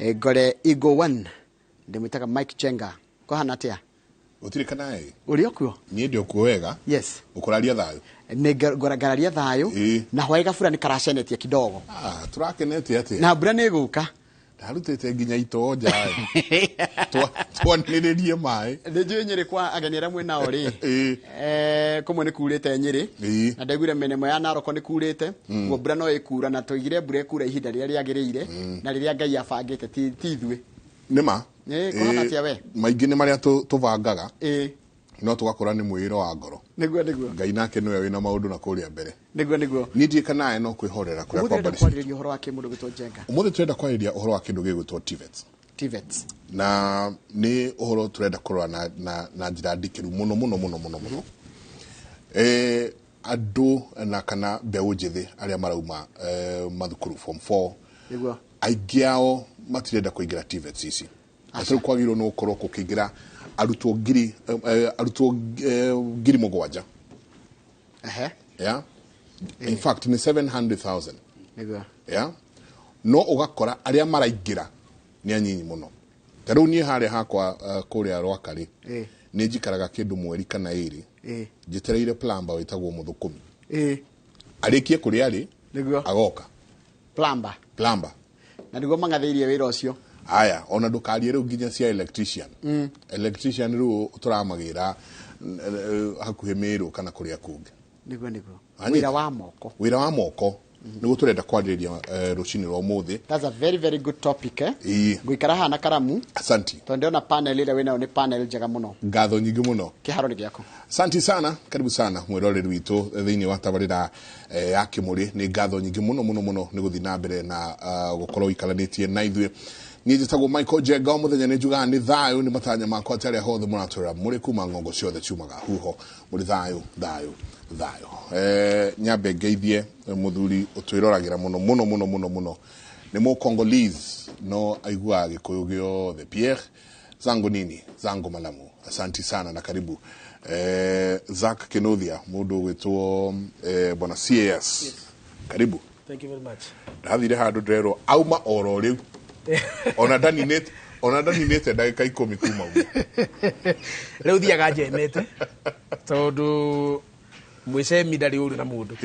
Ngore Eagle One ndĩmwĩtaga Mike Chenga. Kũhana atĩa? Gũtirĩ kanaĩ. Ũrĩ o kuo? Niĩ ndĩ o kuo wega. Yes. Ũkũraria thayũ? Nĩ ngararia thayũ. Na hwaĩ gabura nĩ karacenetie kidogo. Ah, tũrakenete atĩa? Na mbura nĩ ĩgũka. Ndarutĩte nginya itoo nja. Twanĩrĩrie maĩ. Nĩ njũĩ Nyĩrĩ kwa ageni arĩa mwĩ nao rĩ. Kũmwe nĩ kurĩte Nyĩrĩ. Na ndaiguire mĩena ĩmwe ya Narok nĩ kurĩte. Ũguo mbura no ĩkura na tũigire mbura ĩkura ihinda rĩrĩa rĩagĩrĩire na rĩrĩa Ngai abangĩte ti ithuĩ. Nĩ ma. Kũhana atĩa we? Maingĩ nĩ marĩa tũbangaga. No tũgakora nĩ mwĩĩro wa ngoro. Nĩguo, nĩguo. Ngai nake nĩwe wĩna maũndũ na kũrĩa mbere. Nĩguo, nĩguo. Niĩ ndiĩ kana no kwĩhorera kũrĩa Ũmũthĩ kwa ũrenda mbarĩ citũ. kwarĩrĩria ũhoro wa kĩ mũndũ gwĩtwo Njenga? Ũmũthĩ tũrenda kwarĩrĩria ũhoro wa kĩndũ gĩgwĩtwo TVETs. TVETs. Na nĩ ũhoro tũrenda kũrora na njĩra ndikĩru mũno mũno mũno mũno mũno. Andũ na kana mbeũ njĩthĩ arĩa marauma mathukuru form 4. Nĩguo. Aingĩ ao matirenda kũingĩra TVETs ici. Aca. Rĩu kwagĩrĩirwo nĩ gũkorwo gũkĩingĩra arutwo 7,000. Yeah? In fact, nĩ 700,000. Nĩguo. Yeah? No ũgakora arĩa maraingĩra nĩ anyinyi mũno. Ta rĩu niĩ harĩa hakwa kũrĩa Rwakarĩ, nĩ njikaraga kĩndũ mweri kana ĩrĩ, njetereire plumber wĩtagwo Mũthũkũmi. Arĩkie kũrĩa arĩ, agoka. Plumber. Plumber. Na nĩguo mang'athĩirie wĩra ũcio. Aya, ona ndũkarie rĩu nginya cia electrician. Electrician rĩu tũramagĩra hakuhĩ Mĩrũ kana kũrĩa kũngĩ. Nĩguo, nĩguo. Anyita. Wĩra wa moko. Wĩra wa moko. Nĩguo tũrenda kwarĩrĩria rũcinĩ rwa ũmũthĩ. That's a very, very good topic. Ngũikara haha na karamu. Asanti. Tondũ ndĩrona panel ĩrĩa wĩnayo nĩ panel njega mũno. Ngatho nyingĩ mũno. Kĩharo nĩ gĩaku. Asanti sana, karibu sana mwĩroreri witũ thĩinĩ wa tabarĩra ya Kĩmũrĩ. Nĩ ngatho nyingĩ mũno mũno mũno nĩ gũthiĩ na mbere na gũkorwo ũikaranĩtie na ithuĩ. Niĩ njĩtagwo Michael Njenga, o mũthenya nĩ njugaga nĩ thayũ, nĩ matanya makwa atĩ arĩa hothe mũratũrora mũrĩ kuma ng'ongo ciothe ciumaga huho, mũrĩ thayũ, thayũ, thayũ. Nyambe ngeithie mũthuri ũtwĩroragĩra mũno mũno mũno mũno mũno, nĩ Mũcongolese no aiguaga Gĩkũyũ gĩothe, Pierre Zangu nini Zangu Malamu, asanti sana na karibu. Zack Kinuthia, mũndũ ũgwĩtwo bwana CAS. Yes. Karibu. Thank you very much. Ndathire handũ ndĩrerwo auma oro rĩu. Ona ndaninĩte ndagĩka 10 kuma ũguo. Rĩu thiaga njemete tondũ mwĩcemi ndarĩ ũru na mũndũ.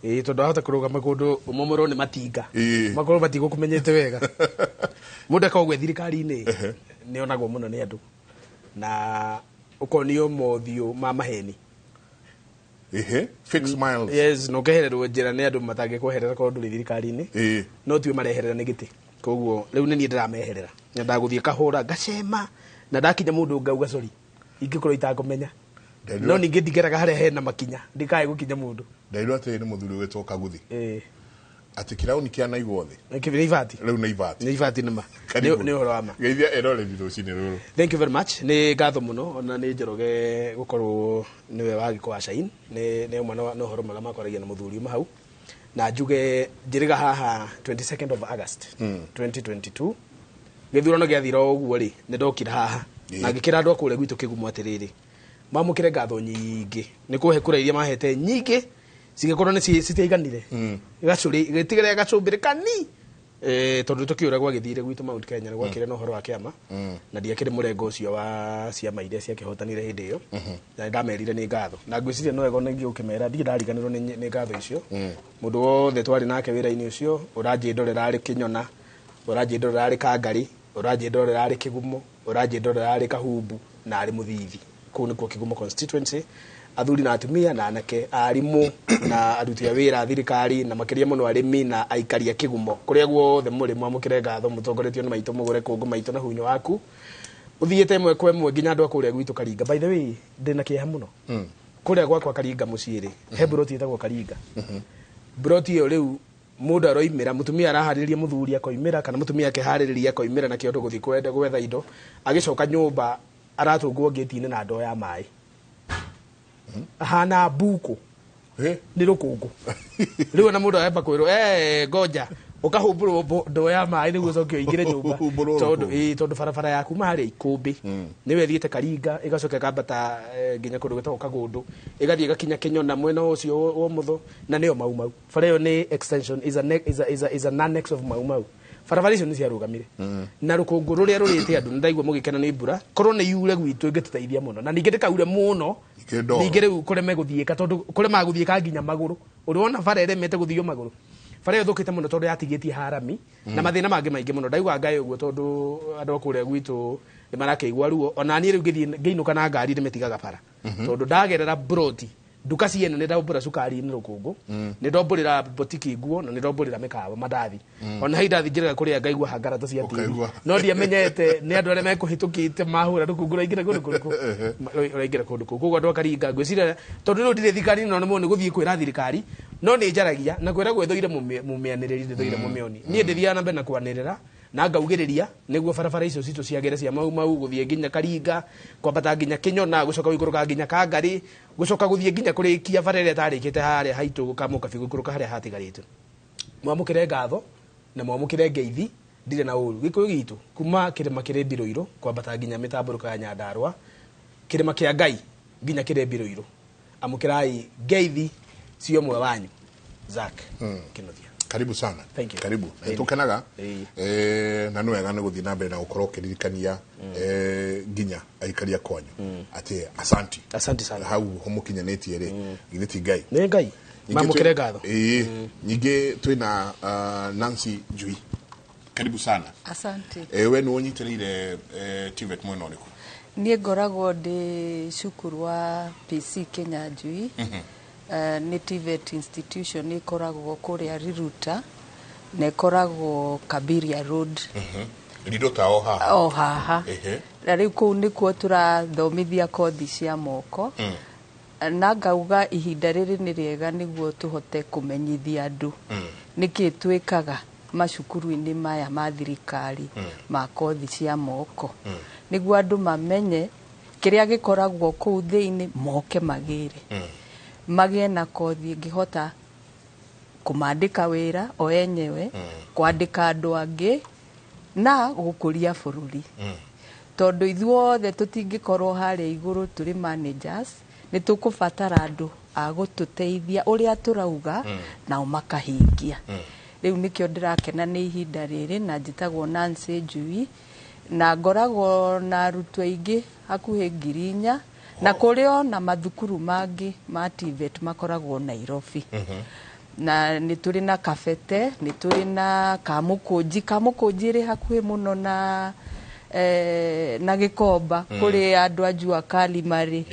Tondũ ahota kũrũgama kũndũ ũmomorwo nĩ matinga. Makorwo matigũkũmenyete wega. Mũndũ akoragwo e thirikari-inĩ, nĩ onagwo mũno nĩ andũ. Na ũkonio mothiũ ma maheni. Fake smiles. Yes, no kehererwo njĩra nĩ andũ matangĩkweherera korwo ndũrĩ thirikari-inĩ. No tiwe mareherera nĩ gĩtĩ. Koguo rĩu nĩ niĩ ndĩrameherera. Nyendaga gũthiĩ kahũra ngacema na ndakinya mũndũ ngauga sorry. Ingĩkorwo itakũmenya. No ningĩ ndingeraga harĩa hena makinya, ndikae gũkinya mũndũ. Nderirwo atĩ nĩ mũthuri ũgwĩtwo Kaguthi. Atĩ kĩrauni kĩa naigwo thĩ. Nĩ ibati. Rĩu nĩ ibati. Nĩ ibati nĩ ma. Karibu. Nĩ ũhoro wa ma. Geithia eroreri rũcinĩ rũrũ. Thank you very much. Nĩ ngatho mũno ona nĩ Njoroge gũkorwo nĩwe wagĩkorwo wa Shine. Nĩ ũmwe na ũhoro mwega makwaragia na mũthuri uma hau. Na njuge njĩrĩga haha 22nd of August 2022. Gĩthurano gĩathira o ũguo rĩ, nĩ ndokire haha. Na ngĩkĩra andũ a kũrĩa gwitũ Kĩgumo atĩrĩrĩ, mamũkĩre ngatho nyingĩ. Nĩ kũhe kura iria mahete nyingĩ, cigĩkorwo nĩ citiaiganire. Gĩtigĩrĩra gacũmbĩrĩ kani. Tondũ tũkĩũra gwagĩthire gwitũ Mount Kenya, nĩ gwakĩrĩ na ũhoro wa kĩama. Na ndiakĩrĩ mũrengo ũcio wa ciama iria ciakĩhotanire hĩndĩ ĩyo. Na ndamerire nĩ ngatho. Na ngwĩciria no wega ona ingĩ gũkĩmera, ndirĩ ndariganĩrwo nĩ ngatho icio. Mũndũ wothe twarĩ nake wĩra-inĩ ũcio, ũranjĩndorera arĩ Kĩnyona, ũranjĩndorera arĩ Kangari, ũranjĩndorera arĩ Kĩgumo, ũranjĩndorera arĩ Kahumbu na arĩ Mũthithi. Kũu nĩkuo Kĩgumo constituency. Athuri na atumia na anake, arimũ na aruti a wĩra a thirikari na makĩria mũno arĩmi na aikari a Kĩgumo. Kũrĩa guothe mũrĩ mwamũkĩre ngatho mũtongoretio nĩ maitũ mũgũre kũngũ maitũ na hunyo waku. Ũthiĩte ĩmwe kwa ĩmwe nginya andũ a kũrĩa gwitũ Karinga. By the way, ndĩna kĩeha mũno. Kũrĩa gwakwa Karinga mũciĩ rĩ, he mburoti ĩtagwo Karinga. Mburoti ĩyo rĩu mũndũ aroimĩra, mũtumia araharĩrĩria mũthuri akoimĩra, kana mũtumia akeharĩrĩria akoimĩra na kĩondo gũthiĩ gwetha indo, agĩcoka nyũmba aratũngwo ngĩti-inĩ na ndoo ya maĩ. Ahana mbuku. Nĩ rũkũngũ. Rĩu ona mũndũ aramba kwĩrwo, ngoja, ũkahumbũrwo ndoo ya maĩ nĩguo ũcoke ũingĩre nyũmba. Ũhumbũrwo Tondũ, rũkũngũ. tondũ barabara ya kuma harĩa Ikũmbĩ, nĩyo ĩthiĩte Karinga, ĩgacoka ĩkambata nginya kũndũ gwĩtagwo Kagũndũ, ĩgathiĩ ĩgakinya Kĩnyona mwena ũcio wa ũmotho, na nĩyo Mau Mau. Bara ĩyo nĩ extension, is a ne-, is a, is a, is an annex of Mau Mau. Barabara icio nĩ ciarũgamire na rũkũngũ rũrĩa rũrĩte andũ. Nĩ ndaigua mũgĩkena nĩ mbura, korwo nĩ yure gwitũ ĩngĩtũteithia mũno, na ningĩ ndĩkaure mũno. Ningĩ ndoro. Ningĩ rĩu kũreme gũthiĩka, tondũ kũremaga gũthiĩka nginya magũrũ. Ũrĩ wona bara ĩremete gũthio magũrũ? Bara ĩyo ĩthũkĩte mũno tondũ yatigĩtie harami na mathĩna mangĩ maingĩ mũno. Ndaigua ngai ũguo tondũ andũ a kũrĩa gwitũ nĩ marakĩigua ruo. Ona niĩ rĩu ngĩthiĩ ngĩinũka na ngari ndĩmĩtigaga bara, tondũ ndagerera broti nduka ciene nĩ ndaumbũra cukari nĩ rũkũngũ, nĩ ndombũrĩra botiki nguo, na nĩ ndombũrĩra mĩkawa mandathi. Ona hau ndathi njĩraga kũrĩa ngaigua hangarata cia tĩri. Ũkaigua. No ndiamenyete nĩ andũ arĩa mekũhĩtũkĩte mahũra rũkũngũ rũraingĩra kũndũ kũrĩkũ, rũraingĩra kũndũ kũu. Koguo andũ akaringa ngwĩciria tondũ rĩu ndirĩ thirikari, no nĩmo nĩ gũthiĩ kwĩra thirikari, no nĩ njaragia na kwĩra gwĩthũire mũmĩanĩrĩri, ndĩthũire mũmĩoni. Niĩ ndĩthiaga na mbere na kwanĩrĩra na ngaugĩrĩria nĩguo barabara icio citũ ciagĩre cia Mau Mau gũthiĩ nginya Karinga, kwambata nginya Kĩnyona, gũcoka gũikũrũka nginya Kangarĩ, gũcoka gũthiĩ nginya kũrĩkia bara ĩrĩa ĩtarĩkĩte harĩa haitũ Kamũkabi, gũikũrũka harĩa hatigarĩte. Mwamũkĩre ngatho na mwamũkĩre ngeithi, ndirĩ na ũru. Gĩkũyũ gitũ kuma kĩrĩma kĩrĩ Mbirũirũ kwambata nginya mĩtambũrũko ya Nyandarũa, kĩrĩma kĩa Ngai nginya kĩrĩ Mbirũirũ, amũkĩrai ngeithi cia ũmwe wanyu Zack Kinuthia. Karibu sana. Thank you. Karibu. Ĩĩ. Tukenaga. Ĩĩ. Na nĩ wega nĩ gũthiĩ na mbere na gũkorwo ũkĩririkania nginya aikaria kwanyu atĩ asanti. Asante sana. Hau mũkinyanĩtie rĩ, githĩ ti Ngai? Nĩ Ngai. Ningĩ Mamũkĩre ngatho. Ĩĩ. Ningĩ twĩna Nancy Njui, karibu sana. Asante. We nĩ ũnyitĩrĩire TVET mwena ũrĩkũ? Niĩ ngoragwo ndĩ cukuru wa PC Kenya Njui. Nĩ TVET institution ĩkoragwo kũrĩa Riruta na ĩkoragwo Kabiria Road. Riruta o haha? O haha. Na rĩu kũu nĩkuo tũrathomithia kothi cia moko, na ngauga ihinda rĩrĩ nĩ rĩega nĩguo tũhote kũmenyithia andũ nĩkĩ twĩkaga macukuru-inĩ maya ma thirikari ma kothi cia moko, nĩguo andũ mamenye kĩrĩa gĩkoragwo kũu thĩinĩ, moke magĩre magĩe na kothi ĩngĩhota kũmandĩka wĩra o enyewe, kwandĩka andũ angĩ na gũkũria bũrũri, tondũ ithuothe tũtingĩkorwo harĩa igũrũ tũrĩ managers. Nĩ tũkũbatara andũ a gũtũteithia ũrĩa tũrauga nao makahingia. Rĩu nĩkĩo ndĩrakena nĩ ihinda rĩrĩ, na njĩtagwo Nancy Njui na ngoragwo na arutwo aingĩ hakuhĩ 4,000, na kũrĩ o na mathukuru mangĩ ma TVET makoragwo Nairobi, na nĩ tũrĩ na Kabete, nĩ tũrĩ na Kamũkũnji. Kamũkũnji ĩrĩ hakuhĩ mũno na Gĩkomba, kũrĩ andũ a Jua Kali marĩ.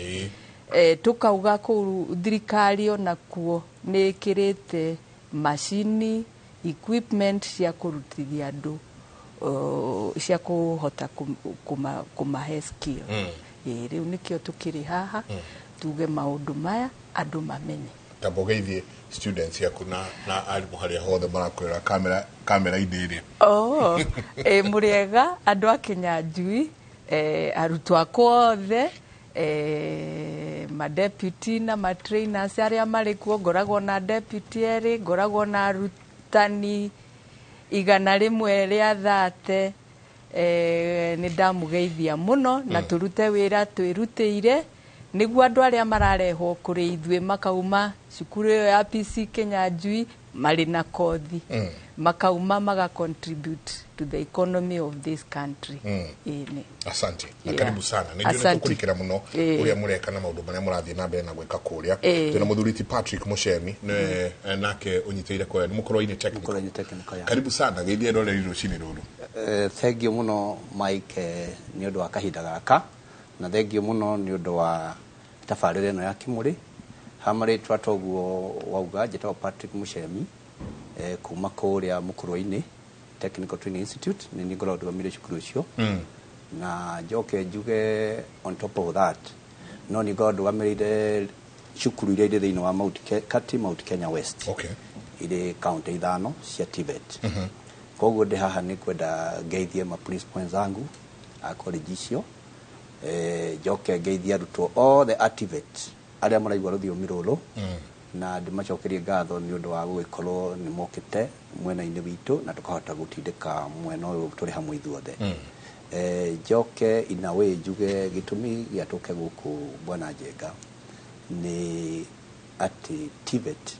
Tukauga kũu thirikari onakuo nĩ ĩkĩrĩte macini, equipment cia kũrutithia andũ, cia kũhota kũmahe skill. Ĩĩ, rĩu nĩkĩo tũkĩrĩ haha tuge maũndũ maya andũ mamenye. Tamba ũgeithie students yaku na arimũ harĩa hothe marakwĩra kamera-inĩ ĩrĩa. Oh, mũrĩega andũ a Kinyanjui, arutwo akwa othe, madeputy na matrainers arĩa marĩ kuo. Ngoragwo na deputy erĩ, ngoragwo na arutani 130. Nĩ ndamũgeithia mũno na tũrute wĩra twĩrutĩire nĩguo andũ arĩa mararehwo kũrĩ ithuĩ makauma cukuru ĩyo ya PC Kinyanjui marĩ na kothi, makauma maga contribute to the economy of this country. Ĩĩ nĩ. Asante na karibu sana. Nĩ njũĩ Asante. tũkũrikĩra mũno ũrĩa mũreka na maũndũ marĩa mũrathiĩ na mbere na gwĩka kũrĩa. Twĩna mũthuri ti Patrick Mũcemi, nĩwe nake ũnyitĩrĩire kũrĩa nĩ mũkũrũ-inĩ technical. Mũkũrũ-inĩ technical, ya. Karibu sana, geithia roreri rũcinĩ rũrũ. Thank you mũno Mike, nĩ ũndũ wa kahinda gaka, na thank you mũno nĩ ũndũ wa tabarĩra ĩno ya Kĩmũrĩ. Ha marĩtwa toguo wauga, njĩtagwo Patrick Mũcemi, kuma kũrĩa Mũkũrũ-inĩ Technical Training Institute, nĩ niĩ ngoragwo ndũgamĩrĩire cukuru ũcio. Na njoke njuge on top of that, no nĩ ngoragwo ndũgamĩrĩire cukuru iria irĩ thĩinĩ wa Mount Kati, Mount Kenya West, irĩ kaunti ithano cia TVET. Koguo ndĩ haha nĩ kwenda ngeithie ma principal wenzangu a college icio, njoke ngeithie arutwo othe a TVET arĩa maraigua rũthiomi rũrũ, na ndĩmacokerie ngatho nĩ ũndũ wa gũgĩkorwo nĩ mokĩte mwena-inĩ witũ na tũkahota gũtindĩka mwena ũyũ tũrĩ hamwe ithuothe. Njoke in a way njuge gĩtũmi gĩa tũke gũkũ Bwana Njenga nĩ atĩ TVET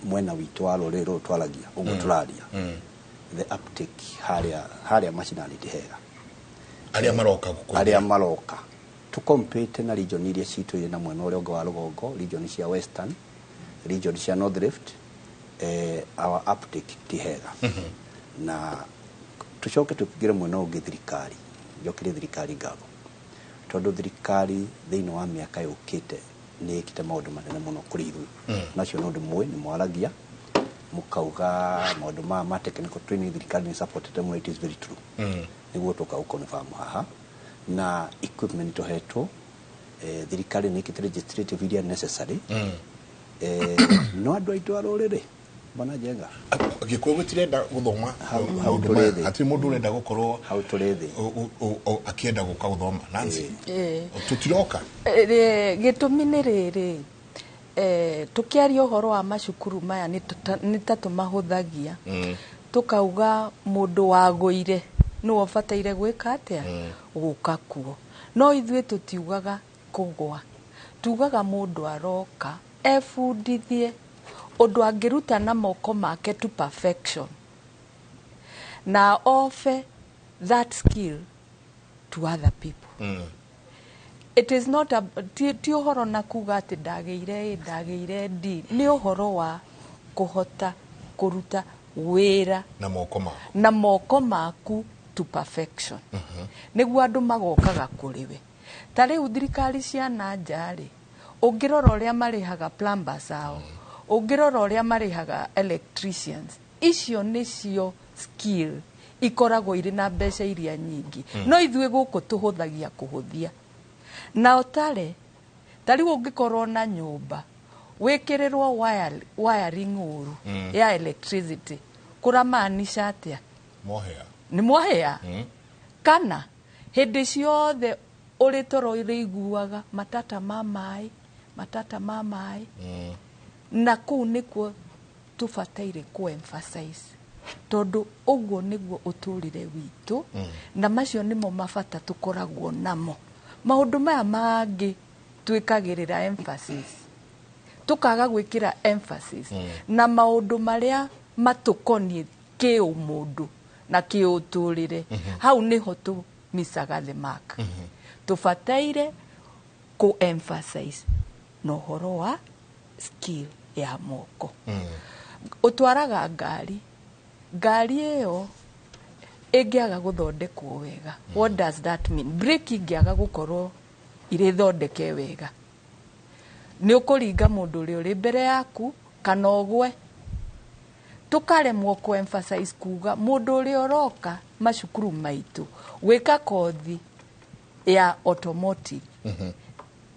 mwena witũ wa rũrĩrĩ rũrũ twaragia ũguo tũraria. The uptake harĩa macinani ti hega. Arĩa maroka gũkũ. Arĩa maroka tũcompete na region iria citũ irĩ na mwena ũrĩa ũngĩ wa rũgongo, region cia Western, region cia North Rift, our uptake ti hega. Na tucoke tũkĩingĩre mwena ũngĩ, thirikari, njokerie thirikari ngatho tondũ thirikari thĩinĩ wa mĩaka yũkĩte nĩ ĩkĩte maũndũ manene mũno kũrĩ ithuĩ. Nacio nĩ ũndũ mũĩ nĩ mwaragia mũkauga maũndũ ma technical training, thirikari nĩ supportete mũno. It is very true. Nĩguo tũka gũconfirm haha na equipment tũhetwo, thirikari nĩ ĩkĩte legislative iria necessary, no andũ aitũ a rũrĩrĩ, bwana Njenga, Gĩkũyũ gĩtirenda gũthoma. Hau maũndũ tũrĩ maya. thĩ. Hatirĩ mũndũ ũrenda gũkorwo Hau tũrĩ thĩ. akĩenda gũka gũthoma. Nancy, tũtiroka. Gĩtũmi nĩ rĩrĩ, tũkĩaria ũhoro wa macukuru maya nĩ ta tũmahũthagia, tũkauga mũndũ wagũire nĩwe ũbataire gwĩka atĩa, gũka kuo. No ithuĩ tũtiugaga kũgwa, tugaga mũndũ aroka ebundithie ũndũ angĩruta na moko make to perfection na offer that skill to other people. It is not a, ti ũhoro na kuga atĩ ndagĩire A, ndagĩire D. Nĩ ũhoro wa kũhota kũruta wĩra na moko maku. Na moko maku to perfection, nĩguo andũ magokaga kũrĩ we. Ta rĩu thirikari cia na nja rĩ, ũngĩrora ũrĩa marĩhaga plumbers ao, ũngĩrora ũrĩa marĩhaga electricians, icio nĩcio skill ikoragwo irĩ na mbeca iria nyingĩ. No ithuĩ gũkũ tũhũthagia kũhũthia na ũtare. Ta rĩu ũngĩkorwo na nyũmba wĩkĩrĩrwo wiring ũru ya electricity, kũramaanisha atĩa? Mohea. Nĩ mwahĩa. Kana hĩndĩ ciothe ũrĩ toro ũrĩiguaga matata ma maĩ, matata ma maĩ. Na kũu nĩkuo tũbataire kũ emphasize tondũ ũguo nĩguo ũtũrĩre witũ, na macio nĩmo mabata tũkoragwo namo. Maũndũ maya mangĩ twĩkagĩrĩra emphasis, tũkaga gwĩkĩra emphasis na maũndũ marĩa matũkoniĩ kĩũmũndũ na kĩũtũrĩre. Hau nĩho tũmisaga the mark. Tũbataire kũ emphasize na ũhoro wa skill ya moko. Ũtwaraga ngari, ngari ĩyo ĩngĩaga gũthondekwo wega, what does that mean? Brake ingĩaga gũkorwo irĩ thondeke wega, nĩ ũkũringa mũndũ ũrĩa ũrĩ mbere yaku kana ũgwe. Tũkaremwo kũ emphasize kuga mũndũ ũrĩa ũroka macukuru maitũ gwĩka kothi ya automotive,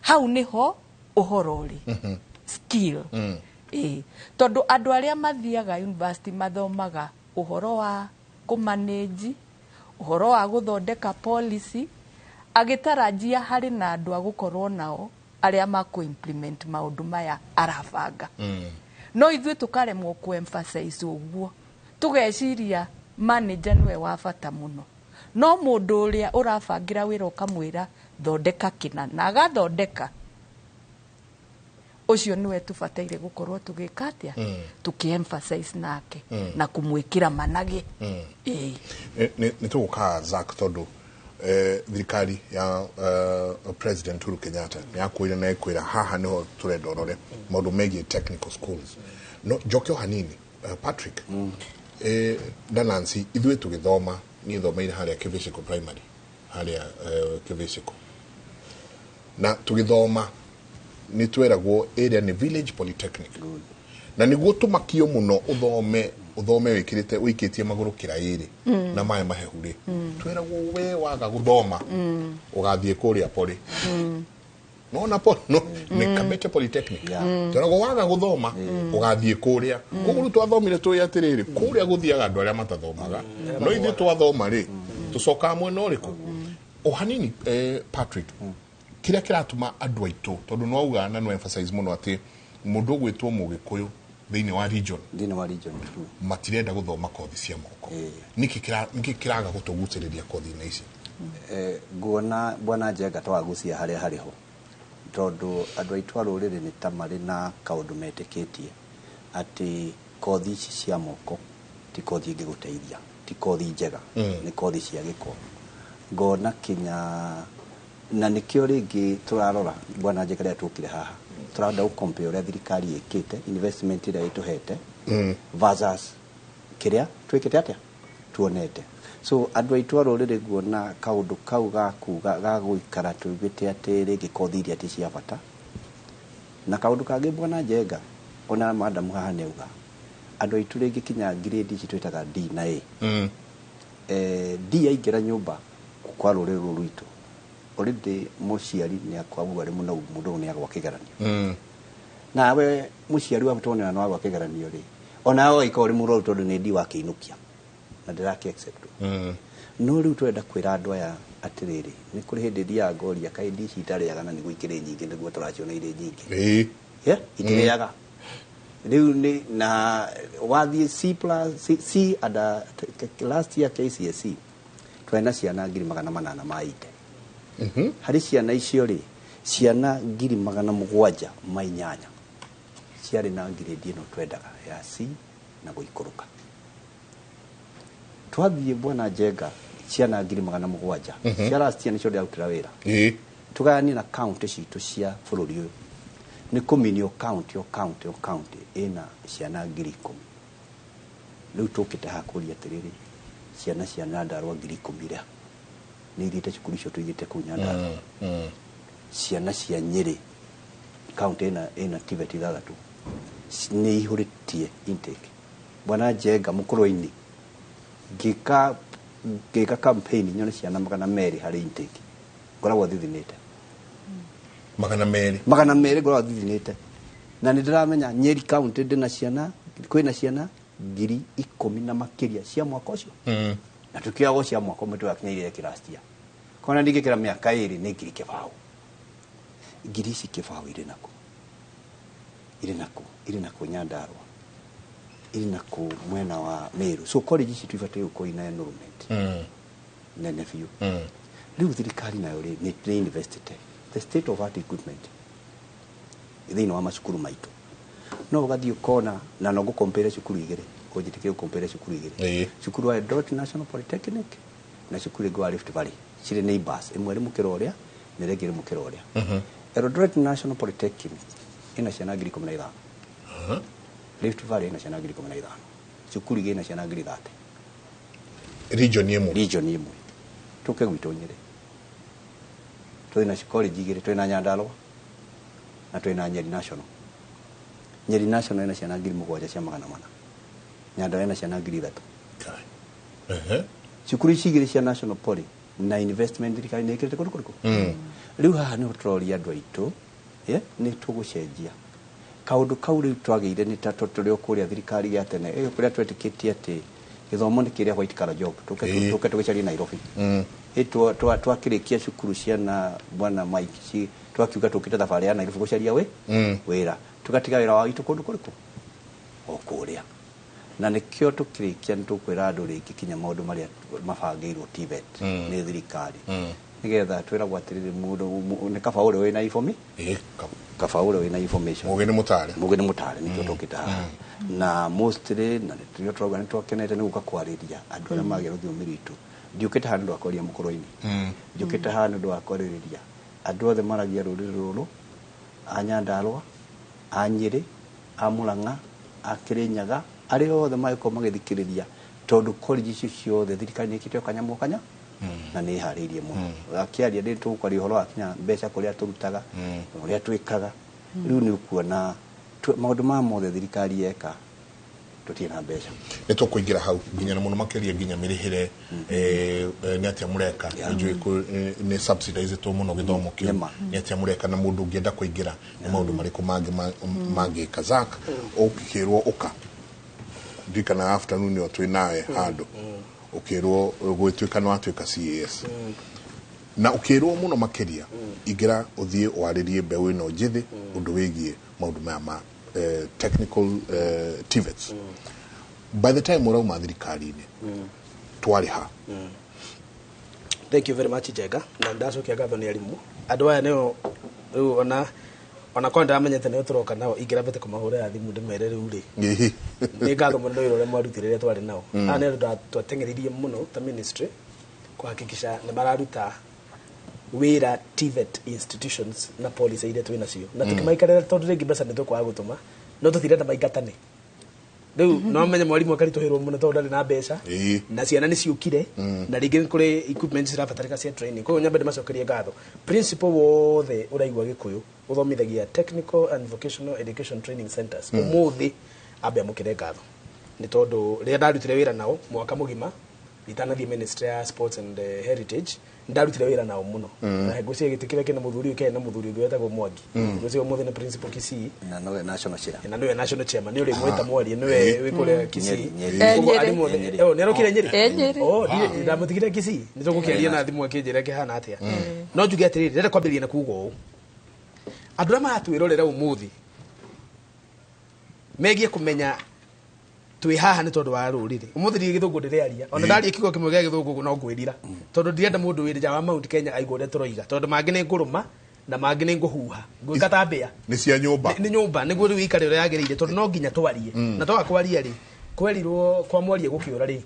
hau nĩho ũhoro ũrĩ skill. Ĩĩ, tondũ andũ arĩa mathiaga university mathomaga ũhoro wa kũmanage, ũhoro wa gũthondeka policy, agĩtarajia harĩ na andũ a gũkorwo nao arĩa makũ implement maũndũ maya arabanga. No ithuĩ tũkaremwo kũ emphasize ũguo, tũgeciria manager nĩwe wa bata mũno, no mũndũ ũrĩa ũrabangĩra wĩra ũkamwĩra thondeka kĩna na agathondeka, ũcio nĩwe tũbataire gũkorwo tũgĩka atĩa, tũkĩ emphasize nake na kũmwĩkĩra managĩ. Ĩĩ. Nĩ tũgũka Zack tondũ thirikari ya President Uhuru Kenyatta nĩ yakwĩra na ĩkwĩra haha nĩho tũrenda ũrore maũndũ megiĩ technical schools. No njoke o hanini, Patrick, na Nancy, ithuĩ tũgĩthoma, niĩ thomeire harĩa Kĩvĩcĩko Primary, harĩa Kĩvĩcĩko, na tũgĩthoma nĩ tweragwo area nĩ village polytechnic, na nĩguo tũmakio mũno ũthome ũthome wĩkĩrĩte ũikĩtie magũrũ kĩra ĩrĩ na maĩ mahehu rĩ, tweragwo we waga gũthoma ũgathiĩ kũrĩa pori nona po no nĩ Kabete Polytechnic. Tweragwo waga gũthoma ũgathiĩ kũrĩa. Koguo rĩu twathomire tũĩ atĩrĩrĩ, kũrĩa gũthiaga andũ arĩa matathomaga, no ithuĩ twathoma rĩ, tũcokaga mwena ũrĩkũ? O hanini, Patrick, kĩrĩa kĩratũma andũ aitũ, tondũ nĩwauga na no emphasize mũno atĩ mũndũ ũgwĩtwo mũgĩkũyũ thĩinĩ wa region thĩinĩ wa region true. Matirenda gũthoma kothi cia moko. Nĩkĩ kĩraga gũtũgucĩrĩria kothi-inĩ ici? Nguona bwana Njenga twagucia harĩa harĩ ho tondũ andũ aitũ a rũrĩrĩ nĩ ta marĩ na kaũndũ metĩkĩtie atĩ kothi ici cia moko Ti kothi ĩngĩgũteithia, ti kothi njega, nĩ kothi cia gĩko. Ngona kinya na nĩkĩo rĩngĩ tũrarora, bwana Njenga, rĩrĩa tũkire haha tũrenda gũcompare ũrĩa thirikari ĩkĩte, investment ĩrĩa ĩtũhete versus kĩrĩa twĩkĩte atĩa tuonete. So andũ aitũ a rũrĩrĩ, nguona kaũndũ kau gakuga ga gũikara tũugĩte atĩ rĩngĩ kothi iria ti cia bata. Na kaũndũ kangĩ, bwana Njenga, ona madamu haha nĩ auga andũ aitũ rĩngĩ kinya grade ici twĩtaga D na A. D yaingĩra nyũmba kwa rũrĩrĩ rũrũ rwitũ, already mũciari nĩ akwauga arĩ mũnogu, mũndũ ũyũ nĩ agwa kĩgeranio. Nawe mũciari wa tondũ nĩ wagwa kĩgeranio rĩ, onawe ũgaikorwo ũrĩ mũrwaru tondũ nĩ D wakĩinũkia na ndĩrakĩ accept. No rĩu tũrenda kwĩra andũ aya atĩrĩrĩ, nĩ kũrĩ hĩndĩ thiaga ngoria, kaĩ D ici itarĩaga na nĩguo ikĩrĩ nyingĩ, nĩguo tũraciona irĩ nyingĩ? Yeah, itirĩaga. Rĩu nĩ na wathiĩ C plus C, C and last year KCSE twarĩ na ciana 880,000. Harĩ ciana icio rĩ, ciana 708,000 ciarĩ na grade ĩno twendaga ya C na gũikũrũka. Twathiĩ, bwana Njenga, ciana 700,000 cia last year nĩcio ndĩrarutĩra wĩra. Tũgayanie na county citũ cia bũrũri ũyũ, nĩ kũmini o county, o county, o county ĩna ciana 10,000. Rĩu tũkĩte haha kũria atĩrĩrĩ, ciana cia Nyandarũa 10,000 rĩa nĩ ithiĩte cukuru icio tũigĩte kũu Nyandarũa? Ciana cia Nyĩrĩ county ĩna TVET ithathatũ, nĩ ihũrĩtie intake. Bwana Njenga, mũkũrũ-inĩ ngĩka campaign nyone ciana 200 harĩ intake, ngoragwo thithinĩte. 200? 200 ngoragwo thithinĩte, na nĩ ndĩramenya Nyeri county ndĩna ciana, kwĩna ciana 10,000 na makĩria cia mwaka ũcio. Na tũkĩoyagwo cia mwaka ũmwe tũgakinya iria last year, kona ndingĩkĩra mĩaka 2 nĩ 20,000. Ngiri ici kĩbaũ irĩ nakũ? Irĩ nakũ? Irĩ nakũ Nyandarũa? Irĩ nakũ mwena wa Meru? So college ici twibatiĩ gũkorwo ina enrollment nene biũ. Rĩu thirikari nayo rĩ, nĩ investite the state of art equipment thĩinĩ wa macukuru maitũ. No ũgathiĩ ũkona, na no ngũcompare cukuru igĩrĩ, ũnjĩtĩkĩre gũcompare cukuru igĩrĩ. Cukuru wa Eldoret National Polytechnic na cukuru ĩngĩ wa Rift Valley cirĩ neighbors, ĩmwe ĩrĩ mũkĩra ũrĩa na ĩrĩa ĩngĩ ĩrĩ mũkĩra ũrĩa. Eldoret National Polytechnic ĩna ciana 15,000. Rift Valley ĩna ciana 15,000. Cukuru igĩrĩ na ciana 30,000. Region ĩmwe? Region ĩmwe. Tũke gwitũ Nyĩrĩ, twĩna college igĩrĩ, twĩna Nyandarũa na twĩna Nyeri National. Nyeri National ĩna ciana 7,400, Nyandarũa ĩna ciana 3,000. Cukuru ici igĩrĩ cia National Poly na investment thirikari nĩ ĩkĩrĩte kũndũ kũrĩkũ? Rĩu haha nĩho tũroria andũ aitũ, yeah, nĩ tũgũcenjia kaũndũ kau. Rĩu twagĩire nĩ ta tũrĩ o kũrĩa thirikari ya tene ĩyo, kũrĩa twetĩkĩtie atĩ gĩthomo nĩ kĩrĩa white collar job, tũke tũke tũgĩcarie Nairobi. Twakĩrĩkia cukuru ciana, bwana Mike, twakiuga tũkĩte thabarĩ ya Nairobi gũcaria wĩ wĩra, tũgatiga wĩra wa witũ kũndũ kũrĩkũ? O kũrĩa. Na nĩkĩo tũkĩrĩkia nĩ tũkwĩra andũ rĩngĩ kinya maũndũ marĩa mabangĩirwo TVET nĩ thirikari, nĩgetha twĩragwo atĩrĩrĩ, mũndũ nĩ kaba ũrĩa wĩna kaba ũrĩa wĩna information. Mũgĩ nĩ mũtare. Mũgĩ nĩ mũtare. Nĩkĩo tũkĩte haha na mostly, na nĩtũrĩa tũrauga nĩ twakenete nĩ gũka kwarĩria andũ arĩa magĩa rũthiomi rwitũ. Ndiũkĩte haha nĩ ũndũ wa kwaria mũkũrũ-inĩ, njũkĩte haha nĩ ũndũ wa kwarĩrĩria andũ othe maragia rũrĩrĩ rũrũ, a Nyandarũa, a Nyĩrĩ, a Mũrang'a, a Kĩrĩnyaga, arĩa othe magĩkorwo magĩthikĩrĩria, tondũ college icio ciothe thirikari nĩ ĩkĩte o kanyamũ o kanya na nĩ ĩharĩirie mũno. Akĩaria ndĩ tũkwaria ũhoro wa kinya mbeca kũrĩa tũrutaga, ũrĩa twĩkaga. Rĩu nĩ ũkuona maũndũ maya mothe thirikari yeka, tũtirĩ na mbeca. Nĩ tũkũingĩra hau nginya na mũno makĩria nginya mĩrĩhĩre, nĩ atĩa mũreka? Nĩ njũĩ nĩ subsidizĩtwo mũno gĩthomo kĩu. Nĩma. Nĩ atĩa mũreka, na mũndũ ũngĩenda kũingĩra nĩ maũndũ marĩkũ mangĩ mangĩka? Zack, ũkĩrwo ũka, ndirikana afternoon ĩyo twĩ nawe handũ, ũkĩrwo gwĩtuĩka nĩ watuĩka CAS, na ũkĩrwo mũno makĩria ingĩra ũthiĩ warĩrie mbeũ ĩno njĩthĩ ũndũ wĩgiĩ maũndũ maya ma technical TVETs. By the time ũrauma thirikari-inĩ, twarĩ ha? Thank you very much, Njenga, na ndacokia ngatho nĩ arimũ. Andũ aya nĩo rĩu ona Ona korwo ndĩramenyete nĩo tũroka nao, ingĩrambĩte kũmahũrĩra thimũ ndĩmere rĩu rĩ, nĩ ngatho mũno nĩ wĩra ũrĩa mwarutire rĩrĩa twarĩ nao. Aya nĩ andũ twateng'eririe mũno ta ministry kũhakikisha nĩ mararuta wĩra TVET institutions na policy iria twĩ nacio, na tũkĩmaikarĩra tondũ rĩngĩ mbeca nĩ tũkwaga gũtũma, no tũtirenda maingatane. Rĩu no menye mwarimũ akaritũhĩrwo mũno tondũ ndarĩ na mbeca, na ciana nĩ ciũkire, na rĩngĩ nĩ kũrĩ equipment cirabatarĩka cia training. Koguo nyambe ndĩmacokerie ngatho. Principal wothe ũraigua Gĩkũyũ ũthomithagia technical and vocational education training centers ũmũthĩ ambe amũkĩre ngatho, nĩ tondũ rĩrĩa ndarutire wĩra nao mwaka mũgima itanathiĩ ministry ya sports and heritage, ndarutire wĩra nao mũno, na ngwĩciria gĩtĩ kĩrĩa kĩna mũthuri ũyũ kĩarĩ na mũthuri ũngĩ wetagwo Mwangi. Ngwĩciria ũmũthĩ nĩ principal Kisii. Na nowe national chair. Na nĩwe national chairman, nĩ ũrĩ mwĩta mwarie, nĩwe wĩ kũrĩa Kisii. Nyeri, Nyeri. Koguo Nyeri. arimũ othe- Nyeri. Oh, nĩ arokire Nyeri? Eh, Nyeri. Oh, ndamũtigire Kisii. Nĩ tũgũkĩaria na thimũ akĩnjĩra kĩhana atĩa. No njuge atĩrĩrĩ, ndĩrenda kwambĩrĩria na kuga ũũ, andũ arĩa maratwĩrorera ũmũthĩ megie kũmenya twĩ haha nĩ tondũ wa rũrĩrĩ. Ũmũthĩ ndirĩ gĩthũngũ ndĩrĩaria, ona ndaria kiugo kĩmwe gĩa gĩthũngũ no ngwĩrira, tondũ ndirenda mũndũ wĩ nja wa Mount Kenya aigue ũrĩa tũroiga, tondũ mangĩ nĩ ngũrũma na mangĩ nĩ ngũhuha ngwĩka ta mbĩa. Nĩ cia nyũmba. Nĩ nyũmba nĩguo rĩu ikare ũrĩa yagĩrĩire, tondũ no nginya twarie, na twaga kwaria rĩ, kwerirwo kwa mwaria gũkĩũra rĩ,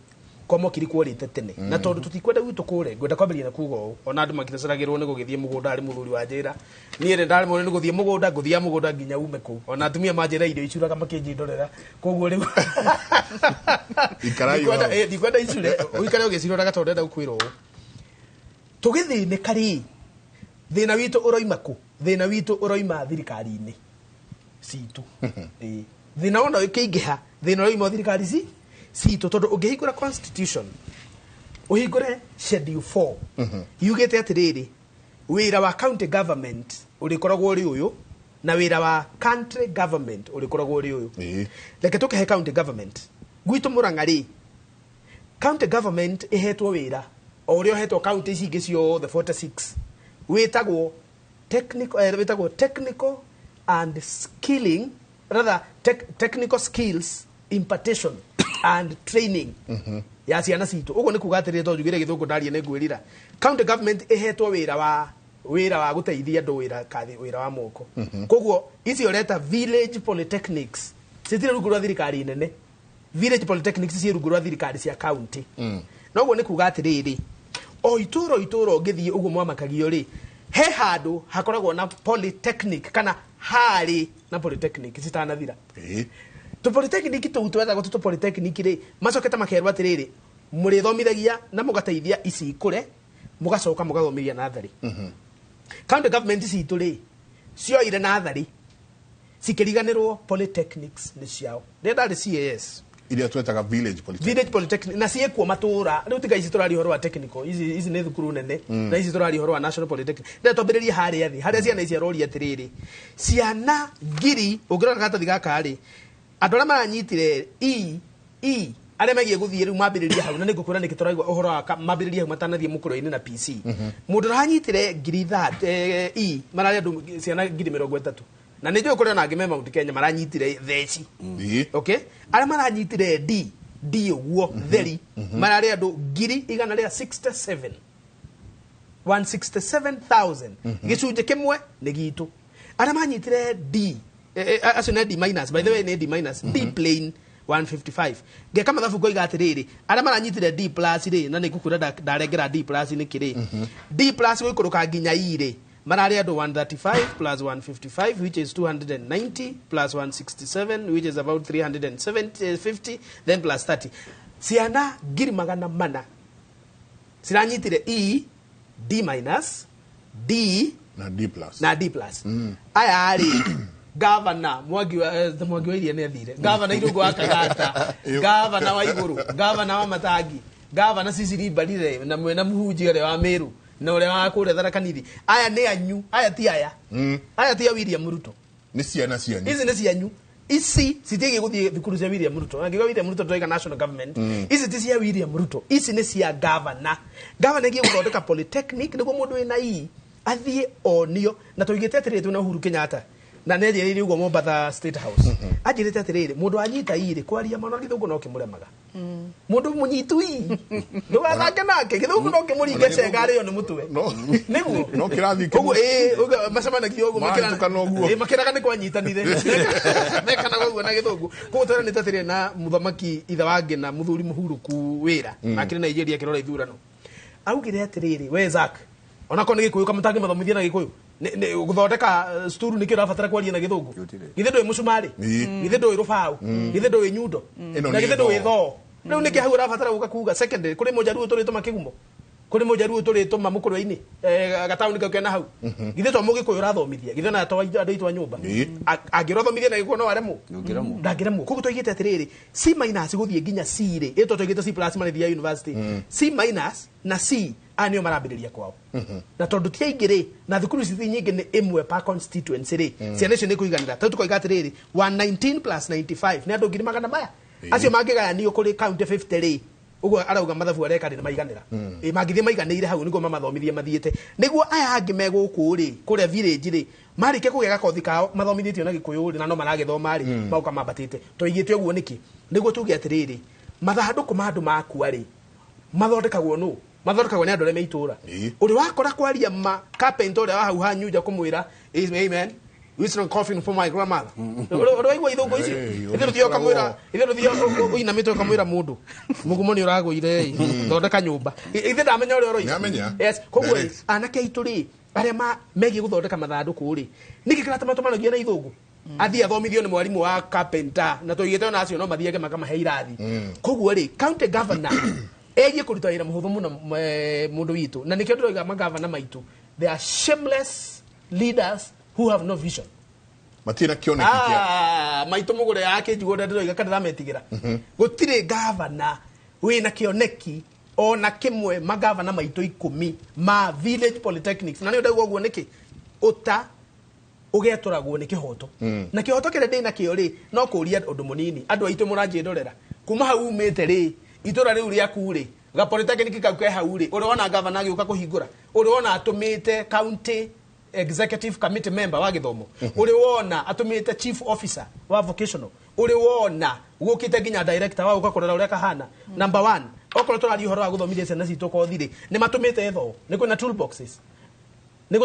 kwa mokiri kworĩte tene, na tondũ tũtikwenda gwitũ kũre, ngwenda kwambĩrĩria na kuga ũũ, ona andũ makĩtacaragĩrwo nĩ gũgĩthiĩ mũgũnda arĩ mũthuri wa njĩra, niĩ rĩ ndaremwo nĩ gũthiĩ mũgũnda, ngũthiaga mũgũnda nginya ume kũu. Ona atumia manjĩra irio icuraga makĩnjindorera, koguo rĩu Ikarai hau. Ndikwenda icure, ũikare ũgĩciroraga, tondũ ndĩrenda gũkwĩra ũũ, tũgĩthĩnĩka rĩ, thĩna witũ ũroima kũ? Thĩna witũ ũroima thirikari-inĩ citũ. Ĩĩ. Thĩna wona ũkĩingĩha, thĩna ũroima thirikari citũ, tondũ ũngĩhingũra constitution, ũhingũre schedule 4, yugĩte atĩrĩrĩ, wĩra wa county government ũrĩkoragwo ũrĩ ũyũ, na wĩra wa country government ũrĩkoragwo ũrĩ ũyũ. Reke tũkĩhe county government gwitũ Mũrang'a rĩ, county government ĩhetwo wĩra o ũrĩa ũhetwo county ici ingĩ ciothe 46, wĩtagwo technical, wĩtagwo technical and skilling, rather technical skills impartation and training ya ciana citũ. Ũguo nĩ kuga atĩrĩrĩ, tondũ njugire gĩthũngũ ndaria nĩ ngwĩrira, county government ĩhetwo wĩra wa gũteithia andũ wĩra kathi, wĩra wa moko. Koguo ici ũreta village polytechnics citirĩ rungu rwa thirikari nene, village polytechnics ciĩ rungu rwa thirikari cia county. Noguo nĩ kuga atĩrĩrĩ, o itũra o itũra ũngĩthiĩ ũguo mwamakagio rĩ, he handũ hakoragwo na polytechnic, kana harĩ na polytechnic citanathira. Tũ polytechnic tũu twetagwo tũ polytechnic rĩ, macokete makerwo atĩrĩrĩ, mũrĩthomithagia na mũgateithia ici ikũre, mũgacoka mũgathomithia natharĩ. County government citũ rĩ, cioire natharĩ cikĩriganĩrwo polytechnics nĩ ciao. Rĩrĩa ndarĩ CAS, iria twetaga village polytechnic. Village polytechnic, na ciĩkuo matũra rĩu, tiga ici tũraria ũhoro wa technical, ici nĩ thukuru nene, na ici tũraria ũhoro wa national polytechnic. Ndĩrenda twambĩrĩrie harĩa thĩ, harĩa ciana ici aroria atĩrĩrĩ, ciana ngiri, ũngĩrora karatathi gaka rĩ, andũ arĩa maranyitire E arĩa megiĩ gũthiĩ rĩu mambĩrĩrie hau, na nĩ ngũkwĩra nĩkĩ tũraigua ũhoro wa mambĩrĩrie hau matanathiĩ mũkũrũ-inĩ na PC. Mũndũ ũranyitire ngiri E mararĩ andũ ciana 30,000, na nĩ njũĩ kũrĩ ona angĩ me Mount Kenya maranyitire theci. Okay, arĩa maranyitire D ũguo theri mararĩ andũ 167,000, 167,000, gĩcunjĩ kĩmwe nĩ gitũ. Arĩa manyitire D, acio nĩ D minus, by the way, nĩ D minus, D plain 155. Ngeka mathabu ngoiga atĩrĩrĩ, arĩa maranyitire D plus rĩ, na nĩ ngũkwĩra ndarengera D plus nĩkĩ rĩ, D plus gũikũrũka nginya E rĩ, mararĩ andũ 135 plus 155, which is 290, plus 167, which is about 350, then plus 30, ciana 400,000 ciranyitire E, D minus, D na D plus. Na D plus. Aya rĩ, gavana Mwangi wa Mwangi wa Iria nĩ athire, gavana Irũngũ wa Kagata, gavana wa Igũrũ, gavana wa Matangi, gavana Cecily Mbarire, na mwena mũhunjia ũrĩa wa Meru na ũrĩa wa kũrĩa Tharaka Nithi, aya nĩ anyu, aya ti aya, aya ti a William Ruto. Nĩ ciana cianyu. Ici nĩ cianyu, ici citiĩgiĩ gũthiĩ thukuru cia William Ruto. Angĩkorwo William Ruto tũraiga national government, ici ti cia William Ruto, ici nĩ cia gavana. Gavana ĩgiĩ gũthondeka polytechnic nĩguo mũndũ wĩna E athiĩ onio. Na tũigĩte atĩrĩrĩ, twĩna Uhuru Kenyatta, Na nĩ anjĩrĩire ũguo Mombatha State House, anjĩrĩte atĩrĩrĩ, mũndũ anyita irĩ kwaria mũno gĩthũngũ no kĩmũremaga. Mũndũ mũnyitu ii ndũgathake nake, gĩthũngũ no kĩmũringe cenga arĩo nĩ mũtwe. Nĩguo. No kĩrathi Ũguo ĩĩ, ũguo macemanagia ũguo. Marahĩtũkana ũguo. Ĩĩ, makĩraga nĩ kwanyitanire, mekanaga ũguo na gĩthũngũ. Koguo tweranĩte atĩrĩrĩ na mũthamaki ithe wa Ngĩna, mũthuri mũhurũku wĩra akĩrĩ Nigeria akĩrora ithurano, augire atĩrĩrĩ, we Zack, onakorwo nĩ gĩkũyũ kamũtangĩmathomithia na gĩkũyũ, gũthondeka sturu nĩkĩo ũrabatara kwaria na gĩthũngũ? Gũtirĩ. Githĩ ndũĩ mũcumarĩ? Githĩ ndũĩ rũbaũ? Githĩ ndũĩ nyundo? Ĩno Na nĩ githĩ ndũĩ thoo. thoo? Rĩu nĩkĩ hau ũrabatara gũka kuga secondary kũrĩ mũjaruo tũrĩtũma kĩgumo, kũrĩ mũjaruo tũrĩtũma mũkũrwe-inĩ, gataũni kau kena hau? Githĩ to mũgĩkũyũ ũrathomithia? Githĩ ona to andũ aitũ a nyũmba? Angĩrothomithia na gĩkũyũ no aremwo? Ndũngĩremwo. Ndangĩremwo. Koguo twaigĩte atĩrĩrĩ, C minus gũthiĩ nginya C rĩ, ĩto twaigĩte C plus marĩthia university, C minus na C aya nĩo marambĩrĩria kwao, na tondũ ti aingĩ rĩ, na thukuru ici ti nyingĩ, nĩ ĩmwe per constituency rĩ, ciana icio nĩ kũiganĩra. Tondũ tũkoiga atĩrĩrĩ, 119 plus 95 nĩ andũ ngiri magana maya. Acio mangĩgayanio kũrĩ county 50 rĩ, ũguo arauga mathabu areka rĩ, nĩ maiganĩra. Ĩ, mangĩthiĩ maiganĩire hau nĩguo mamathomithie mathiĩte, nĩguo aya angĩ me gũkũ rĩ, kũrĩa village rĩ, marĩkia kũgĩa gakothi kao mathomithĩtio na gĩkũyũ rĩ, na no maragĩthoma rĩ, magoka mambatĩte. Tũigĩte ũguo nĩkĩ? Nĩguo tuge atĩrĩrĩ, mathandũkũ ma andũ makua rĩ, mathondekagwo nũ? Mathondekagwo nĩ andũ arĩa me itũra. Ũrĩ wakora kwaria ma carpenter ũrĩa wa hau hanyu nja kũmwĩra, "Amen, Winston coffin for my grandmother"? Ũrĩ waigua ithũngũ icio? Hey, Ithe rũthiĩ ũkamwĩra, ithe rũthiĩ ũinamĩte ũkamwĩra, "Mũndũ mũgumo nĩ ũragũire ĩ, thondeka nyũmba." Ithe ndamenya ũrĩa ũroiga. Nĩamenya. Yes, koguo rĩ, Direct. anake aitũ rĩ, arĩa megiĩ gũthondeka mathandũkũ rĩ, nĩkĩ kĩratũma tũmanogie na ithũngũ? Athiĩ athomithio nĩ mwarimũ wa carpenter, na tũigĩte ona acio no mathiage makamahe irathi. Koguo rĩ, county governor egiĩ kũruta wĩra mũhũthũ mũno, mũndũ witũ, na nĩkĩo ndĩroiga magavana maitũ, they are shameless leaders who have no vision. Matirĩ na kĩoneki kĩa Ah, maitũ mũgũre yake njiguo ndĩroiga kana ndĩrametigĩra. Gũtirĩ gavana wĩna kĩoneki ona kĩmwe. Magavana maitũ 10 ma village polytechnics, na nĩ ndauga ũguo nĩkĩ? Ũta ũgetũragwo nĩ kĩhoto, na kĩhoto kĩrĩa ndĩ nakĩo rĩ, no kũria ũndũ mũnini. Andũ aitũ mũranjĩndorera kuma hau umĩte rĩ, itũra rĩu rĩaku rĩ, gapolytechnic kau ke hau rĩ, ũrĩ wona gavana agĩũka kũhingũra? Ũrĩ wona atũmĩte county executive committee member wa gĩthomo? Ũrĩ wona atũmĩte chief officer wa vocational? Ũrĩ wona gũkĩte nginya director wa gũka kũrora ũrĩa kahana? Number one, okorwo tũraria ũhoro wa gũthomithia ciana citũ kothi rĩ, nĩ matũmĩte thoo? Nĩ kwĩna toolboxes? Nĩ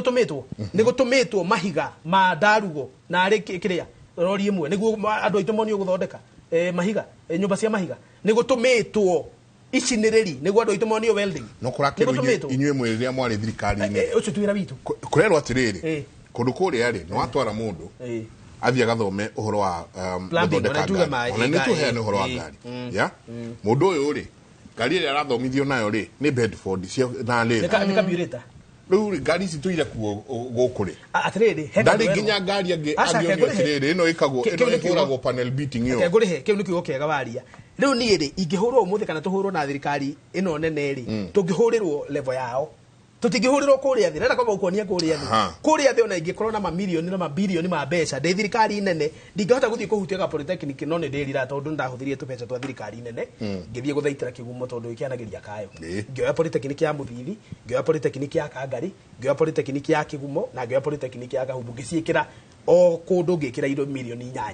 gũtũmĩtwo mahiga ma ndarugo na arĩ kĩrĩa rori ĩmwe nĩguo andũ aitũ monio gũthondeka mahiga, nyũmba cia mahiga? Nĩ gũtũmĩtwo icinĩrĩri nĩguo andũ aitũ monio welding? No kũrakĩrwo. Nĩ gũtũmĩtwo? Inyuĩ mwĩ rĩrĩa mwarĩ thirikari-inĩ. Ũcio ti wĩra witũ. Kũrerwo atĩrĩrĩ, kũndũ kũrĩa rĩ, nĩ watwara mũndũ athiĩ agathome ũhoro wa Plumbing, gũthondeka ona tuge ngari. maĩ, Ona nĩ tũheane ũhoro wa ngari ya mũndũ ũyũ rĩ, ngari ĩrĩa arathomithio nayo rĩ, nĩ Bedford na Nĩ rĩ nĩ carburetor. Rĩu rĩ, ngari ici tũire kuo gũkũ rĩ, Atĩrĩrĩ, he ndarĩ kandũ nginya ngari angĩ Aca, angĩonio ke ngũrĩhe. atĩrĩrĩ, ĩno ĩkagwo Kĩu ĩno nĩ kiugo. ĩhũragwo panel beating ĩyo. Reke ngũrĩhe, kĩu nĩ kiugo kĩega waria. Rĩu niĩ rĩ, ingĩhũrwo ũmũthĩ kana tũhũrwo na thirikari ĩno nene rĩ, tũngĩhũrĩrwo level yao, tũtingĩhũrĩrwo kũrĩa thĩ. Ndĩrenda kwamba gũkuonia kũrĩa thĩ. Kũrĩa thĩ, ona ingĩkorwo na mamirioni na mabirioni ma mbeca ndĩ thirikari nene, ndingĩhota gũthiĩ kũhutia ga polytechnic. No nĩ ndĩrira tondũ nĩndahũthĩrire tũbeca twa thirikari nene ngĩthiĩ gũthaitĩra kĩgumo tondũ ĩkĩanagĩria kayo. Ngĩoya polytechnic ya Mũthithi, ngĩoya polytechnic ya Kangari, ngĩoya polytechnic ya Kĩgumo, na ngĩoya polytechnic ya Kahumbu, ngĩciĩkĩra o kũndũ, ngĩkĩra indo mirioni 8,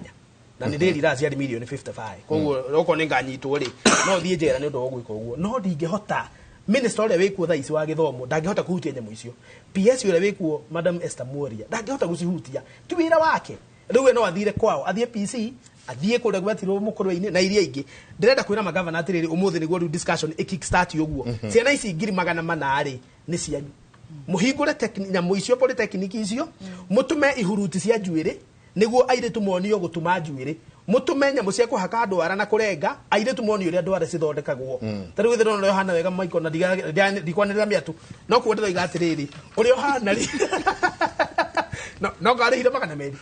na nĩ ndĩrira ciarĩ mirioni 55. Koguo okorwo nĩ nganyitwo rĩ, no thiĩ njera nĩ ũndũ wa gwĩka ũguo. No ndingĩhota, minister ũrĩa wĩkuo thaa ici wa gĩthomo ndangĩhota kũhutia nyamũ icio. PS ũrĩa wĩkuo, Madam Esther Muoria, ndangĩhota gũcihutia, ti wĩra wake. Rĩu we no athire kwao, athiĩ PC, athiĩ kũrĩa gwetirwo mũkũrwe-inĩ na iria ingĩ. Ndĩrenda kwĩra magavana atĩrĩrĩ, ũmũthĩ nĩguo rĩu discussion ĩ kickstart ũguo. Ciana ici 400,000 rĩ, nĩ cianyu. Mũhingũre nyamũ icio, polytechnic icio, mũtũme ihuruti cia njuĩrĩ nĩguo airĩtu monio gũtuma njuĩrĩ, mũtũme nyamũ cia kũhaka ndwara na kũrenga, airĩtu monio ũrĩa ndwara cithondekagwo. Ta rĩu ithĩ ũrĩa ũhana wega Michael, na ndikwanĩrĩra mĩatũ, no kuo ndĩroiga atĩrĩrĩ, ũrĩa ũhana rĩ, no ngarĩhire 200.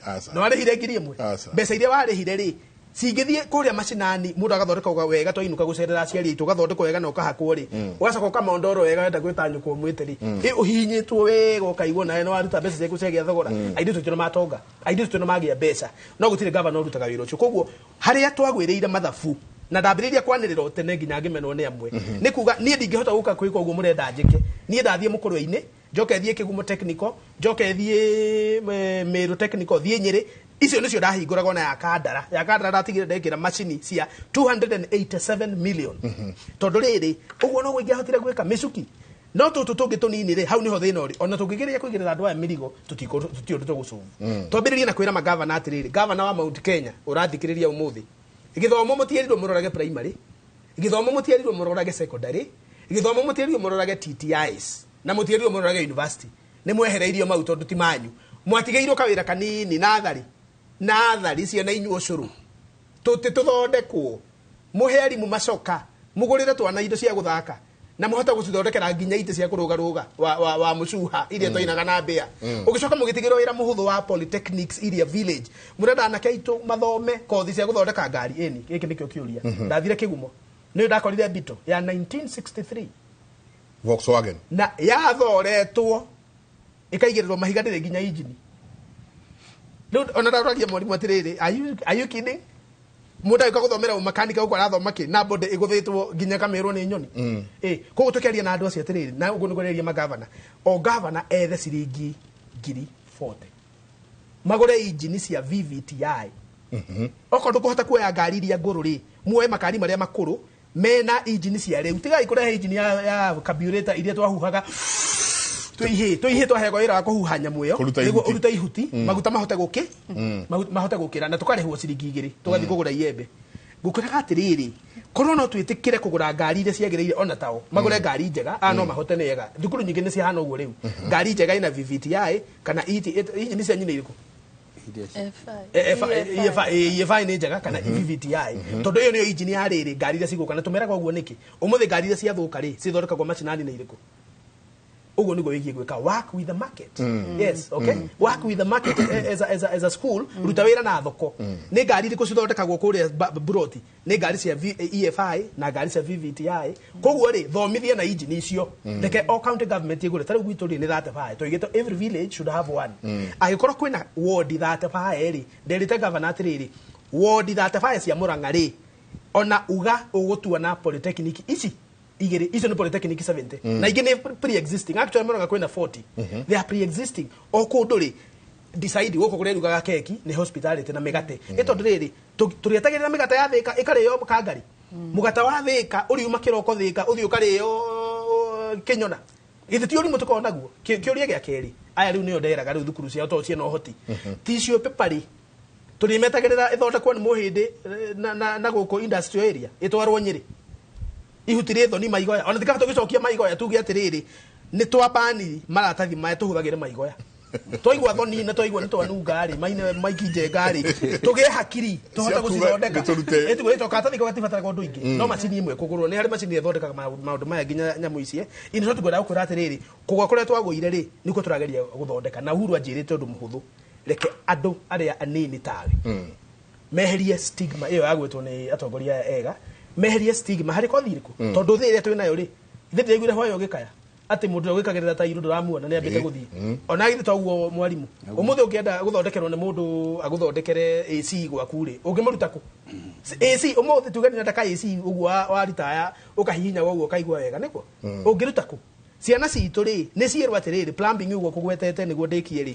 Aca. No arĩhire 1,000. Aca. Mbeca iria warĩhire rĩ, cingĩthiĩ kũrĩa macinani, mũndũ agathondeka wega, twainũka gũcerera aciari aitũ, ũgathondekwo wega na ũkahakwo rĩ, ũgacoka ũkamondorwo wega, wenda gwĩta nyũkwa ũmwĩte rĩ, ĩ ũhihinyĩtwo wega, ũkaigua nawe nĩ waruta mbeca ciaku ciagĩa thogora. Airĩtu aitũ nĩ matonga, airĩtu aitũ nĩ magĩa mbeca, no gũtirĩ gavana ũrutaga wĩra ũcio. Koguo harĩa twagwĩrĩire mathabu na ndambĩrĩirie kwanĩrĩra o tene nginya ngĩmenwo nĩ amwe, nĩ kuga niĩ ndingĩhota gũka gwĩka ũguo mũrenda njĩke. Niĩ ndathiĩ mũkũrwe-inĩ. Njoke thiĩ Kĩgumo Technical, njoke thiĩ Meru Technical, thiĩ Nyĩrĩ. Icio nĩcio ndahingũraga. Ona ya Kandara, ya Kandara ndatigire ndekĩra macini cia 287 million, tondũ rĩrĩ ũguo noguo ingĩahotire gwĩka mĩcuki. No tũtũ tũngĩ tũnini rĩ, hau nĩho thĩna ũrĩ. Ona tũngĩgeria kũigĩrĩra andũ aya mĩrigo, tũtirĩ ũndũ tũgũcũvu. Twambĩrĩrie na kwĩra magavana atĩrĩrĩ, gavana wa Mount Kenya ũrathikĩrĩria ũmũthĩ, gĩthomo mũtiĩrirwo mũrorage primary, gĩthomo mũtiĩrirwo mũrorage secondary, gĩthomo mũtiĩrirwo mũrorage TTIs, na mũtiĩrirwo mũrorage university. Nĩ mwehereirio mau tondũ ti manyu. Mwatigĩirwo kawĩra kanini nathari nathari ciana inyuo ũcũrũ tũtĩ tũthondekwo, mũhe arimũ macoka, mũgũrĩre twana indo cia gũthaka, na mũhote gũcithondekera nginya itĩ cia kũrũgarũga wa mũcuha iria twainaga na mbĩa. Ũgĩcoka mũgĩtigĩrwo wĩra mũhũthũ wa polytechnics iria village. Mũrenda anake aitũ mathome kothi cia gũthondeka ngari. Ĩni gĩkĩ nĩkĩo kĩũria. Ndathire Kĩgumo, nĩ ndakorire Beetle ya 1963. Volkswagen. Na yathoretwo ĩkaigĩrĩrwo mahiga, ndĩrĩ nginya injini. Rĩu ona ndaroragia mwarimũ atĩrĩrĩ, are you kidding? Mũndũ agĩũka gũthomera ũmakanika gũkũ arathoma kĩ na body ĩgũthĩtwo nginya kamerwo nĩ nyoni. Ĩ koguo tũkĩaria na andũ acio atĩrĩrĩ, na ũguo nĩguo rĩaria magavana, o gavana ethe ciringi 40,000 magũre injini cia VVTi. Okorwo ndũkũhota kuoya ngari iria ngũrũ rĩ, muoye makari marĩa makũrũ mena injini cia rĩu. Tigai kũrehe injini ya carburetor iria twahuhaga twĩihĩ twĩihĩ, twaheagwo wĩra wa kũhuha nyamũ ĩyo Kũruta nĩguo ihuti. ũrute ihuti, maguta mahote gũkĩ mahote gũkĩra, na tũkarĩhwo ciringi 2 tũgathiĩ kũgũra iembe. Ngũkwĩraga atĩrĩrĩ, korwo no twĩtĩkĩre kũgũra ngari iria ciagĩrĩire, ona tao magũre ngari njega, a no mahote nĩ ega. Thukuru nyingĩ nĩ cihana ũguo rĩu, ngari njega ina VVTi kana ET. Injini cianyu nĩ irĩkũ? EFI. EFI nĩ njega kana VVTi, tondũ ĩyo nĩyo injini ya rĩrĩ ngari iria cigũka. Na tũmeraga ũguo nĩkĩ? Ũmũthĩ ngari iria ciathũka rĩ, cithondekagwo macinani nĩ irĩkũ? Ũguo nĩguo wĩgiĩ gwĩka work with the market. Yes, okay, work with the market as a school. Ruta wĩra na thoko. Nĩ ngari irĩkũ cithondekagwo kũrĩa Buroti? Nĩ ngari cia EFI na ngari cia VVTi. Koguo rĩ, thomithia na injini icio. Reke o county government ĩgũre. Ta rĩu gwitũ rĩ, nĩ 35 tũigĩte, every village should have one. Angĩkorwo kwĩna ward 35 rĩ, nderĩte governor atĩrĩrĩ, ward 35 cia Murang'a rĩ, ona uga ũgũtua na polytechnic ici igĩrĩ, icio nĩ polytechnic 70, na ingĩ nĩ pre-existing. Actually Murang'a kwĩna 40, they are pre-existing. O kũndũ rĩ, decide gũkũ kũrerugaga keki nĩ hospitality na mĩgate. Ĩ tondũ rĩrĩ, tũrĩetagĩrĩra mĩgate ya Thĩka ĩkarĩo Kangari, mũgate wa Thĩka ũriuma kĩroko Thĩka ũthiĩ ũkarĩo Kĩnyona, githĩ ti ũrimũ tũkoragwo naguo? Kĩũria gĩa kerĩ, aya rĩu nĩo nderaga rĩu thukuru ciao tondũ ciĩna ũhoti tissue paper rĩ, tũrĩmetagĩrĩra ĩthondekwo nĩ mũhĩndĩ na gũkũ industrial area ĩtwarwo Nyĩrĩ? Ihuti rĩ thoni maigoya, ona tikaba tũgĩcokia maigoya, tuge atĩrĩrĩ, nĩ twabani maratathi maya, tũhũthagĩre maigoya. Twaigua thoni na twaigua nĩ twanunga rĩ, maine maikinjenga rĩ, tũgĩe hakiri tũhote Cia kuga gũcithondeka. nĩ tũrute. Ĩtiguo ĩto karatathi kau gatibataraga ũndũ ingĩ, no macini ĩmwe kũgũrwo. Nĩ harĩ macini ĩthondekaga maũndũ maya nginya nyamũ ici. Ini no tũkwenda gũkwĩra atĩrĩrĩ, kũgwa kũrĩa twagũire rĩ, nĩkuo tũrageria gũthondeka. Na Uhuru anjĩrĩte ũndũ mũhũthũ, reke andũ arĩa anini tawe meherie stigma ĩyo ya gwĩtwo nĩ atongoria aya ega, meherie stigma harĩ kothi irĩkũ, tondũ thĩ ĩrĩa twĩ nayo rĩ, thĩ ndĩraiguire hwayo ũgĩkaya atĩ mũndũ ũrĩa wĩkagĩrĩra tairũ ndũramuona nĩ ambĩte gũthiĩ. Ona githĩ toguo mwarimũ, ũmũthĩ ũngĩenda gũthondekerwo nĩ mũndũ agũthondekere AC gwaku rĩ, ũngĩmũruta kũ AC? Ũmũthĩ tuge nĩ ka AC ũguo wa ritaya, ũkahihinya ũguo ũkaigua wega, nĩguo ũngĩruta kũ? Ciana citũ rĩ, nĩ ciĩrwo atĩrĩrĩ, plumbing ũguo kũgwetete nĩguo ndĩkie rĩ,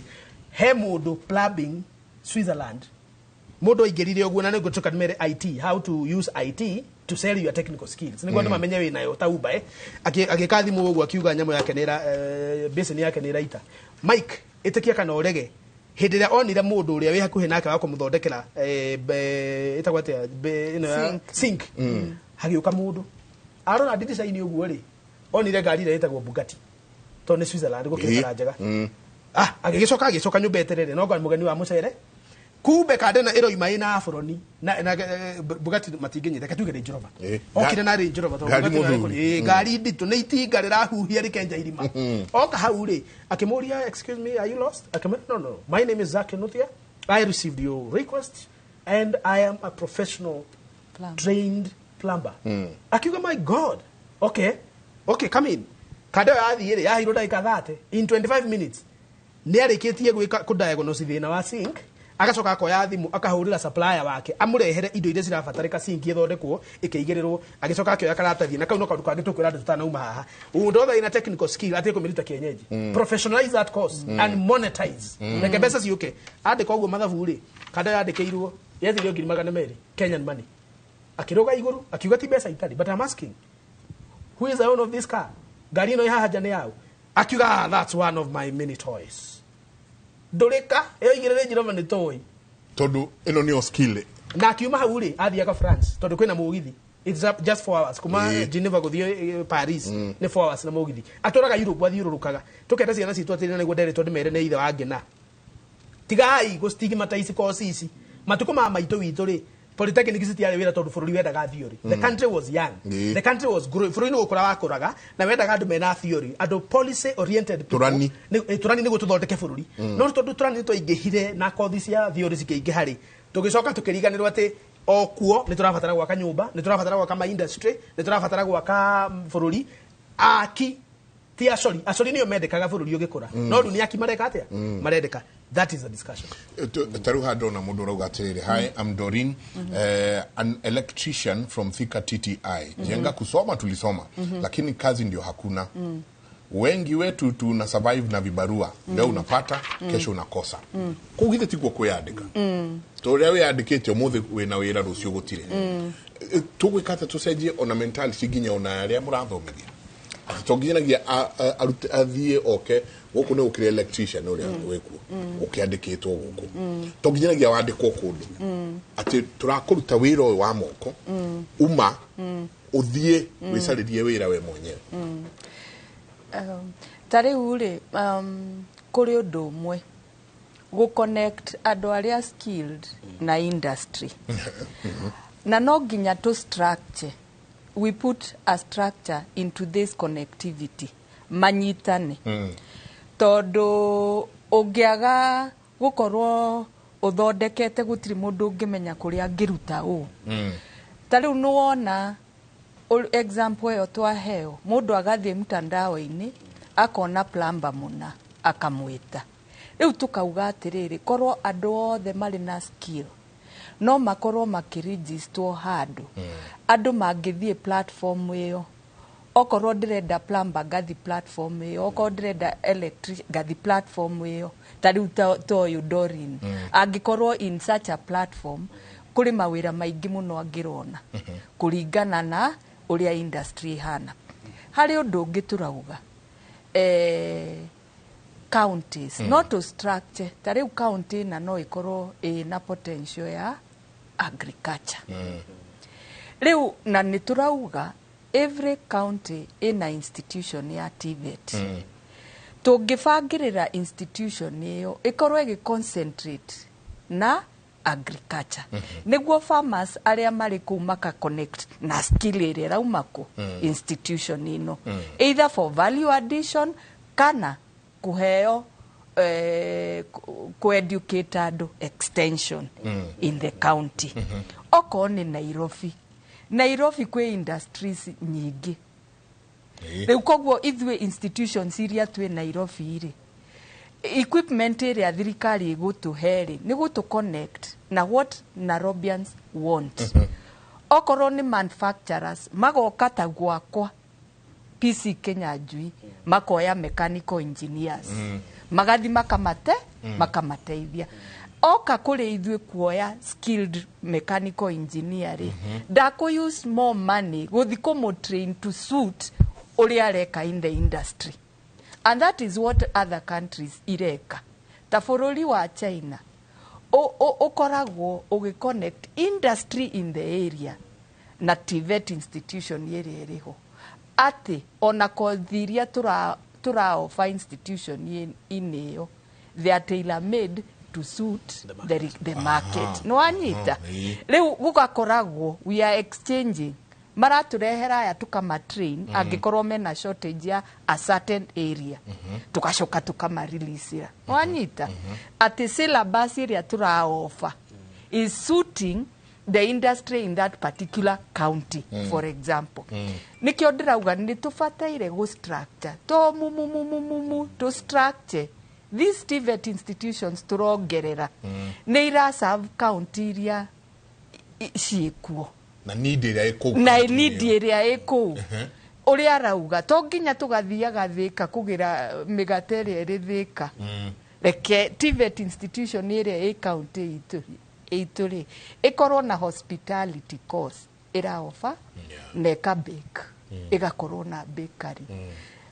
he mũndũ plumbing Switzerland, mũndũ aingĩrire ũguo, na nĩguo tũka mere IT, how to use IT to sell your technical skills, nĩguo andũ mamenye wĩ nayo ta Uber. Agĩka thimũ ũguo akiuga nyamũ yake nĩ basin yake nĩ ĩraita. Mike, ĩtĩkia kana ũrege, hĩndĩ ĩrĩa onire mũndũ ũrĩa wĩ hakuhĩ nake wa kũmũthondekera ĩtagwo atĩa, ĩno Sink. Sink, hagĩũka mũndũ arora ndirica-inĩ ũguo rĩ, onire ngari ĩrĩa ĩtagwo Bugatti, tondũ nĩ Switzerland gũkĩrĩ bara njega. Agĩgĩcoka agĩcoka nyũmba eterere no mũgeni wa mũcere, kumbe kandena ĩroima ĩna aburoni na Bugatti matingĩnyita, reke tuge Range Rover. Okire na Range Rover tondũ Ngari Bugatti no mũthuri. Ngari nditũ nĩ itinga rĩrahuhia rĩkenja irima. Oka hau rĩ, akĩmũria, "Excuse me, are you lost?" Akĩmwĩra, "No, no, my name is Zack Kinuthia. I received your request and I am a professional Plumber. trained plumber." Akiuga, "My God, okay, come in." Kanda ĩyo yathiĩ rĩ, yaheirwo ndagĩka 30, in 25 minutes nĩ arĩkĩtie gwĩka kũ diagnose thĩna wa sink. Agacoka akoya thimũ, akahũrĩra supplier wake, amũrehere indo iria cirabatarĩka, sinki ĩthondekwo, ĩkĩigĩrĩrwo, agĩcoka akĩoya karatathi. Na kau no kaũndũ kangĩ tũkwĩra andũ tũtanauma haha. Ũndũ othe ina technical skill atige kũmĩruta kienyeji. Professionalize that course and monetize. Reke mbeca ciũke. Andĩka ũguo mathabu rĩ, kanda yandĩkĩirwo yethirio 200,000 Kenyan money. Akĩrũga igũrũ akiuga ti mbeca itarĩ, but I'm asking, who is the owner of this car? Ngari ĩno ĩ haha nja nĩ yaũ? Akiuga, "Ah, that's one of my many toys." Ndũrĩka ĩyo igĩrĩ Range Rover nĩ toy. Tondũ ĩno nĩyo skill. Na akiuma hau rĩ, athiaga France tondũ kwĩna mũgithi. It's up just 4 hours kuma Geneva gũthiĩ Paris. Nĩ 4 hours na mũgithi. Atũraga Europe, athiũrũrũkaga. Tũkenda ciana citũ atĩrĩ, na nĩguo nderetwo ndĩmere nĩ ithe wa ngena, tigai gũ stigmatize course ici. Matukũ ma maitũ witũ rĩ, polytechnic citiarĩ wĩra tondũ bũrũri wendaga theory. The country was young. The country was growing. Bũrũri nĩ gũkũra wakũraga na wendaga andũ mena theory, andũ policy oriented people. Tũrani. Tũrani nĩguo tũthondeke bũrũri. No tondũ tũrani nĩ twaingĩhire na kothi cia theory cikĩingĩha rĩ, tũgĩcoka tũkĩriganĩrwo atĩ o kuo nĩ tũrabatara gwaka nyũmba, nĩ tũrabatara gwaka ma industry, nĩ tũrabatara gwaka bũrũri. Aki ti acori, acori nĩo mendekaga bũrũri ũgĩkũra, no rĩu nĩ aki mareka atĩa marendeka. That is the discussion. Ta rĩu haha ndona mũndũ ũrauga atĩrĩrĩ, "Hi, I'm Dorin, an electrician from Thika TTI. Jenga, kusoma tulisoma, lakini kazi ndio hakuna. Wengi wetu tuna survive na vibarua. Leo unapata, kesho unakosa." Kũu githĩ tiguo kwĩyandĩka? Ta ũrĩa wĩyandĩkĩte ũmũthĩ wĩna wĩra, rũciũ gũtirĩ. Tũgwĩka atĩa tũcenjie ona mentality nginya ona arĩa mũrathomithia, atĩ to nginyanagia arute athiĩ oke gũkũ nĩ gũkĩrĩ electrician ũrĩa wĩkuo ũkĩandĩkĩtwo gũkũ, to nginyanagia wandĩkwo kũndũ atĩ tũrakũruta wĩra ũyũ wa moko, uma ũthiĩ wĩcarĩrie wĩra we mwenyewe? Ta rĩu rĩ, kũrĩ ũndũ ũmwe gũ connect andũ arĩa skilled na industry, na no nginya tũ structure, we put a structure into this connectivity, manyitane, tondũ ũngĩaga gũkorwo ũthondekete, gũtirĩ mũndũ ũngĩmenya kũrĩa angĩruta ũũ. Ta rĩu nĩwona example ĩyo twaheo, mũndũ agathiĩ mtandao-inĩ akona plumber mũna, akamwĩta. Rĩu tũkauga atĩrĩrĩ, korwo andũ othe marĩ na skill no makorwo makĩrigistwo handũ, andũ mangĩthiĩ platform ĩyo, okorwo ndĩrenda plumber ngathi platform ĩyo, okorwo ndĩrenda electric ngathi platform ĩyo. Ta rĩu ta ũyũ Dorin angĩkorwo in such a platform, kũrĩ mawĩra maingĩ mũno angĩrona kũringana na ũrĩa industry ĩhana. Harĩ ũndũ ũngĩ tũrauga, counties no to structure. Ta rĩu county ĩna no ĩkorwo ĩna potential ya agriculture rĩu, na nĩ tũrauga every county ĩna institution ya TVET. Tũngĩbangĩrĩra institution ĩyo ĩkorwo ĩgĩ concentrate na agriculture, nĩguo farmers arĩa marĩ kũu maka connect na skill ĩrĩa ĩrauma kũ institution ĩno, either for value addition kana kũheo ku-educate andũ, extension in the county. Okorwo nĩ Nairobi, Nairobi kwĩ industries nyingĩ. Rĩu koguo ithuĩ institutions iria twĩ Nairobi rĩ, equipment ĩrĩa thirikari ĩgũtũhe rĩ, nĩ gũtũ connect na what Nairobians want. Okorwo nĩ manufacturers magoka ta gwakwa PC Kenya Njui, makoya mechanical engineers, magathi makamateithia. Oka kũrĩ ithuĩ kuoya skilled mechanical engineer rĩ, ndakũ use more money gũthi kũmũ train to suit ũrĩa areka in the industry. And that is what other countries ireka. Ta bũrũri wa China ũkoragwo ũgĩ connect industry in the area na TVET institution ĩrĩa ĩrĩho, atĩ ona kothi iria tũra offer institution inĩ ĩyo, they are tailor made to suit the market. Nĩ wanyita? Rĩu gũgakoragwo we are exchanging, maratũrehera aya tukamatrain, angĩkorwo mena shortage ya a certain area, tugacoka tukamareleasira. Wanyita atĩ syllabus ĩrĩa tũraofa is suiting the industry in that particular county, for example. Nĩkĩo ndĩrauga nĩ tũbataire gũ structure to mumumumumu, tũ structure These TVET institutions tũrongerera nĩ ira serve county iria ciĩkuo na need ĩrĩa ĩ kũu. Na need ĩrĩa ĩ kũu. Ũrĩa arauga, to nginya tũgathiaga Thĩka kũgĩra mĩgate ĩrĩa ĩrĩ Thĩka. Reke TVET institution ĩrĩa ĩ county itũ rĩ, ĩkorwo na hospitality course ĩraoba na ĩka bake, ĩgakorwo na bakery.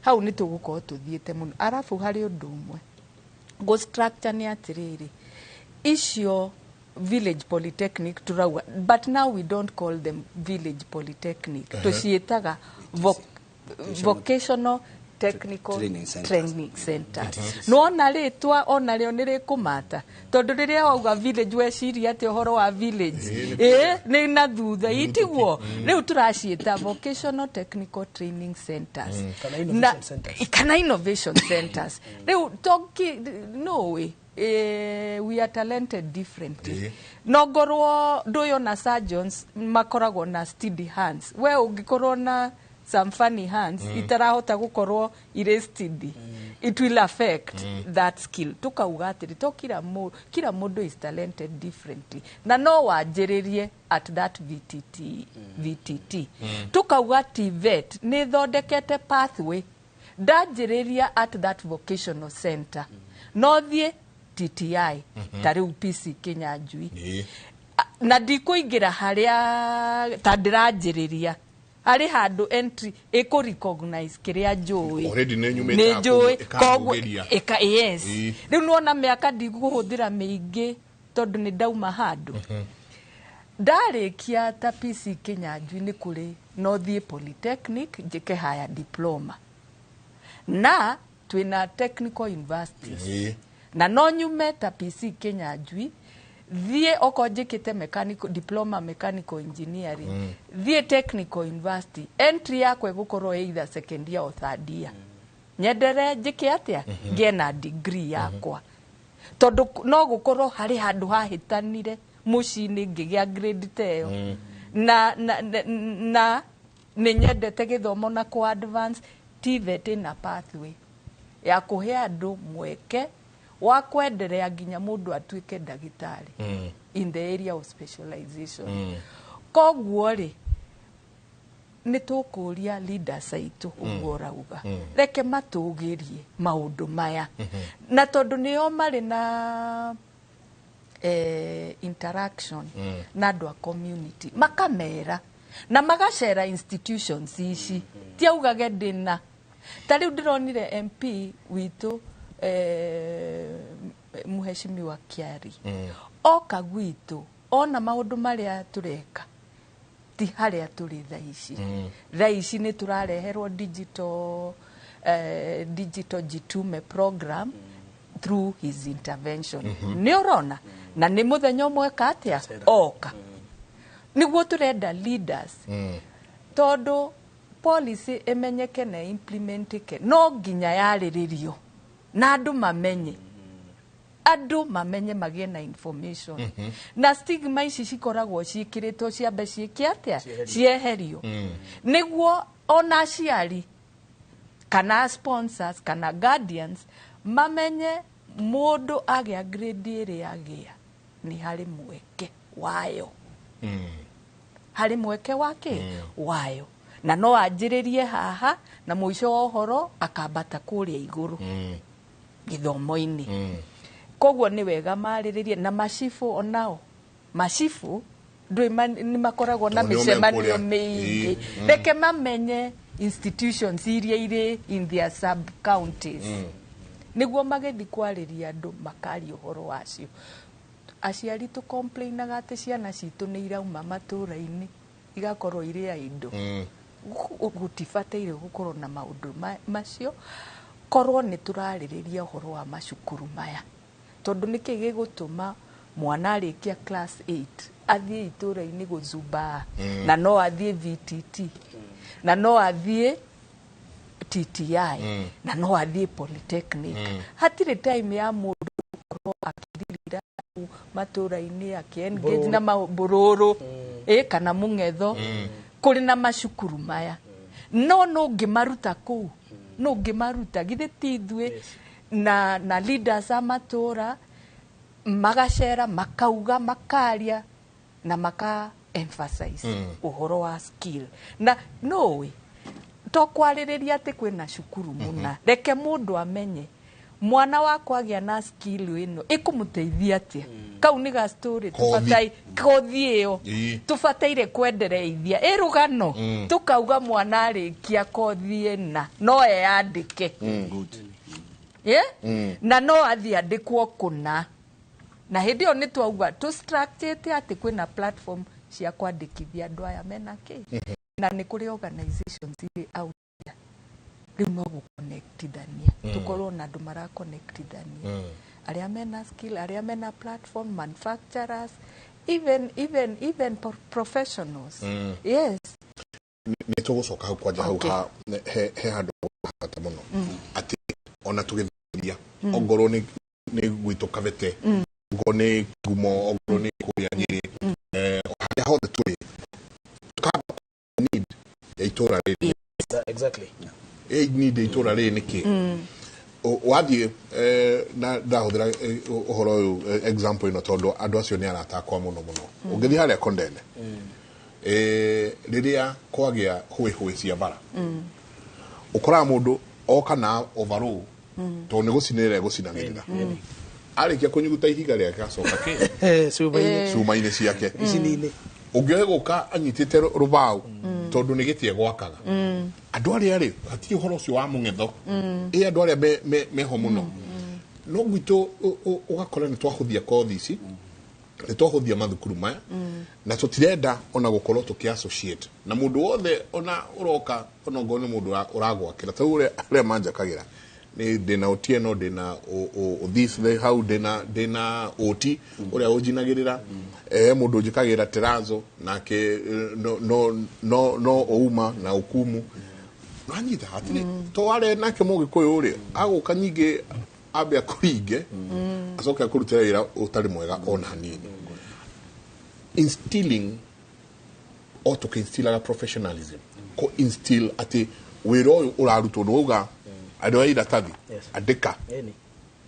Hau nĩ tũgũkorwo tũthiĩte mũno. Arabu harĩ ũndũ ũmwe go structure nĩ atĩrĩrĩ, icio village polytechnic turauga, but now we don't call them village polytechnic, tũciĩtaga vocational technical training centers. Training centers. Nĩwona rĩtwa ona rĩo nĩ rĩkũmata, tondũ rĩrĩa wauga village weciria atĩ ũhoro wa village ĩ nĩ na thutha, itiguo rĩu tũraciĩta vocational technical training centers. Kana innovation centers. Kana innovation centers. Rĩu toki no way, we are talented differently. No ngorwo ndũyona surgeons makoragwo na steady hands, we ũngĩkorwo na some funny hands itarahota gukorwo irĩ steady, it will affect that skill. Tukauga atĩrĩ, to kila mũndũ is talented differently, na no wanjĩrĩrie at that VTT. VTT tukauga TVET nĩ thondekete pathway, ndanjĩrĩria at that vocational center no thiĩ TTI, ta rĩu PC Kinyanjui. Na ndikũingĩra harĩa ta ndĩranjĩrĩria, harĩ handũ entry ĩkũ recognize kĩrĩa njũĩ. Already nĩ nyumĩte nĩ njũĩ. Ĩkangũgĩria. Koguo yes. Rĩu nĩwona mĩaka ndigũhũthĩra mĩingĩ tondũ nĩ ndauma handũ ndarĩkia ta PC Kinyanjui, nĩ kũrĩ no thiĩ polytechnic njĩke higher diploma, na twĩna technical universities. Na no nyume ta PC Kinyanjui, thiĩ okorwo njĩkĩte mechanical diploma, mechanical engineering, thiĩ technical university, entry yakwa ĩgũkorwo either second year or third year, nyendere njĩke atĩa, ngĩe na degree yakwa, tondũ no gũkorwo harĩ handũ hahĩtanire mũciĩ-inĩ ngĩgĩa grade ta ĩyo, na nĩ nyendete gĩthomo na kũ advance. TVET ĩna pathway ya kũhe andũ mweke wa kwenderea nginya mũndũ atuĩke ndagĩtarĩ in the area of specialization. Koguo rĩ, nĩ tũkũria leaders aitũ, ũguo ũrauga, reke matũgĩrie maũndũ maya, na tondũ nĩo marĩ na interaction na andũ a community, makamera na magacera institutions ici, ti augage ndĩna ta rĩu ndĩronire MP witũ, Mheshimiwa Kiari, oka gwitũ ona maũndũ marĩa tũreka, ti harĩa tũrĩ thaa ici. Thaa ici nĩ tũrareherwo digital Jitume program through his intervention. Nĩ ũrona na nĩ mũthenya ũmwe ka atĩa oka. Nĩguo tũrenda leaders, tondũ policy ĩmenyeke na implementike no nginya yarĩrĩrio na andũ mamenye, andũ mamenye, magĩe na information. Na stigma ici cikoragwo ciĩkĩrĩtwo ciambe ciĩke atĩa, cieherio, nĩguo ona aciari kana sponsors kana guardians mamenye mũndũ agĩa grade ĩrĩa agĩa nĩ harĩ mweke wayo, harĩ mweke wake wayo, na no anjĩrĩrie haha na mũico wa ũhoro akambata kũrĩa igũrũ gĩthomo-inĩ. Koguo nĩ wega marĩrĩrie na macibũ, onao macibũ ndũĩ nĩ makoragwo na Tondũ nĩo mĩcemanio mekũrĩa. mĩingĩ. Reke mamenye institutions iria irĩ in their sub counties, nĩguo magĩthiĩ kwarĩria andũ makaria ũhoro wacio. Aciari tũ complainaga atĩ ciana citũ nĩ irauma matũra-inĩ igakorwo irĩ a indo. Gũtibataire gũkorwo na maũndũ macio, korwo nĩ tũrarĩrĩria ũhoro wa macukuru maya, tondũ nĩkĩ gĩgũtũma mwana arĩkia class 8 athiĩ itũra-inĩ gũcumbaa, na no athiĩ VTT, na no athiĩ TTI, na no athiĩ polytechnic? Hatirĩ time ya mũndũ gũkorwo akĩririra kũu matũra-inĩ akĩ-engage na mbũrũrũ ĩ kana mũng'etho. Kũrĩ na macukuru maya, no no ngĩmaruta kũu, no ngĩmaruta githĩ ti ithuĩ? Na leaders a matũra magacera, makauga, makaria na maka emphasize ũhoro wa skill. Na nũĩ to kwarĩrĩria atĩ kwĩna cukuru mũna, reke mũndũ amenye mwana wakwa agĩa na skill ĩno ĩkũmũteithia atĩa. Kau nĩ ga story. Kothi. Tũbatai kothi ĩyo tũbataire kwendereithia ĩrũgano, tũkauga mwana arĩkia kothi ĩna no eyandĩke. Yeah? Na no athiĩ andĩkwo kũna, na hĩndĩ ĩyo nĩ twauga tũ-structurĩte atĩ kwĩna platform cia kwandĩkithia andũ aya mena kĩ, na nĩ kũrĩ organizations irĩ out there. Rĩu no gũconnectithania, tũkorwo na andũ maraconnectithania arĩa mena skill, arĩa mena platform, manufacturers, even professionals, yes. Nĩ tũgũcoka hau kwanja hau. Okay. Ha he handũ bata mũno atĩ ona tũgĩthia ongorwo nĩ gwitũ Kabete, ongorwo nĩ Ngumo, ongorwo nĩ kũrĩa Nyĩrĩ, harĩa hothe tũrĩ, tũkamba need ya itũra rĩrĩ. Ĩ need ya itũra rĩrĩ nĩ kĩ? Wathiĩ na ndahũthĩra ũhoro ũyũ, example ĩno, tondũ andũ acio nĩ arata akwa mũno mũno. Ũngĩthiĩ harĩa Kondene, rĩrĩa kwagĩa hũĩ hũĩ cia bara, ũkoraga mũndũ oka na overall tondũ nĩ gũcinĩrĩra egũcinagĩrĩra, arĩkia kũnyuguta ihiga rĩake acoka kĩ? Cuba-inĩ. Cuma-inĩ ciake. Icini-inĩ. Ũngĩoe gũka anyitĩte rũbaũ tondũ nĩ gĩtĩ egwakaga. Andũ arĩa rĩ hatirĩ ũhoro ũcio wa mũng'etho, ĩ andũ arĩa meho mũno no gwitũ ũgakora nĩ twahũthia kothi ici, nĩ twahũthia mathukuru maya, na tũtirenda ona gũkorwo tũkĩ associate na mũndũ wothe ona ũroka, ona ongorwo nĩ mũndũ ũragwakĩra. Ta rĩu ũrĩa manjakagĩra nĩ ndĩna Otieno, ndĩna this hau, ndĩna oti ũrĩa ũnjinagĩrĩra, mũndũ ũnjĩkagĩra terazo nake, no ouma na ukumu nanyita hatirĩ to arĩa nake mũgĩkũyũ rĩ agũka nyingĩ ambe akũringe acoke akũrutĩra wĩra ũtarĩ mwega ona hanini. Instilling o tũkĩinstillaga professionalism, ko instill atĩ wĩra ũyũ ũrarutwo nĩ wauga andũ a iratathi. Andĩka.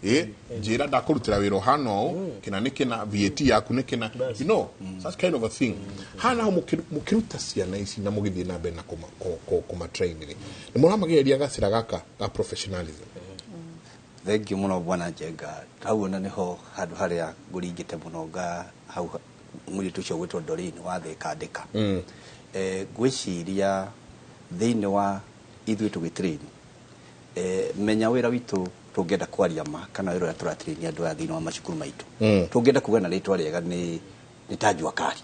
Ĩ njĩra ndakũrutĩra wĩra ũhana ũũ, kĩna nĩ kĩna, VAT yaku nĩ kĩna, such kind of a thing. Haha naho mũkĩruta ciana ici na mũgĩthiĩ na mbere na kũmatrain rĩ, nĩ mũramageria gacĩra gaka ga professionalism? Thengiũ mũno, bwana Njenga. Hau ona nĩho handũ harĩa ngũringĩte mũno nga hau mũirĩtu ũcio gwĩtwo Doreen wa Thika Ndĩka. Ngwĩciria thĩinĩ wa ithuĩ tũgĩtrain, menya wĩra witũ, tũngĩenda kwaria ma kana wĩra ũrĩa tũratrain andũ aya thĩinĩ wa macukuru maitũ, tũngĩenda kuga na rĩtwa rĩega nĩ ta jua kali,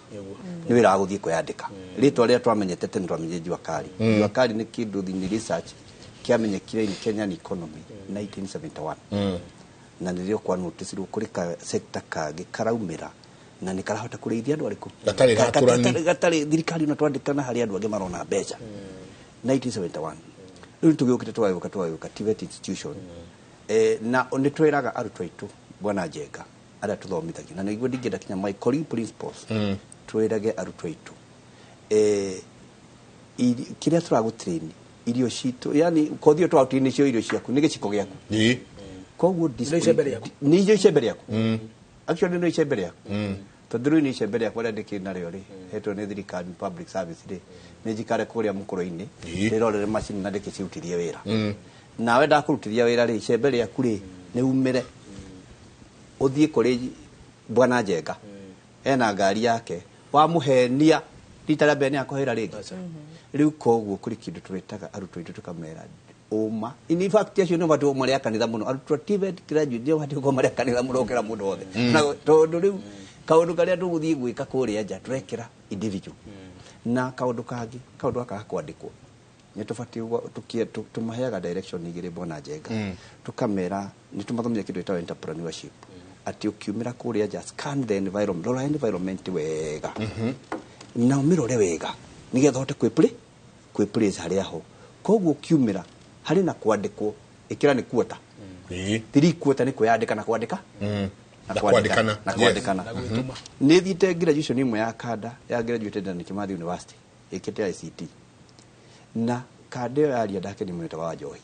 nĩ wĩra wa gũthiĩ kwĩyandĩka. Rĩtwa rĩrĩa twamenyete tene, twamenyete jua kali. Jua kali nĩ kĩndũ thĩinĩ research kĩamenyekire in Kenyan economy 1971, na nĩrĩo kwa noticirwo kũrĩ ka sector kangĩ karaumĩra na nĩ karahota kũrĩithia andũ arĩkũ. Gatarĩ gatũrani. Gatarĩ thirikari ona twandĩkana harĩ andũ angĩ marona mbeca. 1971 rĩu tũgĩũkĩte tũgagĩũka TVET institution, na nĩ twĩraga arutwo aitũ, bwana Njenga, arĩa tũthomithagia, na nĩguo ndingĩenda kinya my colleague principals, twĩrage arutwo aitũ, kĩrĩa tũragũtrain irio citũ, yani kothi ĩyo tũragũtrain nĩcio irio ciaku, nĩ gĩciko gĩaku. Koguo Nĩ icembe rĩaku. Nĩ irio icembe rĩaku. Actually nĩ icembe rĩaku, tondũ rĩu nĩ icembe rĩakwa rĩa ndĩkĩ narĩo rĩ hetwo nĩ thirikari public service rĩ, nĩ njikare kũrĩa mũkũrũ-inĩ, ndĩrorere macini na ndĩkĩcirutithie wĩra. Nawe ndakũrutithia wĩra rĩ, icembe rĩaku rĩ nĩ umĩre ũthiĩ kũrĩ bwana Njenga ena ngari yake, wamũhenia rita rĩa mbere nĩ akũhera rĩngĩ. Rĩu koguo kũrĩ kĩndũ twĩtaga arutwo aitũ tũkamera ũma. In fact acio nĩ batiĩ marĩ a kanitha mũno. Arutwo a TVET graduate nĩo batiĩ gũkorwo marĩ a kanitha mũno gũkĩra mũndũ wothe. Na tondũ rĩu kaũndũ karĩa tũgũthiĩ gwĩka kũrĩa nja tũrekĩra individual. Na kaũndũ kangĩ, kaũndũ gaka ga kwandĩkwo, nĩ tũbatiĩ tũmaheaga direction igĩrĩ, bwana Njenga. Tũkamera nĩ tũmathomithia kĩndũ gĩtagwo entrepreneurship, atĩ ũkiumĩra kũrĩa nja, scan the environment, rora environment wega na ũmĩrore wega nĩgetha ũhote kwĩ place harĩa ho. Koguo ũkiumĩra harĩ na kwandĩkwo, ĩkĩra nĩ kuota 3/4 nĩ kwĩyandĩka na kwandĩka Na kwandĩkana. Na kwandĩkana. Na gwĩtũma. Nĩ thiĩte graduation ĩmwe ya kanda ya graduated na Kimathi University ĩkĩte ICT, na kanda ĩyo yaria ndake nĩ mũnene wa njohi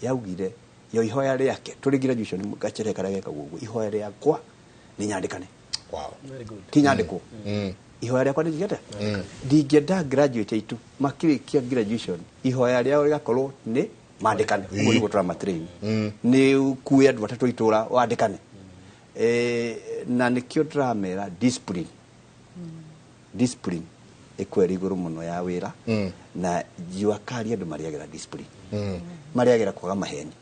yaugire Yo ihoya rĩake tũrĩ graduation gacere karĩa gekagwo ũguo, ihoya rĩakwa nĩ nyandĩkane. Wow. Very good. Ti nyandĩkwo, ihoya rĩakwa nĩ njigĩte ndingĩenda graduate aitũ makĩrĩkia graduation ihoya rĩao rĩgakorwo nĩ mandĩkane. Ũguo nĩguo tũramatrain, nĩ kuĩ andũ atatũ itũra wandĩkane. Na nĩkĩo ndĩramera discipline, discipline ĩkwera igũrũ mũno ya wĩra. Na jua kali andũ marĩagĩra discipline, marĩagĩra kwaga maheni.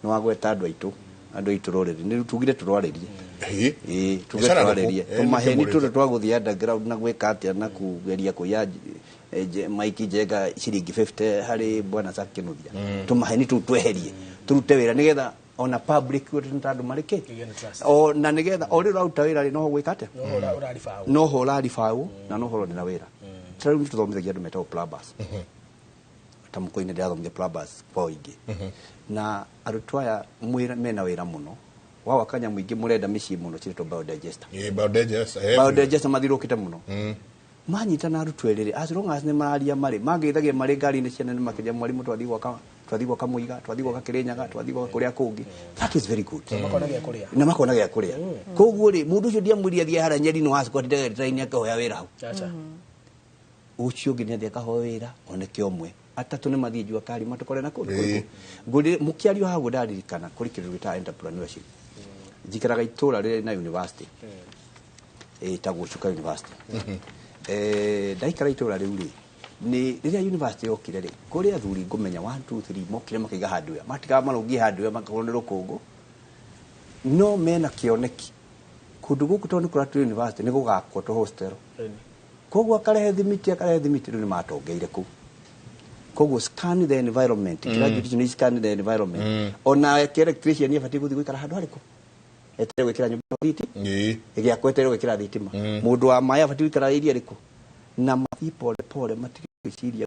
Nĩ wagweta andũ aitũ, andũ aitũ rũrĩrĩ nĩ tugire tũrwarĩrie. Ĩĩ, tuge Biacara twarĩrie nĩkũ? tũmaheni Nĩkĩo tũtũ twa gũthiĩ underground na gwĩka atĩa na kũgeria kũiya Mike Njenga ciringi 50 harĩ bwana Zakinuthia. Tũmaheni tũu tweherie, tũrute wĩra nĩgetha ona public nĩ ta andũ marĩ kĩ Ĩgĩe na trust. O na nĩgetha o rĩu ũraruta wĩra rĩ, noho gwĩka atĩa? No ũraribaũ. Noho ũraribaũ na noho ũronera wĩra. Ta rĩu nĩtũthomithagia andũ metagwo plumbers. Ta mũkũinĩ ndĩrathomithia plumbers kwa ũingĩ, na arutwo aya mena wĩra mũno wa gwaka nyamũ ingĩ mũrenda mĩciĩ mũno ciretwo biodigester. Biodigester, Biodigester mathirũkĩte mũno. Manyitana arutwo erĩ rĩ, as long as nĩ mararia marĩ mangeithagia marĩ ngari-inĩ ciana nĩ makĩria mwarimũ, twathiĩ gwaka, twathiĩ gwaka Mũiga, twathiĩ gwaka Kĩrĩnyaga, twathiĩ gwaka kũrĩa kũngĩ. That is very good. Makona gĩa kũrĩa. Na makona gĩa kũrĩa. Koguo rĩ, mũndũ ũcio ndiamwĩrire athiĩ harĩa Nyeri no aciko atindaga raini akahoya wĩra hau. Acha. Ũcio ũngĩ nĩ athiĩ akahoya wĩra oneke ũmwe atatũ nĩ mathiĩ jua kali matũkore na kũndũ ngũrĩ mũkĩario hau. Ndaririkana kũrĩ kĩndũ gĩtaga entrepreneurship. Njikaraga itũra rĩrĩ na university ĩtagwo Chuka University. Ndaikara itũra rĩu rĩ, nĩ rĩrĩa university yokire rĩ, kũrĩ athuri ngũmenya 1 2 3 mokire makaiga handũ ya matigaga marũngiĩ handũ ya makakorwo nĩ rũkũngũ, no mena kĩoneki kũndũ gũkũ tondũ nĩ kũratũ university nĩ gũgakwo tũ hostel. Koguo akarehe thimiti, akarehe thimiti, rĩu nĩ matongeire kũu. Koguo scan the environment. Graduate nĩ scan the environment. Ona electrician abatiĩ gũthiĩ gũikara handũ harĩkũ etere gwĩkĩra nyũmba thiti ĩgĩakwo, etere gwĩkĩra thitima. Mũndũ wa maĩ abatiĩ gũikara area ĩrĩkũ, na mathiĩ pole pole, matige gwĩciria,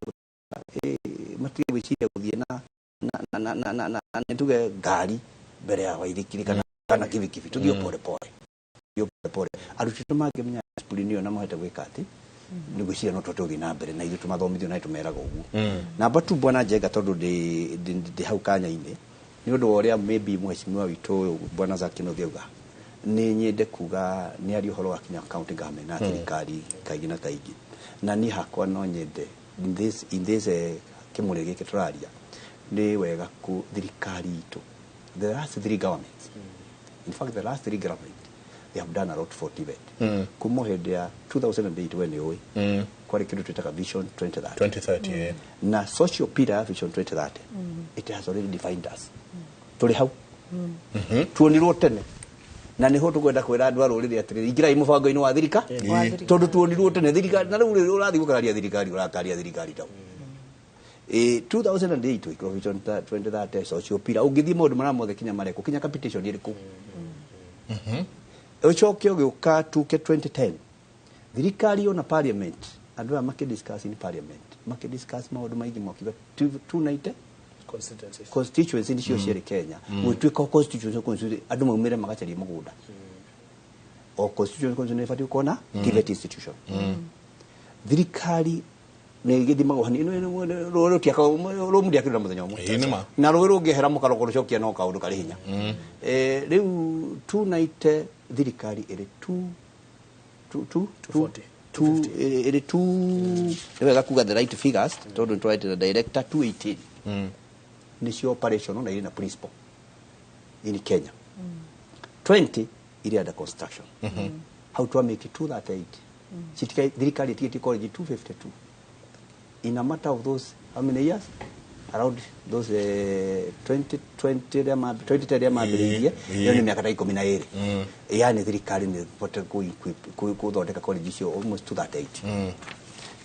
matige gwĩciria gũthiĩ na nĩ tuge ngari mbere ya waithikiri kana kibikibi. Tũthiĩ pole pole, tũthiĩ pole pole. Arutwo mangĩmenya discipline ĩyo na mahote gwĩka atĩ nĩ gwĩciria no tũhote gũthiĩ na mbere na ithuĩ tũmathomithio na tũmeraga ũguo. Namba tu, bwana Njenga, tondũ ndĩ hau kanya-inĩ nĩ ũndũ wa ũrĩa maybe mheshimiwa witũ ũyũ bwana Zakinuthia auga, nĩ nyende kuga nĩ aria ũhoro wa kinya county government na thirikari kaingĩ na kaingĩ, na niĩ hakwa no nyende in this kĩmũrĩ gĩkĩ tũraria nĩ wega ku thirikari itũ, the last three governments, in fact the last three government, they have done a lot for TVET. Kuma hĩndĩ ya 2008, we nĩ ũĩ kwarĩ kĩndũ twĩtaga Vision 2030. 2030, yeah. Na social pillar ya Vision 2030, it has already defined us. Tũrĩ hau tuonirwo tene, na nĩho tũkwenda kwĩra andũ a rũrĩrĩ atĩrĩrĩ, ingĩrai mũbango-inĩ wa thirika. Wa thirikari. Tondũ tuonirwo tene thirikari, na rĩu rĩ, ũrathiĩ gũkararia thirikari, ũrakaria thirikari tau. 2008 ĩkĩrwo Vision 2030 social pillar, ũngĩthiĩ maũndũ marĩa mothe kinya marekwo, kinya capitation ĩrĩkũ. Ũcoke ũgĩũka tuke 2010, thirikari ona parliament, andũ aya makĩdiscuss in parliament, makĩdiscuss maũndũ maingĩ, makiuga 290 Constituencies. Constituency nĩcio ciarĩ Kenya, gũtuĩka o constituency constituency andũ maumĩre magacaria mũgũnda, o constituency constituency nĩ ĩbatiĩ gũkorwo na TVET institution. Thirikari nĩ ĩgĩthimagwo hanini, rũĩ rũmu ndĩakĩrwo na mũthenya ũmwe. Ĩĩ, nĩ ma. Na rũĩ rũngĩehera mũkaro rũcokia no kaũndũ karĩ hinya. Rĩu 290 thirikari ĩrĩ 2 2 2 240. 2 ĩrĩ 2, nĩ wega kuga the right figures tondũ nĩ tũraĩte na director, 218 nĩcio operational na irĩ na principal in Kenya, 20 irĩ under construction. Hau twamĩki 238. Citika thirikari ĩtigĩtie college 252 in a matter of those how many years, around those 2020 rĩa 2010 rĩa mambĩrĩirie. Ĩyo nĩ mĩaka ta 12. Yani thirikari nĩ bote gũthondeka college icio almost 238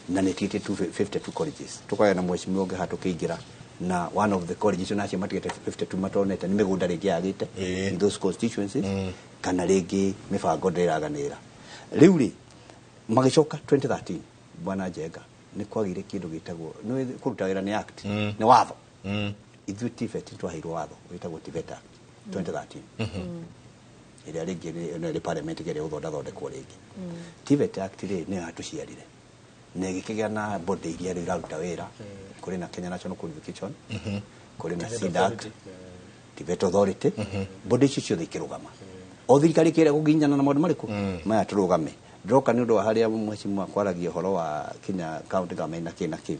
na nĩ tigĩtie 252 colleges. Tũkagĩa na mheshimiwa ũngĩ haha tũkĩingĩra na one of the colleges nacio matigĩte 52 matonete nĩ mĩgũnda rĩngĩ yagĩte in those constituencies, kana rĩngĩ mĩbango ndĩraganĩra. Rĩu rĩ, magĩcoka 2013, bwana Njenga, nĩ kwagĩire kĩndũ gĩtagwo nĩ kũruta wĩra nĩ act, nĩ watho. Ithuĩ TVET twaheirwo watho wĩtagwo TVET Act 2013, ĩrĩa rĩngĩ nĩ ĩrĩ parliament ĩgeria gũthondathondekwo rĩngĩ. TVET Act rĩ, nĩyo yatũciarire na ĩgĩkĩgĩa na body iria rĩu iraruta wĩra. Kũrĩ na Kenya National Qualification, kũrĩ na TVET CDAC. Authority. TVET authority, body icio ciothe ikĩrũgama. O thirikari ĩkĩrĩa kũginyana na maũndũ marĩkũ maya tũrũgame. Ndĩroka nĩ ũndũ wa harĩa mheshimiwa kwaragia ũhoro wa kinya county government na kĩ na kĩ.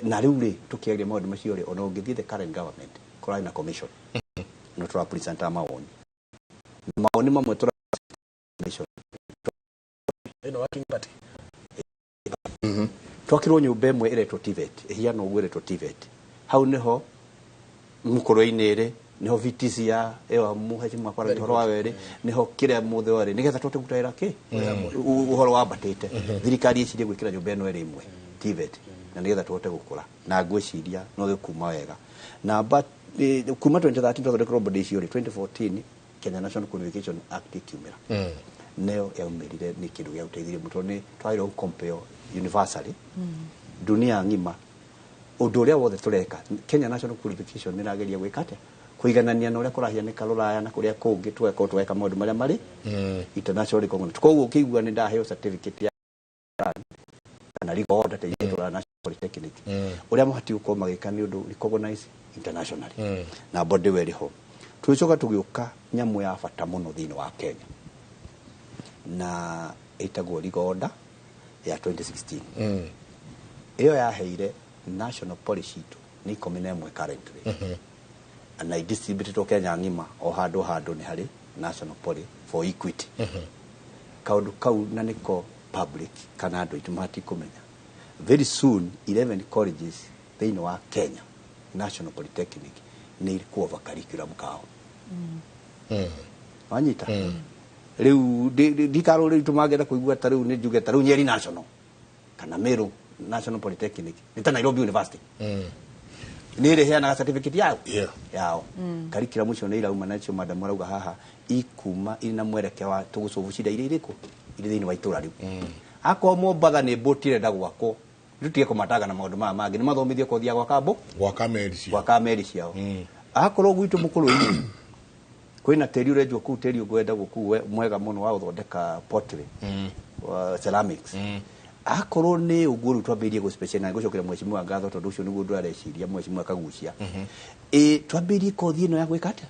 Na rĩu rĩ, tũkĩaria maũndũ macio rĩ, ona ũngĩthiĩ the current government kũrarĩ na commission no tũrapresenta mawoni, na mawoni mamwe tũra commission. Ĩno working party. Twakirwo nyũmba ĩmwe ĩretwo TVET, ĩhiana ũguo, ĩretwo TVET. Hau nĩho mũkũrũ-inĩ ĩrĩ, nĩho VTC ya ĩyo mheshimiwa kwaragia ũhoro wa werĩ, nĩho kĩrĩa mũthĩ warĩ, nĩgetha tũhote kũruta wĩra kĩ ũhoro wambatĩte. Thirikari ĩcirie gwĩkĩra nyũmba ĩno ĩrĩ ĩmwe TVET, na nĩgetha tũhote gũkũra, na ngwĩciria no gĩkuma wega na but kuma 2013 twathondekerwo body icio rĩ, 2014 Kenya National Qualification Act ĩkiumĩra. Nĩyo yaumĩrire, nĩ kĩndũ gĩa gũteithirie mũno tondũ nĩ twagĩrĩirwo gũcompare universally dunia ng'ima ũndũ ũrĩa wothe tũreka. Kenya National Qualification nĩ ĩrageria gwĩka atĩa? Kũiganania na ũrĩa kũrahianĩka rũraya na kũrĩa kũngĩ, tũgakorwo tũgeka maũndũ marĩa marĩ international recognized. Koguo ũkĩigua nĩ ndaheo certificate ya kana legal order ta ithuĩ tũra National Polytechnic, ũrĩa mahatiĩ gũkorwo magĩka nĩ ũndũ recognize internationally na body ĩyo ĩrĩ ho. Tũgĩcoka tũgĩũka nyamũ ya bata mũno thĩinĩ wa Kenya na ĩtagwo legal order ya 2016. Ĩyo yaheire national policy itũ nĩ 11 currently, na idistributĩtwo Kenya ng'ima, o handũ handũ nĩ harĩ national poly for equity. Kaũndũ kau na nĩko public kana andũ aitũ mahatiĩ kũmenya, very soon 11 colleges thĩinĩ wa Kenya National Polytechnic nĩ ikuova curriculum kao. Wanyita rĩu ndikarũ rĩu tũmangĩenda kũigua ta rĩu nĩ njuge ta rĩu Nyeri National kana Meru National Polytechnic nĩ ta Nairobi University, nĩ ĩrĩheanaga certificate yao yao. Curriculum icio nĩ irauma, nacio madam arauga haha ikuma irĩ na mwerekeo wa tũgũcobu cida iria irĩkũ irĩ thĩinĩ wa itũra rĩu. Akorwo Mombatha nĩ mbũti ĩrenda gwakwo, rĩu kũmatanga na maũndũ maya mangĩ nĩ mathomithio kothi ya gwaka mbũ Gwaka meri cio. Gwaka meri ciao. Akorwo gwitũ mũkũrũ-inĩ kwĩna tĩri ũrenjwo kũu, tĩri ũngwendagwo kũu mwega mũno wa gũthondeka pottery, wa ceramics, akorwo nĩ ũguo rĩu twambĩrĩrie gũ specialize na gũcokeria mheshimiwa ngatho tondũ ũcio nĩguo ũndũ areciria mheshimiwa akagucia. Ĩ twambĩrĩrie kothi ĩno ya gwĩka atĩa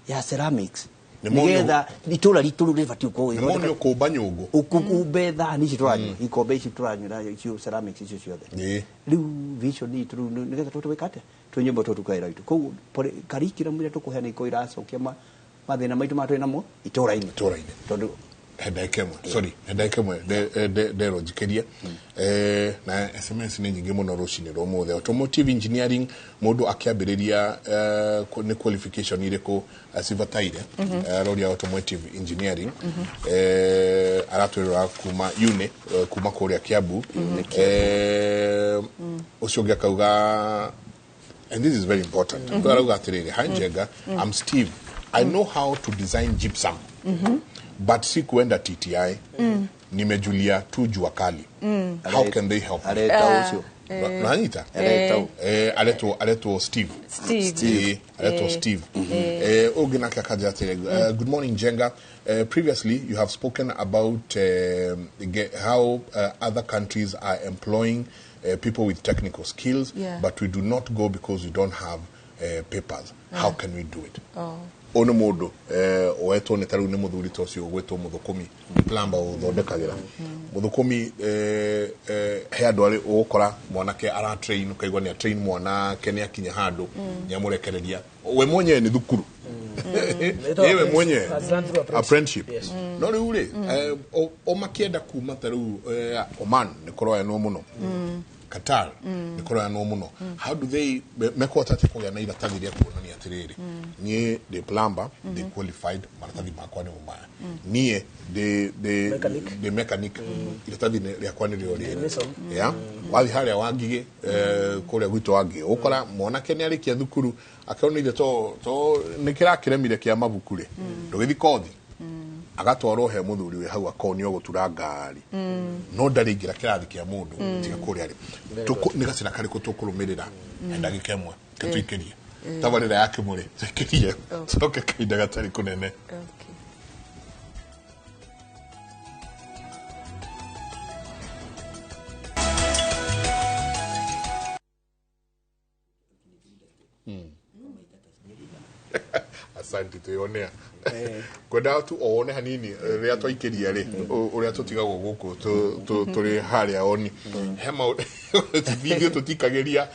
ya ceramics Nĩ monio- nĩgetha itũra ritũ rĩu rĩbatiĩ gũkorwo Nĩ monio kũmba nyũngũ. Ũkumbe thani ici tũranyua, ikombe ici tũranyua icio, ceramics icio ciothe. Rĩu vision itũ rĩu nĩgetha tũhote gwĩka atĩa twĩ nyũmba tũtukaĩra itũ. Koguo curriculum ĩrĩa tũkũheana ikorwo iracokia mathĩna maitũ marĩa twĩ namo itũra-inĩ. Itũra-inĩ. Tondũ He ndagĩka ĩmwe, sorry, he ndagĩka ĩmwe nderwo njikĩrie. Na SMS nĩ nyingĩ mũno rũcinĩ rwa ũmũthĩ. Automotive engineering, mũndũ akĩambĩrĩria nĩ qualification irĩkũ cibataire? Aroria automotive engineering. Aratwĩrora kuma uni kuma kũrĩa Kiambu. Ũcio ũngĩ akauga, and this is very important, arauga atĩrĩrĩ, "Hi Njenga, I'm Steve. I know how to design gypsum, but si kuenda TTI. Nimejulia tu jua kali. How can they help me?" Areta ũcio. Nanyita. Areta ũ. Aretwo Steve. Steve. Aretwo Steve. Ũngĩ nake akaja atĩrĩ, "Good morning Njenga. Previously you have spoken about how other countries are employing people with technical skills, but we do not go because we don't have papers. How can we do it?" Oh. Ũyũ nĩ mũndũ oetwo nĩ tarĩu nĩ mũthuri ta ũcio ũgwĩtwo mũthũkũmi, plumber ũthondekagĩra mũthũkũmi. He andũ arĩ ũgũkora mwanake aratrain, ũkaigua nĩ atrain mwanake, nĩ akinya handũ nĩ amũrekereria we mwenyewe nĩ thukuru ĩwe mwenyewe. Has done through apprenticeship. Yes. No rĩu rĩ, o makĩenda kuma ta rĩu Oman nĩ kũroyanwo mũno, Qatar nĩ kũroyanwo mũno, how do they mekũhota atĩa kũgĩa na iratathi rĩa kuonania atĩrĩrĩ, niĩ ndĩ plumber, ndĩ qualified, maratathi makwa nĩmo maya, niĩ ndĩ Mechanic. ndĩ mechanic, iratathi rĩakwa nĩrĩo rĩrĩ? Mason. Yeah. Wathiĩ harĩa Wangigĩ, kũrĩa gwitũ Wangigĩ, ũkora mwanake nĩ arĩkia thukuru akĩona ithe to nĩ kĩrakĩremire kĩa mabuku rĩ, ndũgĩthi kothi, agatwarwo he mũthuri wĩ hau akonio gũtura ngari, no ndarĩingĩra kĩrathi kĩa mũndũ tiga kũrĩa rĩ. Nĩ gacĩra karĩkũ tũkũrũmĩrĩra? He ndagĩka ĩmwe tũikĩrie tabarĩra ya kĩmũrĩ, tũikĩrie coke kahinda gatarĩ kũnene. Okay. Asante twĩonea ngwendaga tu o wone hanini rĩrĩa twaikĩria rĩ ũrĩa tũtigagwo gũkũ tũrĩ harĩa oni he maũndũ ithuĩ tũtikagĩria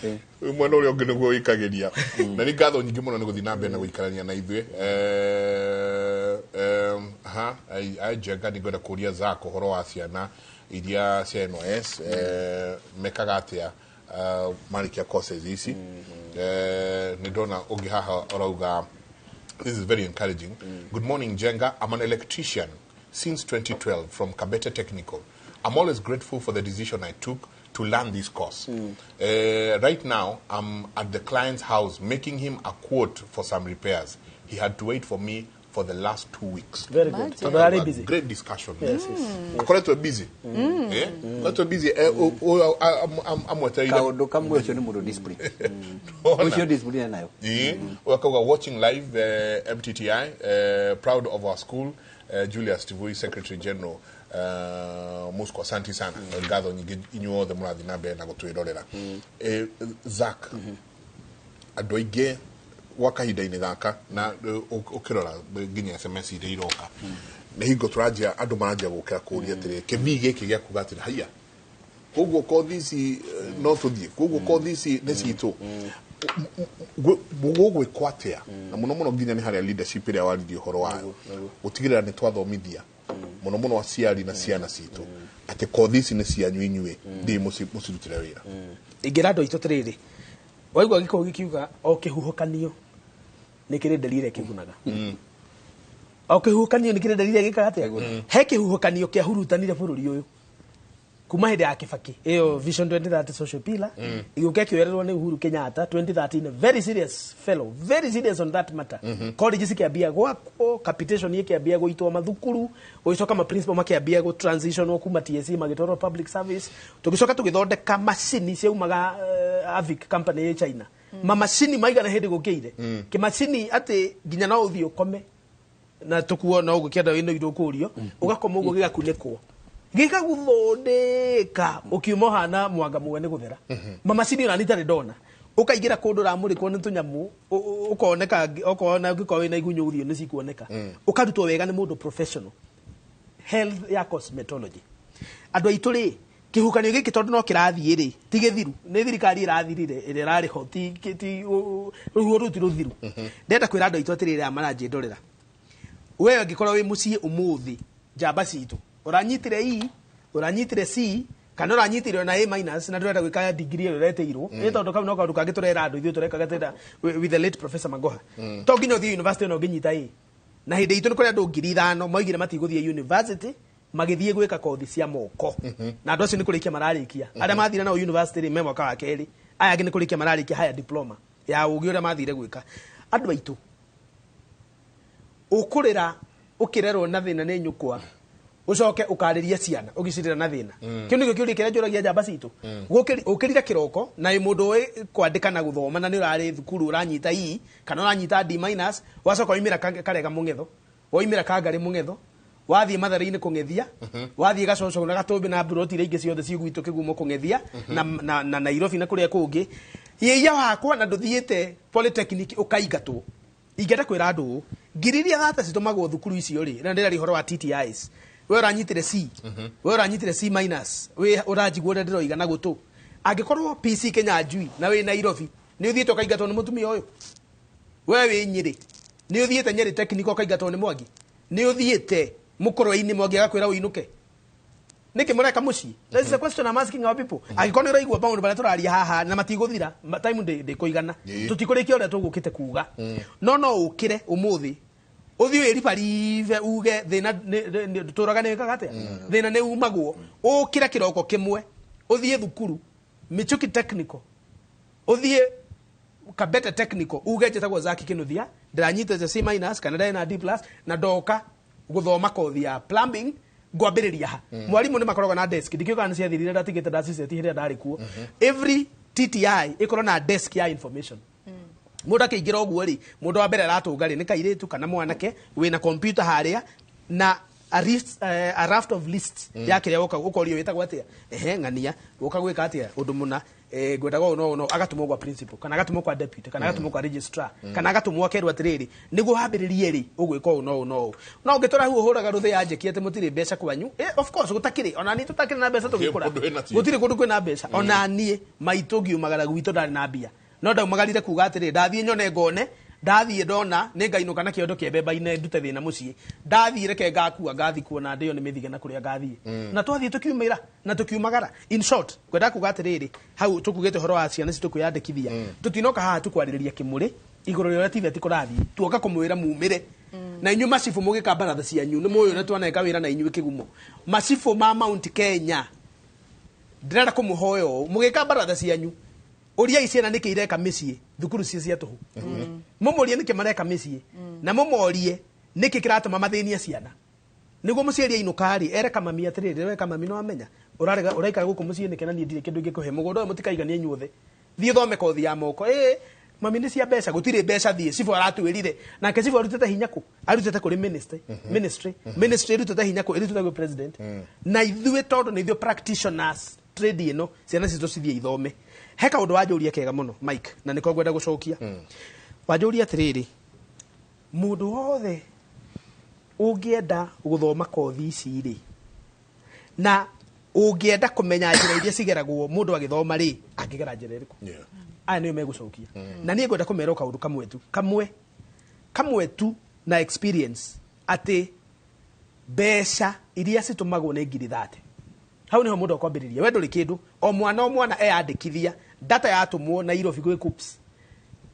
mwena ũrĩa ũngĩ nĩguo wĩkagĩria. Na nĩ ngatho nyingĩ mũno nĩ gũthiĩ na mbere na gũikarania na ithuĩ. Ha Njenga, nĩ ngwenda kũria Zack ũhoro wa ciana iria cia NYS, mekaga atĩa marĩkia courses ici? Nĩ ndona ũngĩ haha ũrauga, "This is very encouraging. Good morning, Njenga. I'm an electrician since 2012 from Kabete Technical. I'm always grateful for the decision I took to learn this course. Right now, I'm at the client's house making him a quote for some repairs. He had to wait for me for the last 2 weeks." Very good. Imagine. Tondũ arĩ A busy. great discussion. Yes. Akoretwo busy. Akoretwo busy. Amwetereire. Kaũndũ kamwe, ũcio nĩ mũndũ discipline. Ona. Ũcio discipline nayo. Ĩĩ. Wakauga, "Watching live, MTTI, proud of our school, Julius Tivui, Secretary General, Musco." Asante sana. Ngatho nyingĩ inyuothe mũrathiĩ na mbere na gũtwĩrorera. Zack, andũ aingĩ gwa kahinda-inĩ gaka na ũkĩrora nginya SMS iria iroka nĩ hingo tũranjia andũ maranjia gũkĩra kũria atĩrĩ kĩbii gĩkĩ gĩa kuga atĩrĩ haiya, koguo kothi ici no tũthiĩ, koguo kothi ici nĩ citũ, gũgwĩkwo atĩa? Na mũno mũno nginya nĩ harĩa leadership ĩrĩa waririe ũhoro wayo, gũtigĩrĩra nĩ twathomithia mũno mũno aciari na ciana citũ atĩ kothi ici nĩ cianyu inyuĩ, thiĩ mũcirutĩre wĩra. Ingĩra andũ aitũ atĩrĩrĩ, waigua gĩkoragwo gĩkiuga o kĩhuhũkanio nĩ kĩrĩ nderire ĩrĩa kĩgunaga, o kĩhuhũkanio nĩ kĩrĩ nderire gĩkaga atĩa. He kĩhuhũkanio kĩahurutanire bũrũri ũyũ kuma hĩndĩ ya Kibaki, ĩyo Vision 2030 social pillar ĩgĩũka ĩkĩoererwo nĩ Uhuru Kenyatta 2013, very serious fellow, very serious on that matter. College cikĩambia gwakwo, capitation ĩkĩambia gũitwo mathukuru, gũgĩcoka ma principal makĩambia gũ transition kuma TSC magĩtwarwo public service. Tũgĩcoka tũgĩthondeka macini ciaumaga Avic company ĩ China, mamacini maigana hĩndĩ gũkĩire kĩmacini atĩ nginya no ũthiĩ ũkome na tukuo no ũgũkĩenda wĩna indo ũkũrio ũgakoma ũguo gĩgakunĩkwo gĩkagũthondeka ũkiuma ũhana mwanga muwe nĩ gũthera. Mamacini ona nitarĩ ndona ũkaingĩra kũndũ ũramũrĩkwo nĩ tũnyamũ ũkoneka okorwo ũngĩkorwo wĩna igunyũ ũthiũ nĩ cikuoneka, ũkarutwo wega nĩ mũndũ professional health ya cosmetology. Andũ aitũ rĩ, kĩhukanio gĩkĩ tondũ no kĩrathiĩ rĩ, ti gĩthiru, nĩ thirikari ĩrathirire ĩrĩa ĩrarĩ ho, ti rũhuho rũu ti rũthiru. Ndenda kwĩra andũ aitũ atĩrĩrĩ aya maranjĩndorera, we angĩkorwo wĩ mũciĩ ũmũthĩ, njamba citũ, ũranyitire E, ũranyitire C, kana ũranyitire ona A minus na ndũrenda gwĩka degree ĩyo ũretĩirwo, nĩ tondũ kau no kaũndũ kangĩ tũrera andũ ithuĩ tũrekaga tĩra with the late Professor Magoha, to nginya ũthiĩ university ona ũngĩnyita A. Na hĩndĩ itũ nĩ kũrĩ andũ 5,000 moigire matigũthiĩ university, magĩthiĩ gwĩka kothi cia moko, na andũ acio nĩ kũrĩkia mararĩkia. Arĩa mathire nao university rĩ, me mwaka wa kerĩ, aya angĩ nĩ kũrĩkia mararĩkia haya diploma ya ũgĩ ũrĩa mathire gwĩka. Andũ aitũ, ũkũrĩra ũkĩrerwo na thĩna nĩ nyũkwa, ũcoke ũkarĩrie ciana ũgĩcirĩra na thĩna. Kĩu nĩkĩo kĩũria kĩrĩa njũragia njamba citũ. Ũkĩrire kĩroko na wĩ mũndũ ũĩ kwandĩka na gũthoma na nĩ ũrarĩ thukuru, ũranyita E kana ũranyita D minus, wacoka waumĩra Karega mũng'etho, waumĩra Kangarĩ mũng'etho, wathiĩ Matharĩ-inĩ kũng'ethia, wathiĩ Gacoco na Gatũmbĩ na mburoti iria ingĩ ciothe ci gwitũ Kĩgumo kũng'ethia na Nairobi na kũrĩa kũngĩ yĩia wakwa na ndũthiĩte polytechnic ũkaingatwo. Ingĩenda kwĩra andũ ũũ, ngiri iria thata citũmagwo thukuru icio rĩ, na ndĩraria ũhoro wa TTIs, we ũranyitire C, we ũranyitire C minus, we ũranjigua ũrĩa ndĩroiga na gũtũ, angĩkorwo PC Kenya Njui na wĩ Nairobi nĩ ũthiĩte ũkaingatwo nĩ mũtumia ũyũ, we wĩ Nyĩrĩ nĩ ũthiĩte Nyĩrĩ Technical ũkaingatwo nĩ Mwangi, nĩ ũthiĩte Mũkũrwe-inĩ Mwangi agakwĩra ũinũke, nĩkĩ mũreka mũciĩ? That is a question I'm asking our people. Angĩkorwo nĩ ũraigua maũndũ marĩa tũraria haha na matigũthira, time ndĩkũigana, tũtikũrĩkia ũrĩa tũgũkĩte kuga, no ũkĩre ũmũthĩ ũthiĩ wĩribaribe uge thĩna tũraga nĩ wĩkaga atĩa, thĩna nĩ umagwo. Ũkĩre kĩroko kĩmwe ũthiĩ thukuru Michuki Technical, ũthiĩ Kabete Technical, uge njĩtagwo Zaki Kinuthia, ndĩranyitĩte C minus kana ndarĩ na D plus na ndoka gũthoma kothi ya plumbing, ngwambĩrĩria ha? Mwarimũ nĩ makoragwo na desk, ndikĩũĩ kana nĩ ciathirire, ndatigĩte ndaciceti hĩndĩ ĩrĩa ndarĩ kuo. Every TTI ĩkorwo na desk ya information. Mũndũ akĩingĩra ũguo rĩ, mũndũ wa mbere aratũnga rĩ nĩ kairĩtu kana mwanake wĩna computer harĩa na a, list, a raft of lists ya kĩrĩa woka ũkorio, wĩtagwo atĩa, ehe ng'ania, woka gwĩka atĩa, ũndũ mũna. Ngwendaga ũũ no no agatũmwo gwa principal, kana agatũmwo kwa deputy, kana agatũmwo kwa registrar, kana agatũmwo akerwo atĩrĩrĩ, nĩguo wambĩrĩrie rĩ, ũgwĩka ũũ no ũũ no ũũ. No ũngĩtũra hau ũhũraga rũthĩ ya njeki atĩ mũtirĩ mbeca kwanyu, of course gũtakĩrĩ, ona niĩ tũtakĩrĩ na mbeca tũgĩkũra. Kũndũ kwĩna cio. Gũtirĩ kũndũ kwĩna mbeca. Ona niĩ maitũ ngiumagara gwitũ ndarĩ na mbia, no ndaumagarire kuga atĩrĩ, ndathiĩ nyone ngone, ndathiĩ ndona nĩ ngainũka na kĩondo kĩa mbemba-inĩ ndute thĩna mũciĩ, ndathiĩ reke ngakua ngathi kuona ndĩo nĩ mĩthige na kũrĩa ngathiĩ. Na twathiĩ tũkiumĩra na tũkiumagara. In short, ngwenda kuga atĩrĩrĩ, hau tũkugĩte ũhoro wa ciana citũ kwĩyandĩkithia, tũtinoka haha tukwarĩrĩria kĩmũrĩ igũrũ rĩa ũrĩa TVET kũrathiĩ, tuoka kũmwĩra mumĩre. Na inyuĩ macibũ mũgĩka baratha cianyu nĩ mũĩ ũrĩa twaneka wĩra na inyuĩ kĩgumo. Macibũ ma Mount Kenya, ndĩrenda kũmũhoya ũũ, mũgĩka baratha cianyu, ũriai ciana nĩkĩ ireka mĩciĩ thukuru cia cia tũhũ. Mũmũrie nĩkĩ mareka mĩciĩ, na mũmorie nĩkĩ kĩratũma mathĩnie ciana, nĩguo mũciari ainũka rĩ, ere kamami atĩrĩrĩ, we kamami, no amenya ũrarega ũraikara gũkũ mũciĩ nĩkĩ na niĩ ndirĩ kĩndũ ingĩkũhe, mũgũnda ũyũ mũtikaiganie inyuothe, thiĩ ũthome kothi ya moko. Ĩ mami, nĩ cia mbeca, gũtirĩ mbeca, thiĩ. Cibũ aratwĩrire nake cibũ arutĩte hinya kũ? Arutĩte kũrĩ ministry. Ministry ĩrutĩte hinya kũ? Ĩrutĩte gwĩ president. Na ithuĩ tondũ nĩ ithuĩ practitioners trade ĩno, ciana citũ cithiĩ ithome. He kaũndũ wanjũria kega mũno, Mike, na nĩko ngwenda gũcokia. Wanjũria atĩrĩrĩ, mũndũ wothe ũngĩenda gũthoma kothi ici rĩ, na ũngĩenda kũmenya njĩra iria cigeragwo mũndũ agĩthoma rĩ, angĩgera njĩra ĩrĩkũ? Aya nĩo megũcokia. Na niĩ ngwenda kũmera o kaũndũ kamwe tu, kamwe kamwe tu, na experience, atĩ mbeca iria citũmagwo nĩ 30,000. Hau niho mũndũ akwambĩrĩria. We ndũrĩ kĩndũ, o mwana o mwana eyandĩkithia, data yatũmwo Nairobi gwĩ KUCCPS,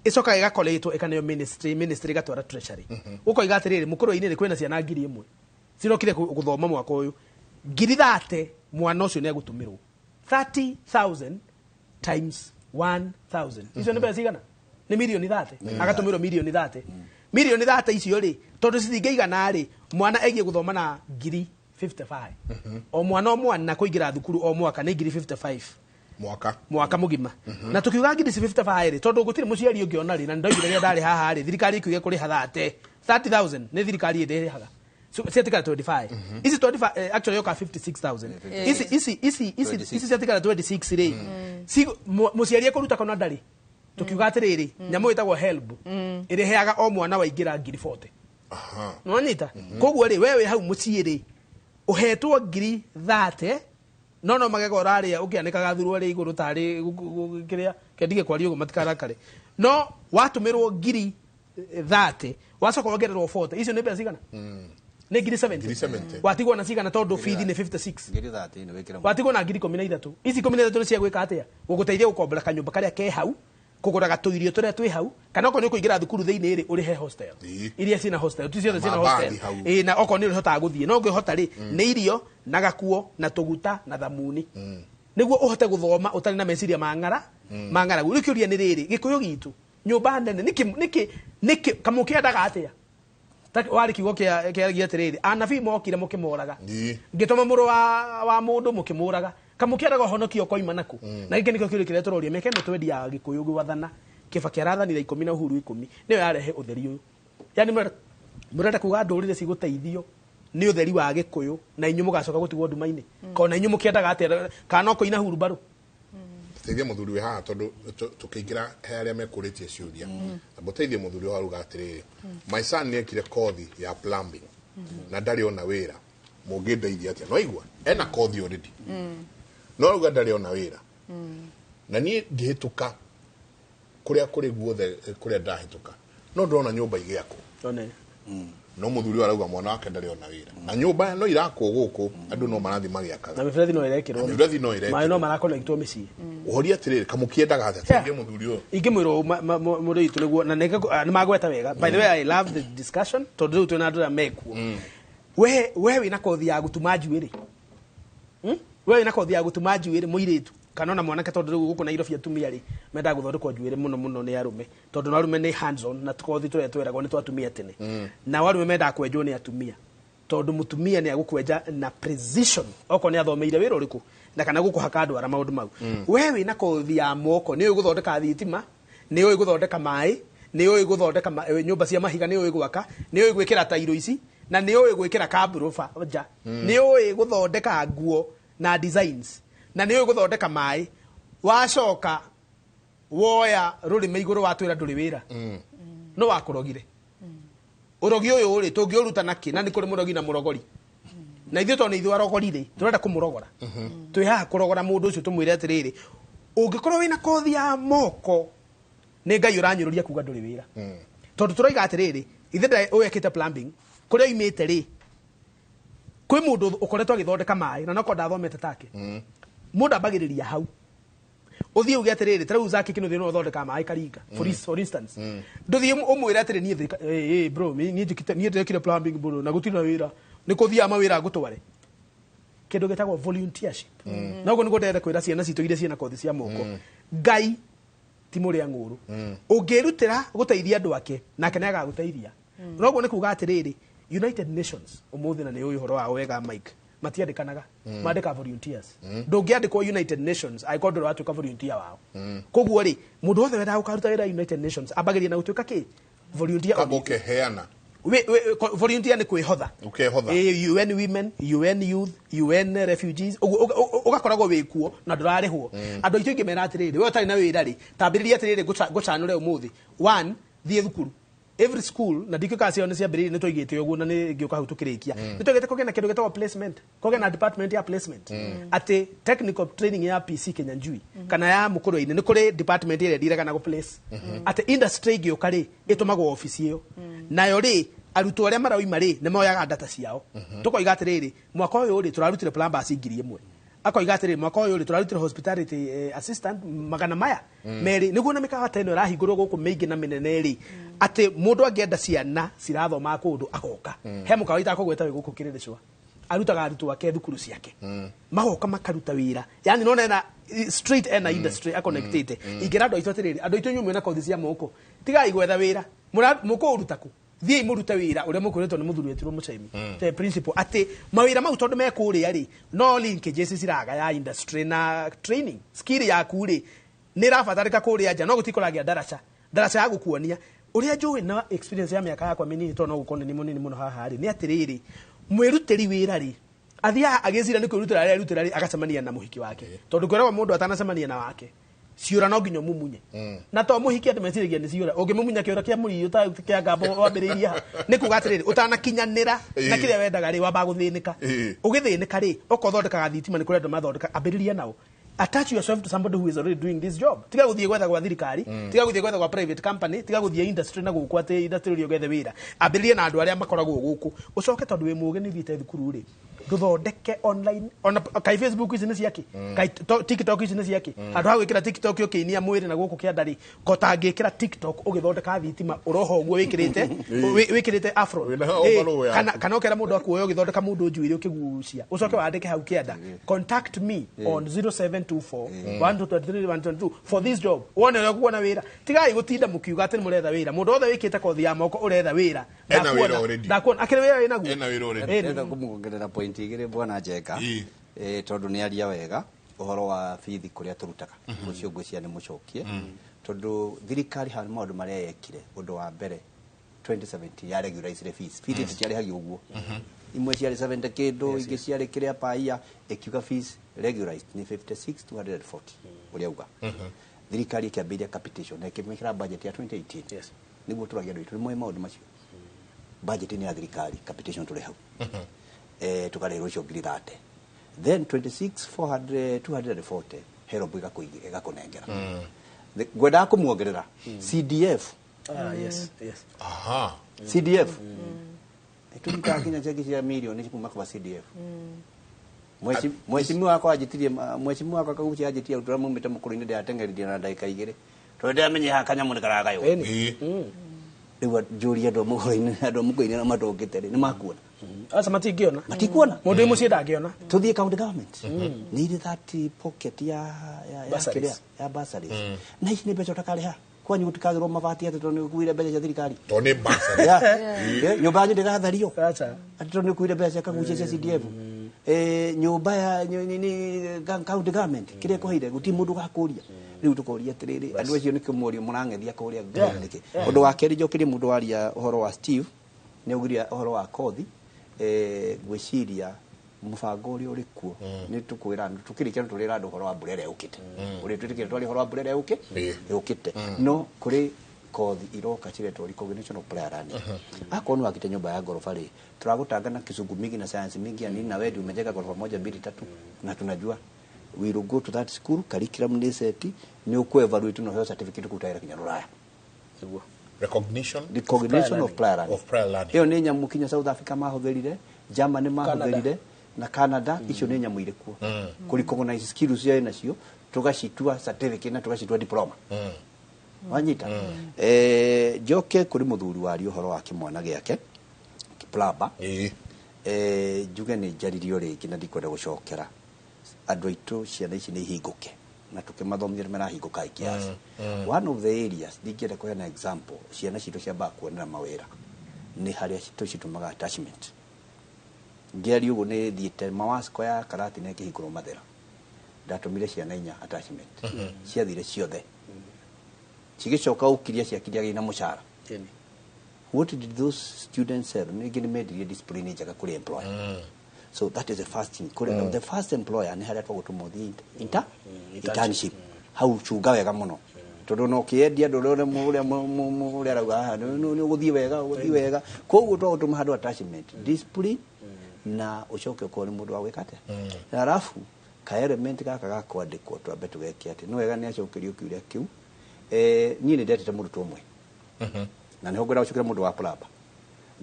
ĩcokaga ĩgakoretwo ĩkaneo ministry, ministry ĩgatwara treasury. Ũkoiga atĩrĩrĩ, mũkũrũ-inĩ rĩ, kwĩna ciana 1000 cirokire gũthoma mwaka ũyũ, 30,000, mwana ũcio nĩ egũtũmĩrwo 30,000 times 1000. Icio nĩ mbeca cigana? Nĩ mirioni 30. Agatũmĩrwo mirioni 30. Mirioni 30 icio rĩ, tondũ citingĩigana rĩ, mwana egiĩ gũthoma na 55,000 o mwana o mwana. Kũingĩra thukuru o mwaka nĩ 55,000. Mwaka. Mwaka mũgima. Na tukiuga 55,000 rĩ, tondũ gũtirĩ mũciari ũngĩona rĩ, na ndoigire rĩrĩa ndarĩ haha rĩ, thirikari ĩkiuge kũrĩha 30,000, nĩ thirikari ĩndĩrĩhaga. So ciatigara 25 ici, 25, actually yoka 56,000 ici ici ciatigara 26 rĩ, mũciari ekũruta kana ndarĩ. Tukiuga atĩrĩrĩ, nyamũ ĩtagwo HELB ĩrĩheaga o mwana waingĩra 40,000. Nĩwanyita? Koguo rĩ, we wĩ hau mũciĩ rĩ, ũhetwo 30,000, no magego ũrarĩa ũkĩanĩkaga thuruarĩ igũrũ tarĩ kĩrĩa kendige kwaria ũguo matikarakare. No watũmĩrwo 30,000, wacoka wongererwo 40, icio nĩ mbeca cigana? Nĩ 70,000. 70,000. Watigwo na cigana? Tondũ bithi nĩ 56. 30,000 nĩ wĩkĩra. Watigwo na 13,000. Ici 13 nĩ cia gwĩka atĩa? Gũgũteithia gũkombora kanyũmba karĩa ke hau, kũgũraga tũirio tũrĩa twĩ hau, kana okorwo nĩ ũkũingĩra thukuru thĩinĩ rĩ, ũrĩhe hostel iria ciĩna hostel, ti ciothe ciĩna Mabathi hostel. hau. Ĩĩ, na okorwo nĩ ũrĩhotaga gũthiĩ, no ũngĩhota rĩ, nĩ irio na gakuo na tũguta na thamuni, nĩguo ũhote gũthoma ũtarĩ na meciria ma ng'ara ma ng'aragu. Rĩu kĩũria nĩ rĩrĩ, gĩkũyũ gitũ nyũmba nene nĩkĩ nĩkĩ nĩkĩ kamũkĩendaga atĩa? Warĩ kiugo kĩa kĩaragia atĩrĩrĩ, anabii mokire mũkĩmoraga, ngĩtũma mũrũ wa mũndũ mũkĩmũraga, kamũkĩendaga ũhonokio ũkoima nakũ? Na gĩkĩ nĩkĩo kĩũria kĩrĩa tũroria. Mĩaka ĩno twendia gĩkũyũ gwathana, Kĩbakĩ arathanire 10 na Uhuru 10, nĩyo yarehe ũtheri ũyũ. Yani mũrenda kuga ndũrĩrĩ cigũteithio nĩ ũtheri wa gĩkũyũ, na inyuĩ mũgacoka gũtigwo nduma-inĩ? Kona inyuĩ mũkĩendaga atĩa? Kana no kũina hurumbarũ? Teithia mũthuri wĩ haha, tondũ tũkĩingĩra he arĩa mekũrĩtie ciũria. Mũteithie mũthuri ũyũ, aruga atĩrĩrĩ, my son nĩ ekire kothi ya plumbing na ndarĩ ona wĩra, mũngĩndeithia atĩa? No igua ena kothi already, no auga ndarĩ ona wĩra. Na niĩ ngĩhĩtũka kũrĩa kũrĩ guothe, kũrĩa ndahĩtũka, no ndĩrona nyũmba igĩakwo. One. No mũthuri ũyũ arauga mwana wake ndarĩ ona wĩra, na nyũmba no irakwo gũkũ, andũ no marathiĩ magĩakaga. Na mĩberethi no ĩrekĩrwo. Na mĩberethi no ĩrekĩrwo. Maĩ no marakonektwo mĩciĩ. Ũhoria atĩrĩrĩ, kamũkĩendaga atĩa? Teithia mũthuri ũyũ. Ingĩmwĩrwo mũrĩ witũ nĩguo na nĩ magweta wega. By the way, I love the discussion, tondũ rĩu twĩna andũ arĩa mekuo. We wĩna kothi ya gũtuma njuĩrĩ? We wĩna kothi ya gũtuma njuĩrĩ, mũirĩtu kana ona mwanake? Tondũ rĩu gũkũ Nairobi atumia rĩ, mendaga gũthondekwo njuĩrĩ mũno mũno nĩ arũme, tondũ na arũme nĩ hands on, na kothi tũrĩa tweragwo nĩ twa atumia tene. Nao arũme mendaga kwenjwo nĩ atumia, tondũ mũtumia nĩ agũkwenja na precision, okorwo nĩ athomeire wĩra ũrĩkũ, na kana gũkũhaka ndwara maũndũ mau. We wĩna kothi ya moko, nĩ ũĩ gũthondeka thitima, nĩ ũĩ gũthondeka maĩ, nĩ ũĩ gũthondeka nyũmba cia mahiga, nĩ ũĩ gwaka, nĩ ũĩ gwĩkĩra tairo ici, na nĩ ũĩ gwĩkĩra kamburoba nja, nĩ ũĩ gũthondeka nguo na designs, na nĩ ũĩ gũthondeka maĩ. Wacoka woya rũrĩmĩ igũrũ watwĩra ndũrĩ wĩra. No wakũrogire. Ũrogi ũyũ rĩ tũngĩũruta nakĩ na nĩ kũrĩ mũrogi na mũrogori. Na ithuĩ tondũ nĩ ithuĩ arogori rĩ tũrenda kũmũrogora. Twĩ haha kũrogora mũndũ ũcio tũmwĩre atĩrĩrĩ, ũngĩkorwo wĩna kothi ya moko nĩ Ngai ũranyũrũria kuga ndũrĩ wĩra. Tondũ tũroiga atĩrĩrĩ, ithe ũyũ ekĩte plumbing, kũrĩa oimĩte rĩ, kwĩ mũndũ ũkoretwo agĩthondeka maĩ na nokorwo ndathomete take. Mũndũ ambagĩrĩria hau. Ũthiĩ uge atĩrĩrĩ, ta rĩu Zaki Kĩnuthia nĩwe ũthondekaga maĩ Karinga, for instance. Ndũthiĩ ũmwĩre atĩrĩ, niĩ bro, niĩ njĩkĩte, niĩ ndekire plumbing bro, na gũtirĩ na wĩra. Nĩ kũthiaga mawĩra ngũtware. Kĩndũ gĩtagwo volunteership. Na ũguo nĩguo ndĩrenda kwĩra ciana citũ iria ciĩna kothi cia moko. Ngai ti mũrĩa ng'ũrũ. Ũngĩrutĩra gũteithia andũ ake, nake nĩ agagũteithia. Na ũguo nĩ kuga atĩrĩrĩ, United Nations ũmũthĩ na nĩ ũĩ ũhoro wao wega Mike, matiandĩkanaga, mandĩkaga volunteers. Ndũngĩandĩkwo United Nations angĩkorwo ndũrĩ watuĩka volunteer wao. Koguo rĩ, mũndũ wothe wendaga gũkaruta wĩra United Nations ambagĩrĩria na gũtuĩka kĩ? Volunteer. Kamba ũkeheana. Volunteer nĩ kwĩhotha. Ũkehotha. UN Women, UN Youth, UN Refugees, ũgakoragwo wĩ kuo na ndũrarĩhwo. Andũ aitũ aingĩ mera atĩrĩrĩ, we ũtarĩ na wĩra rĩ, tambĩrĩria atĩrĩrĩ, ngũcanũre ũmũthĩ. One, thiĩ thukuru. Every school na ndikĩũka ciao nĩ ciambĩrĩirie nĩ twaigĩte ũguo na nĩ ngĩũka hau tũkĩrĩkia. Nĩ twaigĩte kũgĩa na kĩndũ gĩtagwo placement, kũgĩa na department ya placement. Atĩ technical training ya PC Kinyanjui kana ya Mũkũrwe-inĩ nĩ kũrĩ department ĩrĩa ndiraga na gũ place. Atĩ industry ĩngĩũka rĩ, ĩtũmagwo obici ĩyo. Nayo rĩ, arutwo arĩa marauma rĩ, nĩ moyaga data ciao. Tũkoiga atĩrĩrĩ, mwaka ũyũ rĩ, tũrarutire plumbers 1000. Akoiga atĩrĩrĩ, mwaka ũyũ rĩ, tũrarutire hospitality assistant magana maya merĩ. Nĩguo na mĩkawa ta ĩno ĩrahingũrwo gũkũ mĩingĩ na mĩnene rĩ, atĩ mũndũ angĩenda ciana cirathoma kũndũ agoka. He mũkawa itakũgweta wĩ gũkũ Kĩrĩrĩcwa. Arutaga arutwo ake thukuru ciake. Magoka makaruta wĩra. Yaani nona ena straight ena industry aconnectĩte. Ingĩra andũ aitũ atĩrĩrĩ, andũ aitũ inyuĩ mwĩna kothi cia moko, tigai gwetha wĩra. Mũkũũruta kũ? Thiĩi mũrute wĩra ũrĩa mũkwĩrĩtwo nĩ mũthuri wetirwo Mũcemi. The principal atĩ mawĩra mau tondũ me kũrĩa rĩ, no linkages ciraga ya industry na training. Skill yaku rĩ, nĩ ĩrabatarĩka kũrĩa nja, no gũtikũragĩa ndaraca. Ndaraca ya gũkuonia. Ũrĩa njũĩ na experience ya mĩaka yakwa mĩnini tondũ no gũkorwo nĩ mũnini mũno haha rĩ, nĩ atĩrĩrĩ, mwĩrutĩri wĩra rĩ, athiaga agĩcira nĩ kwĩrutĩra arĩa erutĩra rĩ, agacemania na mũhiki wake. Tondũ kwĩragwo mũndũ atanacemania na wake, ciũra no nginya ũmumunye. Na to mũhiki andũ meciragia nĩ ciũra, ũngĩmumunya kĩũra kĩa mũriũ ta kĩa ngambo wambĩrĩirie ha, nĩ kuga atĩrĩrĩ, ũtanakinyanĩra na kĩrĩa wendaga rĩ, wambaga gũthĩnĩka. Ũgĩthĩnĩka rĩ, okorwo ũthondekaga thitima nĩ kũrĩ andũ mathondeka, ambĩrĩria nao. Attach yourself to somebody who is already doing this job. Tiga gũthiĩ gwetha gwa thirikari, tiga gũthiĩ gwetha gwa private company, tiga gũthiĩ industry na gũkũ atĩ industry ũrĩa ũgethe wĩra. Ambĩrĩria na andũ arĩa makoragwo gũkũ. Ũcoke tondũ wĩ mũũgĩ nĩ ũthiĩte thukuru rĩ, ndũthondeke online, ona kai Facebook ici nĩ ciake, kai TikTok ici nĩ ciake. Handũ ha gwĩkĩra TikTok ũkĩinia mwĩrĩ na gũkũ kĩanda rĩ, ko tangĩkĩra TikTok ũgĩthondeka thitima ũroho ũguo wĩkĩrĩte afro. Wĩna overall yaku. Kana ũkera mũndũ akuoya ũgĩthondeka mũndũ njuĩrĩ ũkĩgucia. Ũcoke wandĩke hau kĩanda, contact me on 0724 123 122 for this job. Wone ũrĩa ũkuona wĩra. Tigai gũtinda mũkiuga atĩ nĩ mũretha wĩra. Mũndũ wothe wĩkĩte kothi ya moko ũretha wĩra. Ena wĩra already. Ndakuona. Akĩrĩ wĩra wĩnaguo? Ena wĩra already. Ndĩrenda kũmuongerera point igĩrĩ bwana Njenga. Tondũ nĩ aria wega ũhoro wa bithi kũrĩa tũrutaga. Ũcio ngwĩciria nĩ mũcokie. Tondũ thirikari harĩ maũndũ marĩa yekire. Ũndũ wa mbere 2017 ya regularize fees. Fees tũtiarĩhagio ũguo. Imwe ciarĩ 70 kĩndũ, ingĩ ciarĩ kĩrĩa paia, ĩkiuga fees regularized nĩ 56,240 ũrĩa uga. Thirikari ĩkĩambĩrĩria capitation na ĩkĩmĩkĩra budget ya 2018. Nĩguo tũragia andũ aitũ, nĩ moĩ maũndũ macio. Budget nĩ ya thirikari, capitation tũrĩ hau. Tũkarĩhĩrwo icio ngiri thate. Then twenty-six, four hundred, two hundred and forty, HELB ĩgakũnengera. Ngwendaga kũmuongerera CDF. Yes, yes. CDF. Tũrutaga nginya cheki cia mirioni kuma kwa CDF. Mheshimiwa wakwa anjĩtirie, mheshimiwa wakwa Kaguchia anjĩtirie arutwo arĩa maumĩte mũkũrũ-inĩ ndĩrateng'eririe na ndagĩka igĩrĩ. Tondũ ndĩramenye haha kanyamũ nĩ karagaywo. Rĩu njũrie andũ a mũkũrũ-inĩ, andũ a mũkũrũ-inĩ arĩa matokĩte rĩ, nĩ makuona? Aca matingĩona. Matikuona. Mũndũ wĩ mũciĩ ndangĩona. Tũthiĩ county government. Nĩ irĩ 30 pocket ya Bursaries. kĩrĩa, ya bursaries. Na ici nĩ mbeca ũtakarĩha. Kwanyu gũtikagĩrwo mabati atĩ tondũ nĩ ũkuire mbeca cia thirikari. Tondũ nĩ bursary. Nyũmba yanyu ndĩgathario. Aca. Atĩ tondũ nĩ ũkuire mbeca cia Kaguchia cia CDF. Nyũmba ya county government kĩrĩa ĩkũheire gũtirĩ mũndũ ũgakũria. Rĩu tũkoria atĩrĩrĩ, andũ acio nĩkĩo morio mũrang'ethia kũrĩa nĩkĩ. Ũndũ wa kerĩ njokerie mũndũ waria ũhoro wa Steve, nĩ augire ũhoro wa kothi, ngwĩciria Mũbango ũrĩa ũrĩ kuo nĩ tũkwĩra andũ tũkĩrĩkia tũrĩra andũ ũhoro wa mbura ĩrĩa yũkĩte, ũrĩa twĩtĩkĩre twaria ũhoro wa mbura ĩrĩa yũkĩte. No kũrĩ kothi iroka ciretwo recognition of prior learning. Akorwo nĩ wakĩte nyũmba ya ngoroba rĩ, tũragũtanga na kizungu mingi na science mingi ya nini, na wewe ndio umejenga gorofa moja, mbili, tatu, na tunajua we will go to that school, curriculum nĩ set, nĩ ũkũ evaluate na ũheo certificate kũruta wĩra kinya rũraya. Nĩguo. Recognition Recognition of prior learning. Of prior learning. Ĩyo nĩ nyamũ kinya South Africa mahũthĩrire, Germany mahũthĩrire na Canada. Icio nĩ nyamũ irĩ kuo kũ recognize skills cia nacio, tũgacitua certificate na tũgacitua diploma. Wanyita? Njoke kũrĩ mũthuri waria ũhoro wa kĩmwana gĩake plumber. Njuge nĩ njaririo rĩngĩ na ndikwenda gũcokera andũ aitũ. Ciana ici nĩ ihingũke na tũkĩmathomithia nĩ marahingũka kiasi. One of the areas ndingĩenda kũheana example, ciana citũ ciambaga kuonera mawĩra nĩ harĩa tũcitũmaga attachment. Ngĩaria ũguo nĩ thiĩte mawasco ya karati na ĩkĩhingũrwo Mathera, ndatũmire ciana inya attachment, ciathire ciothe, cigĩcoka ũkiria ciakiria na mũcara. What did those students sell? Ningĩ nĩ mendirie discipline njega kũrĩ employer. So that is the first thing. Kũrĩ the first employer nĩ harĩa twagũtũma ũthiĩ internship. Hau cunga wega mũno tondũ no ũkĩendia andũ ũrĩa ũrĩa ũrĩa arauga haha nĩ ũgũthiĩ wega, ũgũthiĩ wega. Koguo twagũtũma handũ attachment, discipline, na ũcoke ũkorwo nĩ mũndũ wa gwĩka atĩa. Na arabu ka element gaka ga kwandĩkwo twambe tũgeke atĩ nĩ wega nĩ acokerio kĩũria kĩu. Niĩ nĩ ndetete mũrutwo ũmwe na nĩho ngwenda gũcokera mũndũ wa plumber,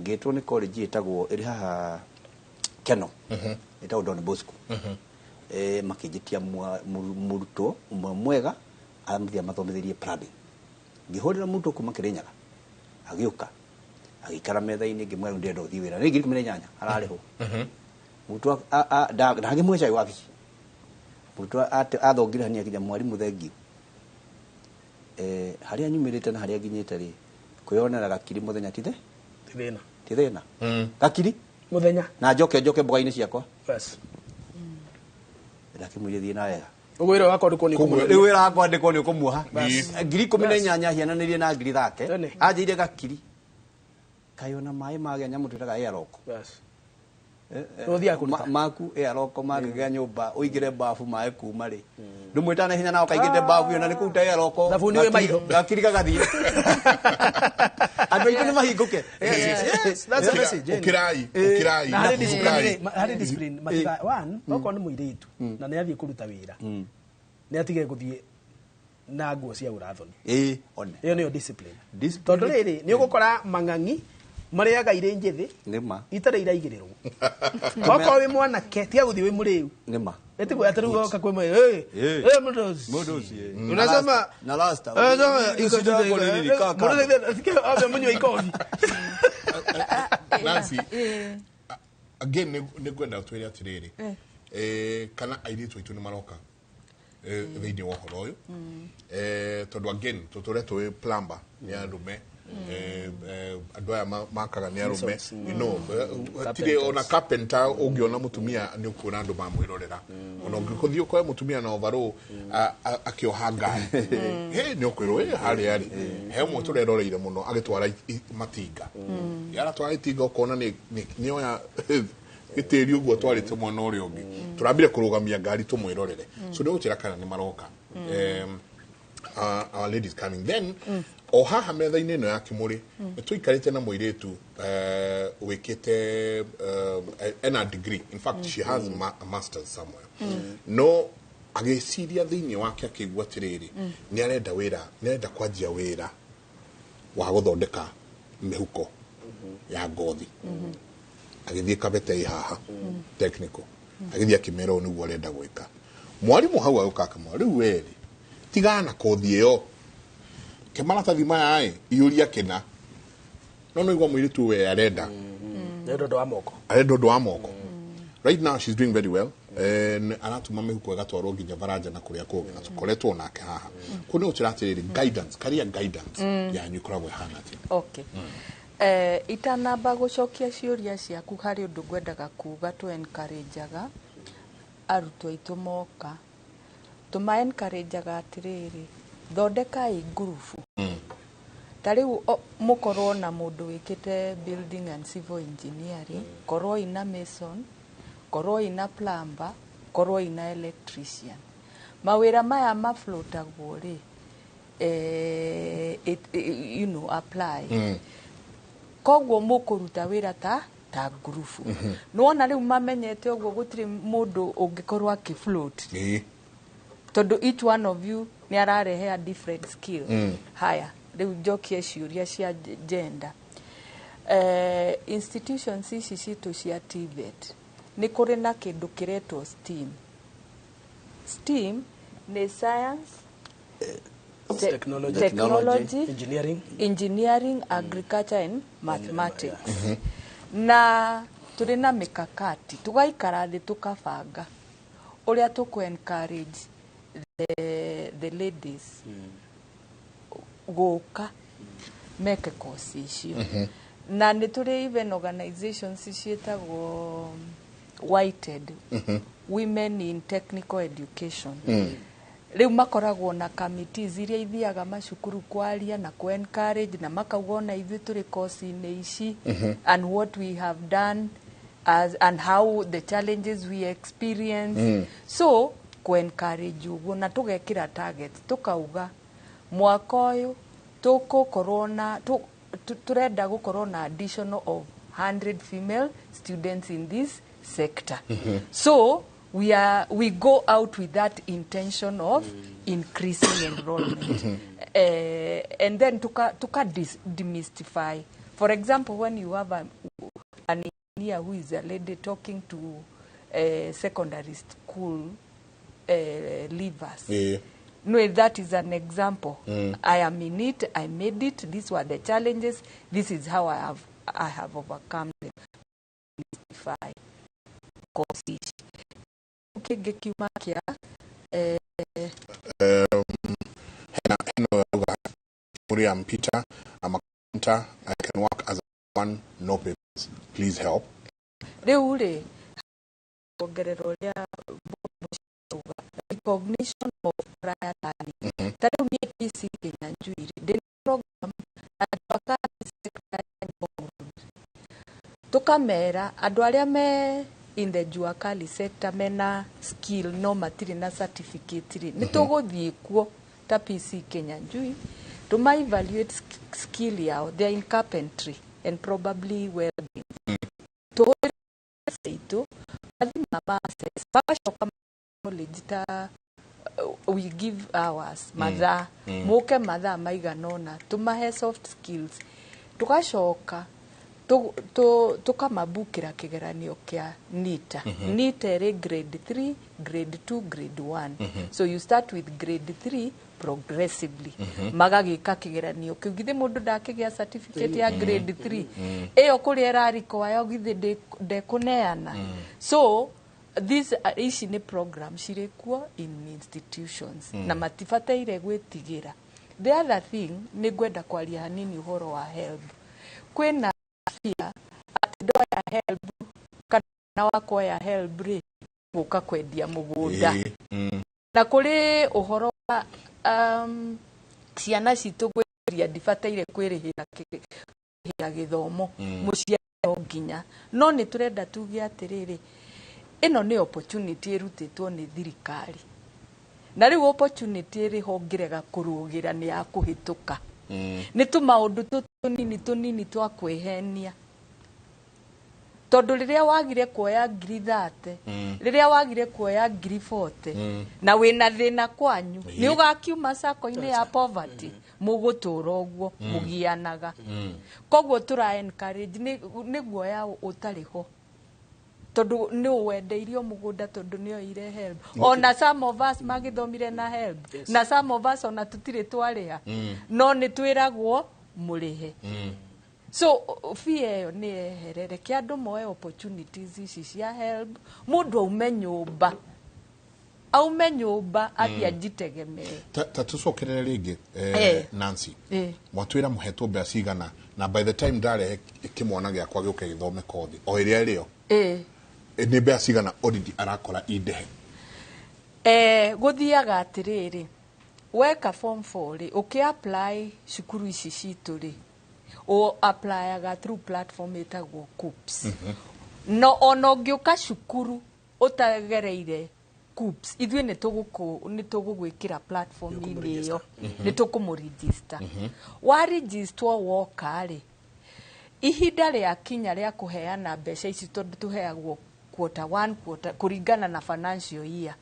ngĩtwo nĩ college ĩtagwo ĩrĩ haha Keno, ĩtagwo Don Bosco. Makĩnjĩtia mũrutwo ũmwe mwega amũthiĩ amathomithĩrie plumbing. Ngĩhũrĩra mũrutwo kuma Kĩrĩnyaga, agĩũka agĩikara metha-inĩ, ngĩmwĩra ndĩrenda ũthiĩ wĩra nĩ 18,000 ararĩhwo mũrutwo. Ndangĩmũhe cai wabici. Mũrutwo athongire hania akinya, "Mwarimũ, thengiũ. Harĩa nyumĩrĩte na harĩa nginyĩte rĩ, kwĩyonera gakiri mũthenya tithe Ti thĩna. Ti thĩna gakiri Mũthenya. Na njoke mboga-inĩ ciakwa." Bas. Ndakĩmwĩire thiĩ na wega. Ũguo wĩra wakwa ndũkwo nĩ Koguo- Rĩu wĩra wakwa ndĩkwo nĩ ũkũmuoha 18,000 hiananĩrie na 30,000. Tene. Anjĩire gakiri kaĩ ona maĩ magĩa nyamũ twĩtaga airlock. Bas. Ũthiaga kũruta. Maku airlock mangĩgĩa nyũmba ũingĩre bafu maĩ kuma rĩ, ndũmwĩta na hinya nao kaingĩte bafu ĩyo na nĩ kũruta airlock. Thabuni wĩ maitho. Gakiri gagathiĩ. Andũ aitũ nĩ mahingũke. Yes, that's a message. Ũkĩrai, ũkĩrai. Na harĩ discipline Ũkĩrai. rĩ, harĩ discipline matiga one, okorwo nĩ mũirĩtu na nĩ athiĩ kũruta wĩra, nĩ atige gũthiĩ na nguo cia ũrathoni. Ĩĩ, one. Ĩyo nĩyo discipline. Discipline. Tondũ rĩrĩ nĩ ũgũkora mang'ang'i marĩaga irĩ njĩthĩ Nĩ ma. itarĩ iraigĩrĩrwo. Okorwo wĩ mwanake, tiga gũthiĩ wĩ mũrĩu. Nĩ ma. Ĩtigwo atĩ rĩu oka kwĩ hey, Eh. mũndũ Mũndũ ũcio, eh. Unasema Na rasta. Unasema iko Shida yako ni nini? Kaa kando. Mũndũ mũnyue ikobi. Nancy, again nĩ ngwenda ũtwĩre atĩrĩrĩ, kana airĩtu aitũ nĩ maroka thĩinĩ wa ũhoro ũyũ, tondũ again tũtũre tũĩ plumber nĩ arũme, andũ aya makaga nĩ arũme, tirĩ ona carpenter ũngĩona mũtumia nĩ ũkuona andũ mamwĩrorera. Ona ũngĩthiĩ ũkore mũtumia na overall akĩoha ngari, nĩ ũkwĩrwo "Ĩ, harĩa rĩ he ũmwe tũreroreire mũno agĩtwara matinga, yaratwara itinga ũkona nĩ oya gĩtĩri ũguo twarĩte mwena ũrĩa ũngĩ, tũrambire kũrũgamia ngari tũmwĩrorere. So nĩ gũtĩra kana nĩ maroka, our ladies coming then. O haha metha-inĩ ĩno ya Kĩmũrĩ nĩ tũikarĩte na mũirĩtu wĩkĩte ena degree, in fact she has a masters somewhere, no agĩciria thĩinĩ wake akĩigua atĩrĩrĩ nĩ arenda wĩra, nĩ arenda kwanjia wĩra wa gũthondeka mĩhuko ya ngothi. Agĩthiĩ Kabete ĩ haha technical, agĩthiĩ akĩmera ũũ nĩguo arenda gwĩka. Mwarimũ hau agĩũka akamwĩra, "Rĩu werĩ tigana na kothi ĩyo, ke maratathi maya ĩ iyũria kĩna." No no igua mũirĩtu we arenda Nĩ ũndũ wa moko. Arenda ũndũ wa moko. Right now she's doing very well. Aratuma mĩhuko ĩgatwarwo nginya baranja na kũrĩa kũngĩ, na tũkoretwo nake haha. Kũu nĩ gũtwĩra atĩrĩrĩ, guidance, career guidance yanyu ĩkoragwo ĩhana atĩa? Okay. Itanamba gũcokia ciũria ciaku, harĩ ũndũ ngwendaga kuga. Tũ encourageaga arutwo aitũ moka, tũma encourageaga atĩrĩrĩ, thondekai ngurubu. Ta rĩu mũkorwo na mũndũ wĩkĩte building and civil engineering, korwo ina mason, Korwo ina plumber, korwo ina electrician. Mawĩra maya maflotagwo rĩ, it apply. Koguo mũkũruta wĩra ta ngurubu. Nĩwona rĩu mamenyete ũguo, gũtirĩ mũndũ ũngĩkorwo akĩfloat, tondũ each one of you nĩ ararehe a different skill. Haya, rĩu njokie ciũria cia gender. Institutions ici citũ cia TVET, nĩ kũrĩ na kĩndũ kĩretwo STEAM. STEAM nĩ science, Technology. technology, Engineering. Engineering, agriculture and mathematics. Na tũrĩ na mikakati, tũgaikara thĩ, tũkabanga ũrĩa tũkũ encourage the ladies gũka meke kosi icio. Na nĩ tũrĩ even organizations ciĩtagwo WITED, Women in Technical Education. Rĩu makoragwo na committees iria ithiaga macukuru kwaria na ku encourage, na makauga ona ithuĩ tũrĩ kosi-inĩ ici and what we have done as, and how the challenges we experience. So ku encourage ũguo, na tũgekĩra targets, tũkauga mwaka ũyũ tũgũkorwo na tũrenda gũkorwo na additional of 100 female students in this sector. So we go out with that intention of increasing enrollment. And then tuka demystify. For example, when you have an engineer who is a lady talking to secondary school leavers, no, that is an example. I am in it, I made it, these were the challenges, this is how I have overcome them. Demystify course ici. Kĩngĩ kiuma kĩa Hena auga Miriam Peter, I'm a carpenter, I can work as a one, no papers, please help. Rĩu rĩ, kuongerera ũrĩa auga, recognition of prior learning. Ta rĩu niĩ PC Kinyanjui rĩ, ndĩ na program andũ a sector ya Ngong Road. Tũkamera andũ arĩa me in the jua kali sector mena skill no matirĩ na certificate rĩ, nĩ tũgũthiĩ kuo ta PC Kinyanjui, tũma evaluate skill yao. They are in carpentry and probably welding. Tũhũthĩre itũ mathima ma access, magacoka knowledge ta we give hours, mathaa, mũke mathaa maigana ũna, tũmahe soft skills, tũgacoka tũkamabukĩra kĩgeranio kĩa NITA. NITA ĩrĩ grade 3, grade 2, grade 1. So you start with grade 3 progressively, magagĩka kĩgeranio kĩu. Githĩ mũndũ ndakĩgĩa certificate ya grade 3 ĩyo kũrĩa ĩrarikwayo, githĩ ndekũneana? So this, ici nĩ program cirĩ kuo in institutions na matibataire gwĩtigĩra. The other thing, nĩ ngwenda kwaria hanini ũhoro wa HELB. Kwĩna fear atĩ ndoya HELB kana wakoya HELB rĩ, gũka kwendia mũgũnda. Na kũrĩ ũhoro wa ciana citũ gwĩciria ndibataire kwĩrĩhĩra gĩthomo, mũciari no nginya. No nĩ tũrenda tuge atĩrĩrĩ, ĩno nĩ opportunity ĩrutĩtwo nĩ thirikari, na rĩu opportunity ĩrĩ ho, ngĩrega kũrũgĩra nĩ ya kũhĩtũka. Nĩ tũmaũndũ tũ tũnini tũnini twa kwĩhenia, tondũ rĩrĩa wagire kuoya 30,000, rĩrĩa wagire kuoya 40,000 na wĩna thĩna kwanyu, nĩ ũgakiuma sako-inĩ ya poverty, mũgũtũra ũguo mũgianaga. Koguo tũra encourage nĩ guoya ũtarĩ ho, tondũ nĩ wendeirio mũgũnda tondũ nĩ oire HELB. Ona some of us magĩthomire na HELB, na some of us ona tũtirĩ twarĩha, no nĩ twĩragwo mũrĩhe. So fear ĩyo nĩ yehere. Reke andũ moe opportunities ici cia HELB. Mũndũ aume nyũmba athiĩ anjitegemee. Ta tũcokerere rĩngĩ, Nancy. Mwatwĩra mũhetwo mbeca cigana, na by the time ndarehe kĩmwana gĩakwa gĩũke gĩthome kothi o ĩrĩa ĩrĩo, nĩ mbeca cigana already arakora indehe? Gũthiaga atĩrĩrĩ, weka form 4 rĩ, ũkĩ apply cukuru ici citũ rĩ, ũ applyaga through platform ĩtagwo KUCCPS. No ona ũngĩũka cukuru ũtagereire KUCCPS, ithuĩ nĩ tũgũgwĩkĩra platform-inĩ ĩyo, nĩ tũkũmũregister. Wa register woka rĩ, ihinda rĩa kinya rĩa kũheana mbeca ici, tondũ tũheagwo quarter one, quarter kũringana na financial year,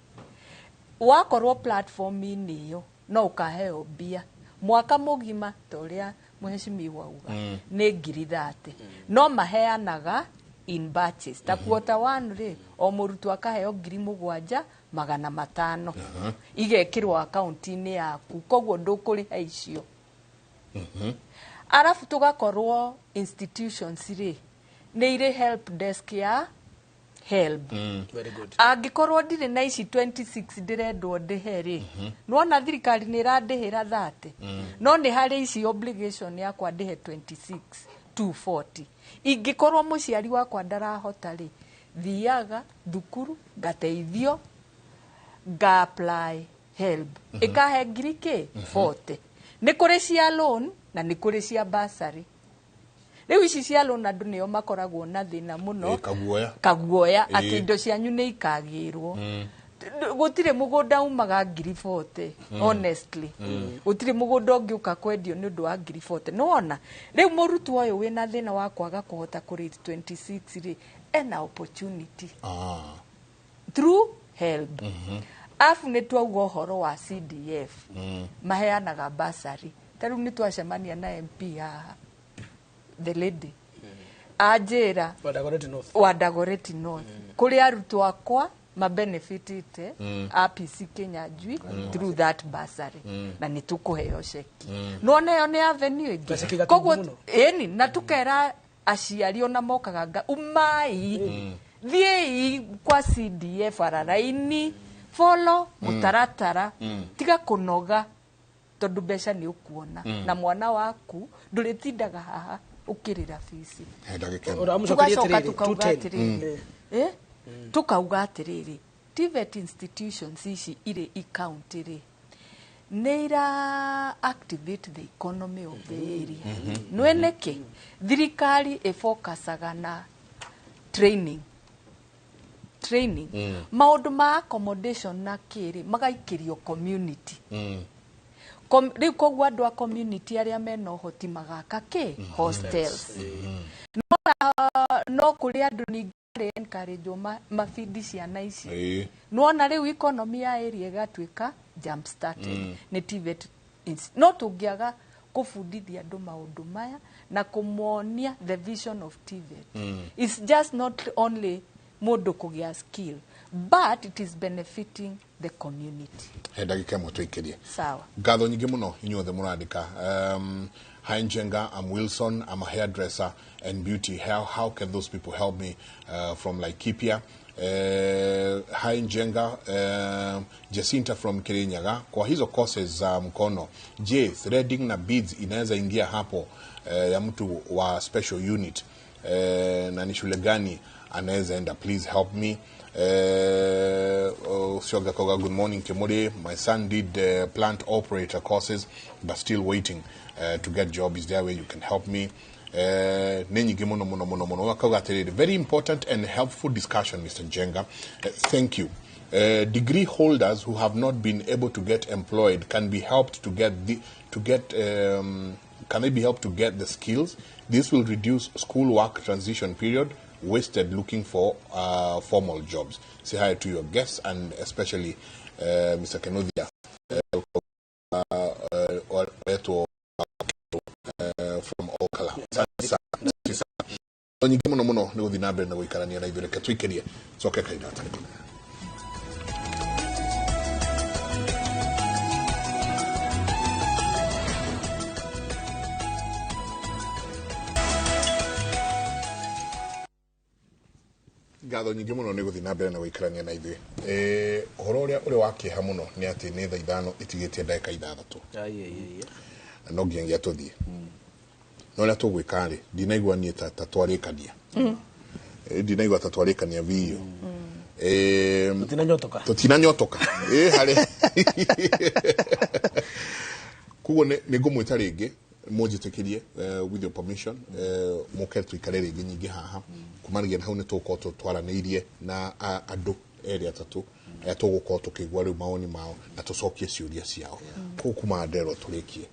wakorwo platform-inĩ ĩyo no ũkaheo mbia mwaka mũgima, ta ũrĩa mheshimiwa auga nĩ 30,000, no maheanaga in batches. Ta quarter one rĩ, o mũrutwo akaheo 7,500, igekĩrwo akaunti-inĩ yaku, koguo ndũkũrĩha icio. Arabu tũgakorwo institutions rĩ, nĩ irĩ help desk ya HELB. Very good. Angĩkorwo ndirĩ na ici 26 ndĩrendwo ndĩhe rĩ, nĩwona thirikari nĩ ĩrandĩhĩra 30, no nĩ harĩ ici obligation yakwa ndĩhe 26 240. Ingĩkorwo mũciari wakwa ndarahota rĩ, thiaga thukuru ngateithio, nga apply HELB, ĩkahe ngiri kĩ 40. Nĩ kũrĩ cia loan na nĩ kũrĩ cia bursary. Rĩu ici cia loan andũ nĩo makoragwo na thĩna mũno. Ĩ, kaguoya. Kaguoya atĩ indo cianyu nĩ ikagĩrwo. Gũtirĩ mũgũnda umaga ngiri 40, honestly. Gũtirĩ mũgũnda ũngĩũka kwendio nĩ ũndũ wa ngiri 40. Nĩwona rĩu mũrutwo ũyũ wĩna thĩna wa kwaga kũhota kũrĩ 26 rĩ, ena opportunity through HELB. Arabu nĩ twauga ũhoro wa CDF, maheanaga bursary. Ta rĩu nĩ twacemania na MP haha, the lady anjĩra Wa Dagoretti North. Wa Dagoretti North, kũrĩ arutwo akwa mabenefitite a PC Kinyanjui through that bursary, na nĩ tũkũheo ceki. Nĩwona ĩyo nĩ avenue ĩngĩ. Gaceki gatungu Koguo mũno. ĩni na tukera aciari ona mokaga nga umai thiĩi kwa CDF araraini, follow mũtaratara, tiga kũnoga, tondũ mbeca nĩ ũkuona na mwana waku ndũrĩtindaga haha ũkĩrĩra bici. He ndagĩka ĩmwe. Ũramũcokeria Tugacoka atĩrĩrĩ, tukauga 210. atĩrĩrĩ, tukauga atĩrĩrĩ, TVET institutions ici irĩ i county rĩ, nĩ ira activate the economy of the area. Nĩ nĩkĩ thirikari ĩfocusaga na training, maũndũ ma accommodation na kĩrĩ magaikĩrio community. Rĩu koguo andũ a community arĩa mena ũhoti magaka kĩ hostels. No kũrĩ andũ ningĩ marĩ encourage mabindi ciana ici. Nĩwona rĩu economy ya area ĩgatuĩka jump started nĩ TVET. No tũngĩaga kũbundithia andũ maũndũ maya na kũmonia the vision of TVET, it's just not only mũndũ kũgĩa skill, but it is benefiting the community. He ndagĩka ĩmwe tũikĩrie. Sawa. Ngatho nyingĩ mũno inyuothe mũrandĩka. Hi Njenga, I'm Wilson. I'm a hairdresser and beauty. How can those people help me from Laikipia? Hi Njenga, Jacinta from Kirinyaga. Kwa hizo courses za mkono, je, threading na beads inaweza ingia hapo, ya mtu wa special unit? Na ni shule gani anaweza enda? Please help me. Oh, Sioga Koga, good morning Kimuri. My son did plant operator courses but still waiting to get job. Is there a way you can help me? Nĩ nyingĩ mũno mũno mũno mũno. Akauga atĩrĩrĩ, very important and helpful discussion, Mr. Njenga. Thank you. Degree holders who have not been able to get employed can be helped to get the to get can they be helped to get the skills? This will reduce school work transition period wasted looking for formal jobs. Say hi to your guests and especially Mr. Kenothia or from Okala. Nyingĩ mũno mũno nĩ gũthiĩ na mbere na gũikarania na ithuĩ. Reke tũikĩrie coke kahinda gatarĩ kanene. Ngatho nyingĩ mũno nĩ gũthiĩ na mbere na gũikarania na ithuĩ. Ũhoro ũrĩa ũrĩ wa kĩeha mũno nĩ atĩ nĩ thaa 5 itigĩtie ndagĩka 6. Ai, ai, ai. Na no nginyagia tũthiĩ, no ũrĩa tũgwĩka rĩ, ndinaigua niĩ ta twarĩkania. Ndinaigua ta twarĩkania biũ. Tũtinanyotoka. Tũtinanyotoka ĩ harĩ koguo nĩ ngũmwĩta rĩngĩ. Mũnjĩtĩkĩrie, with your permission, mũke tũikare rĩngĩ nyingĩ haha. Kumanagia na hau nĩ tũgũkorwo twaranĩirie na andũ erĩ atatũ arĩa tũgũkorwo tũkĩigua rĩu mawoni mao na tũcokie ciũria ciao. Kũu kuma nderwo tũrĩkie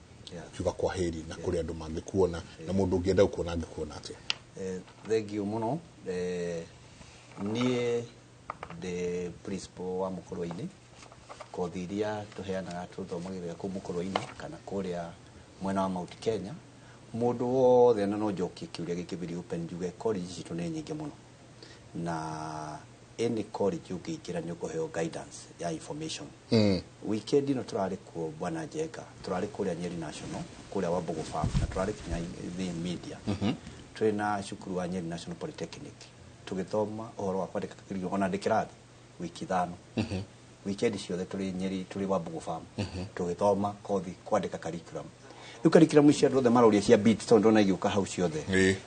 kiuga kwa heri na kũrĩ andũ mangĩkuona, na mũndũ ũngĩenda gũkuona angĩkuona atĩa? Thank you mũno. Niĩ ndĩ principal wa Mũkũrwe-inĩ. Kothi iria tũheanaga tũthomagĩrĩra kũu Mũkũrwe-inĩ kana kũrĩa mwena wa Mount Kenya. Mũndũ wothe, na no njokie kĩũria gĩkĩ very open, njuge college citũ nĩ nyingĩ mũno, na any college ũngĩingĩra nĩ ũkũheo guidance ya information. Weekend ĩno tũrarĩ kuo, bwana Njenga, tũrarĩ kũrĩa Nyeri National, kũrĩa Wambugu Farm, na tũrarĩ kinya the media twĩ na cukuru wa Nyeri National Polytechnic tũgĩthoma ũhoro wa kwandĩka curriculum. Ona ndĩ kĩrathi wiki 5, weekend ciothe tũrĩ Nyeri, tũrĩ Wambugu Farm, tũgĩthoma kothi kwandĩka curriculum. Rĩu curriculum icio andũ othe maroria cia BEET, tondũ ndona igĩũka hau ciothe,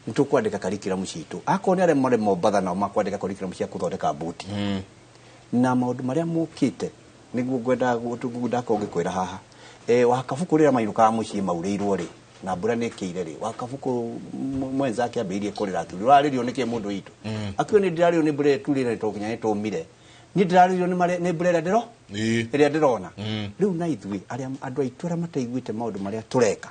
nĩ tũkwandĩka curriculum citũ. Akorwo nĩ arĩa marĩ Mombatha, nao makwandĩka curriculum cia kũthondeka mbuti na maũndũ marĩa mokĩte. Nĩguo ngwenda ndakorwo ngĩkwĩra haha, wakabuku rĩrĩa mainũkaga mũciĩ maurĩirwo rĩ, na mbura nĩ ĩkĩire rĩ, wakabuku mwenza akĩambĩrĩirie kũrĩra akiuga, "Ũrarĩrio nĩkĩ mũndũ witũ?" Akiuga, "Nĩ ndĩrarĩrio nĩ mbura ĩturĩre to nginya nĩ tũmire. Niĩ ndĩrarĩrio nĩ mbura ĩrĩa ndĩro ĩrĩa ndĩrona rĩu." Na ithuĩ arĩa andũ aitũ arĩa mataiguĩte maũndũ marĩa tũreka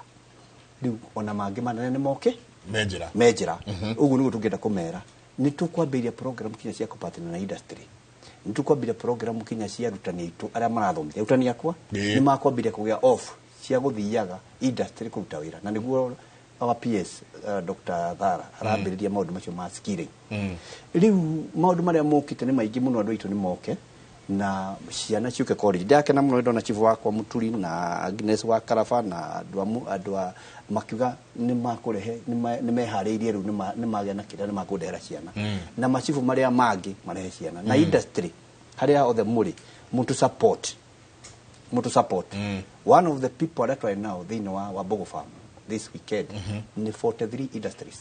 rĩu, ona mangĩ manene nĩ moke menjĩra me njĩra. Ũguo nĩguo tũngĩenda kũmera. Nĩ tũkwambĩrĩria program kinya cia kũpatana na industry, nĩ tũkwambĩrĩria program kinya cia arutani aitũ arĩa marathomithia. Arutani akwa nĩ makwambĩrĩria kũgĩa off cia gũthiaga industry kũruta wĩra, na nĩguo our PS, Dr. Thara, arambĩrĩria maũndũ macio ma skilling. Rĩu maũndũ marĩa mokĩte nĩ maingĩ mũno. Andũ aitũ nĩ moke na ciana ciũke college. Ndakena mũno ndona chief wakwa Muturi na Agnes wa Karaba na andũ a andũ a makiuga nĩ makũrehe, nĩ meharĩirie rĩu, nĩ magĩa na kĩrĩa nĩ makũndehera ciana, na machifu marĩa mangĩ marehe ciana na industry harĩa othe mũrĩ mũtũ support, mũtũ support. One of the people arĩa twarĩ nao thĩinĩ wa Wambugu Farm this weekend nĩ 43 industries,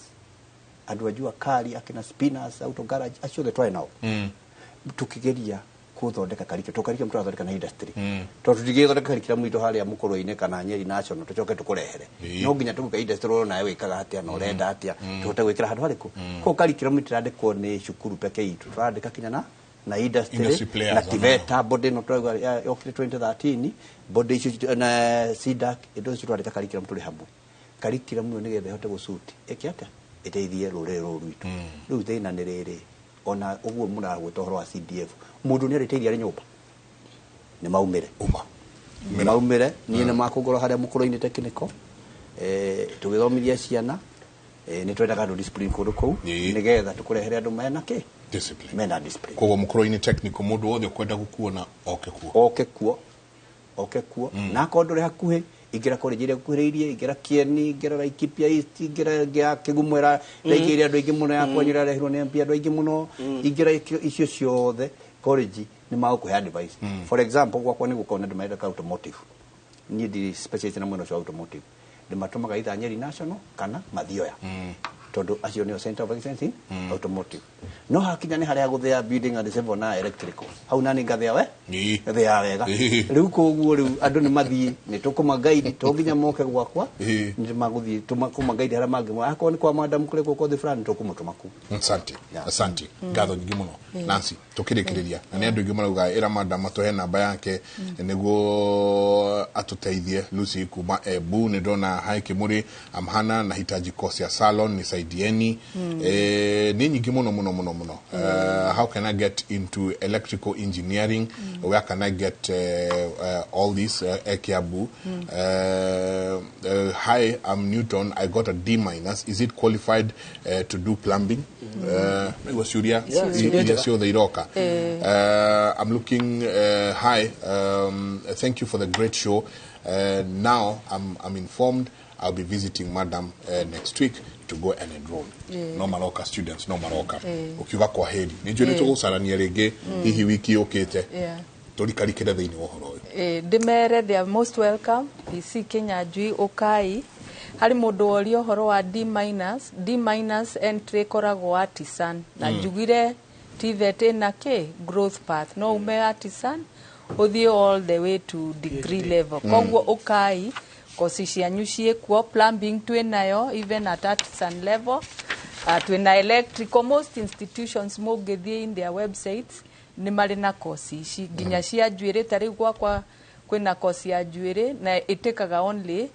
andũ a jua kali, akina Spinners Auto Garage, acio othe twarĩ nao tukigeria kuthondeka curriculum. To curriculum tũrathondeka na industry, tondũ tũtingĩthondeka curriculum itũ harĩa Mũkũrwe-inĩ kana Nyeri National tũcoke tũkũrehere. No nginya tũgũka industry ũrona nawe wĩkaga atĩa na ũrenda atĩa, tũhote gwĩkĩra handũ harĩkũ. Koguo curriculum itirandĩkwo nĩ cukuru peke itũ, tũrandĩka kinya na industry, Industry players, na TVETA body ĩno tũrauga yokire 2013, body icio na CDAC, indo icio tũrandĩka curriculum tũrĩ hamwe. Curriculum ĩyo nĩgetha ĩhote gũsuit ĩke atĩa, ĩteithie rũrĩrĩ rũrũ rwitũ. Rĩu thĩna nĩ rĩrĩ, ona ũguo mũragwĩta ũhoro wa CDF, mũndũ nĩ arĩteithia arĩ nyũmba, nĩ maumĩre. Uma. Nĩ maumĩre. Niĩ nĩ makũngorwo harĩa Mũkũrũ-inĩ Technical, tũgĩthomithia ciana. Nĩ twendaga andũ discipline kũndũ kũu, nĩgetha tũkũrehere andũ mena kĩ? Discipline. Mena discipline. Koguo Mũkũrũ-inĩ Technical, mũndũ wothe ũkwenda gũkuona oke kuo. Oke kuo, oke kuo. Na akorwo ndũrĩ hakuhĩ, ingĩra college ĩrĩa ĩkuhĩrĩirie, ingĩra Kieni, ingĩra Laikipia East, ingĩra ĩngĩ ya Kĩgumo ĩra ĩraingĩrire andũ aingĩ mũno, ya kwanyu ĩrarehirwo nĩ MP andũ aingĩ mũno, ingĩra icio ciothe college nĩ magũkũhe advice. For example, gwakwa nĩ gũkorwo na andũ marenda automotive, niĩ ndirĩ specialist na mwena ũcio wa automotive, ndĩmatũmaga either Nyeri National kana Mathioya, tondũ acio nĩo center of excellence in automotive. No hakinya nĩ harĩa gũthĩa building and civil na electrical, hau nani ngathĩa we thĩa wega. Rĩu koguo rĩu andũ nĩ mathiĩ, nĩ tũkũma guide, to nginya moke gwakwa. Nĩ magũthiĩ kũma guide harĩa mangĩ, akorwo nĩ kwa madam kũrĩ kothi fulani, tũkũmũtũma kuu. Asante. Asante, ngatho nyingĩ mũno, Nancy. Tũkĩrĩkĩrĩria, na nĩ andũ aingĩ marauga ĩra madam atũhe namba yake nĩguo atũteithie. Lucy kuma Ebu, nĩ ndona, "Hi Kimuri, amhana nahitaji course ya salon, nisaidieni." Nĩ nyingĩ mũno mũno mũno mũno. "How can I get into electrical engineering? Where can I get all this?" Ekiabu. "Hi, I'm Newton. I got a D minus. Is it qualified to do plumbing?" Nĩguo ciũria ciũria iria njega. Ciothe iroka. I'm looking, "Hi, thank you for the great show. Now I'm informed. I'll be visiting madam next week to go and enroll." No maroka students, no maroka. Ukiuga kwa heri, nĩ njũĩ nĩ tũgũcarania rĩngĩ hihi wiki yũkĩte, tũrikarikĩre thĩinĩ wa ũhoro ũyũ. Ndĩmere they are most welcome. DC Kinyanjui, ũkai. Harĩ mũndũ woria ũhoro wa D minus. D minus entry ĩkoragwo artisan, na njugire TVET ĩna kĩ growth path, no ume artisan ũthiĩ all the way to degree level. Koguo ũkai Kosi cianyu ciĩkuo, plumbing twĩnayo even at artisan level, twĩna electrical. Most institutions mũngĩthiĩ in their websites nĩ marĩ na kosi ici nginya cia njuĩrĩ. Ta rĩu gwakwa kwĩna kosi ya njuĩrĩ na ĩtĩkaga only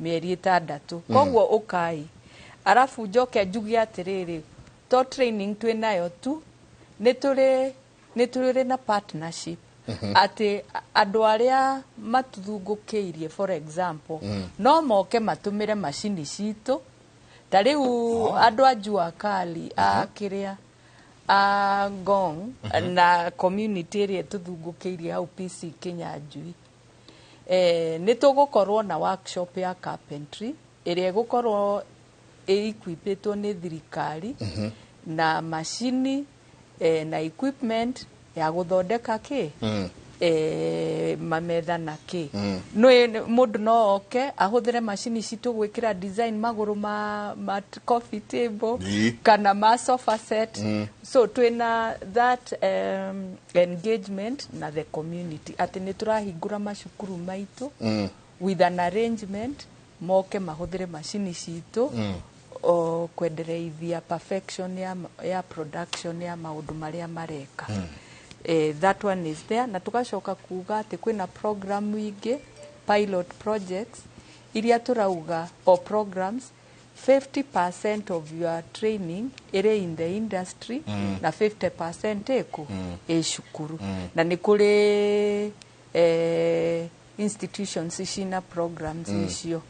mĩeri 6. Koguo ũkai. Arabu njoke njuge atĩrĩrĩ, to training twĩnayo tu, nĩ tũrĩ na partnership atĩ andũ arĩa matũthungũkĩirie, for example, no moke matũmĩre macini citũ. Ta rĩu andũ a Jua Kali, a kĩrĩa, a Ngong na community ĩrĩa ĩtũthungũkĩirie hau PC Kinyanjui, nĩ tũgũkorwo na workshop ya carpentry ĩrĩa ĩgũkorwo ĩequipĩtwo nĩ thirikari na macini na equipment ya gũthondeka kĩ mametha na kĩ. No mũndũ no oke ahũthĩre macini citũ gwĩkĩra design magũrũ ma coffee table kana ma sofa set. So twĩna that engagement na the community atĩ nĩ tũrahingũra macukuru maitũ with an arrangement moke mahũthĩre macini citũ o kwendereithia perfection ya production ya maũndũ marĩa mareka. That one is there. Na tugacoka kuga atĩ kwĩna program ingĩ, pilot projects iria tũrauga o programs 50% of your training ĩrĩ in the industry na 50% ĩkũ ĩ cukuru. Na nĩ kũrĩ institutions cina programs icio,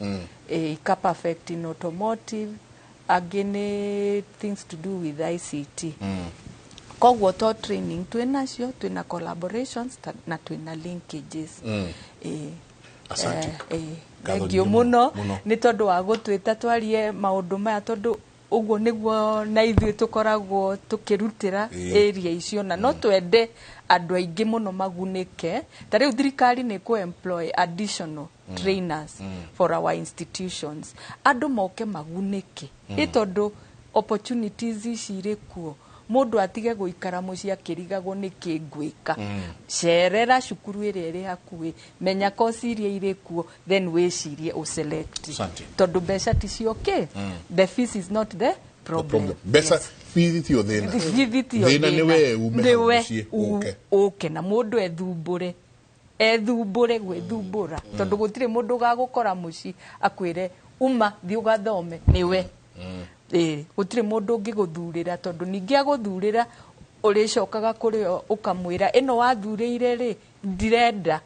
ika perfect in automotive, angĩ nĩ things to do with ICT. Koguo to training twĩ nacio, twĩna collaborations na twĩna linkages. Asante. Ngatho Thank you nyingĩ mũno mũno. Nĩ tondũ wa gũtwĩta twarie maũndũ maya, tondũ ũguo nĩguo na ithuĩ tũkoragwo tũkĩrutĩra area icio, na no twende andũ aingĩ mũno magunĩke. Ta rĩu thirikari nĩ kũ employ additional trainers for our institutions, andũ moke magunĩke, ĩ tondũ opportunities ici irĩ kuo. Mũndũ atige gũikara mũciĩ akĩrigagwo nĩ kĩ ngwĩka. Cerera cukuru ĩrĩa ĩrĩ hakuhĩ, menya kosi iria irĩ kuo, then wĩcirie ũselect. Asante. Tondũ mbeca ticio kĩ, the fees is not the problem. Problem. Mbeca. Yes. Bithi tio thĩna. Bithi tiyo Thĩna nĩ thĩna. we ume Nĩ hau we mũciĩ ũke. ũke na mũndũ ethumbũre, ethumbũre gwĩthumbũra, tondũ gũtirĩ mũndũ ũgagũkora mũciĩ akwĩre uma thiĩ ũgathome. Nĩwe ĩĩ, gũtirĩ mũndũ ũngĩgũthurĩra, tondũ ningĩ agũthurĩra ũrĩcokaga kũrĩ o ũkamwĩra ĩno wathurĩire rĩ ndirenda.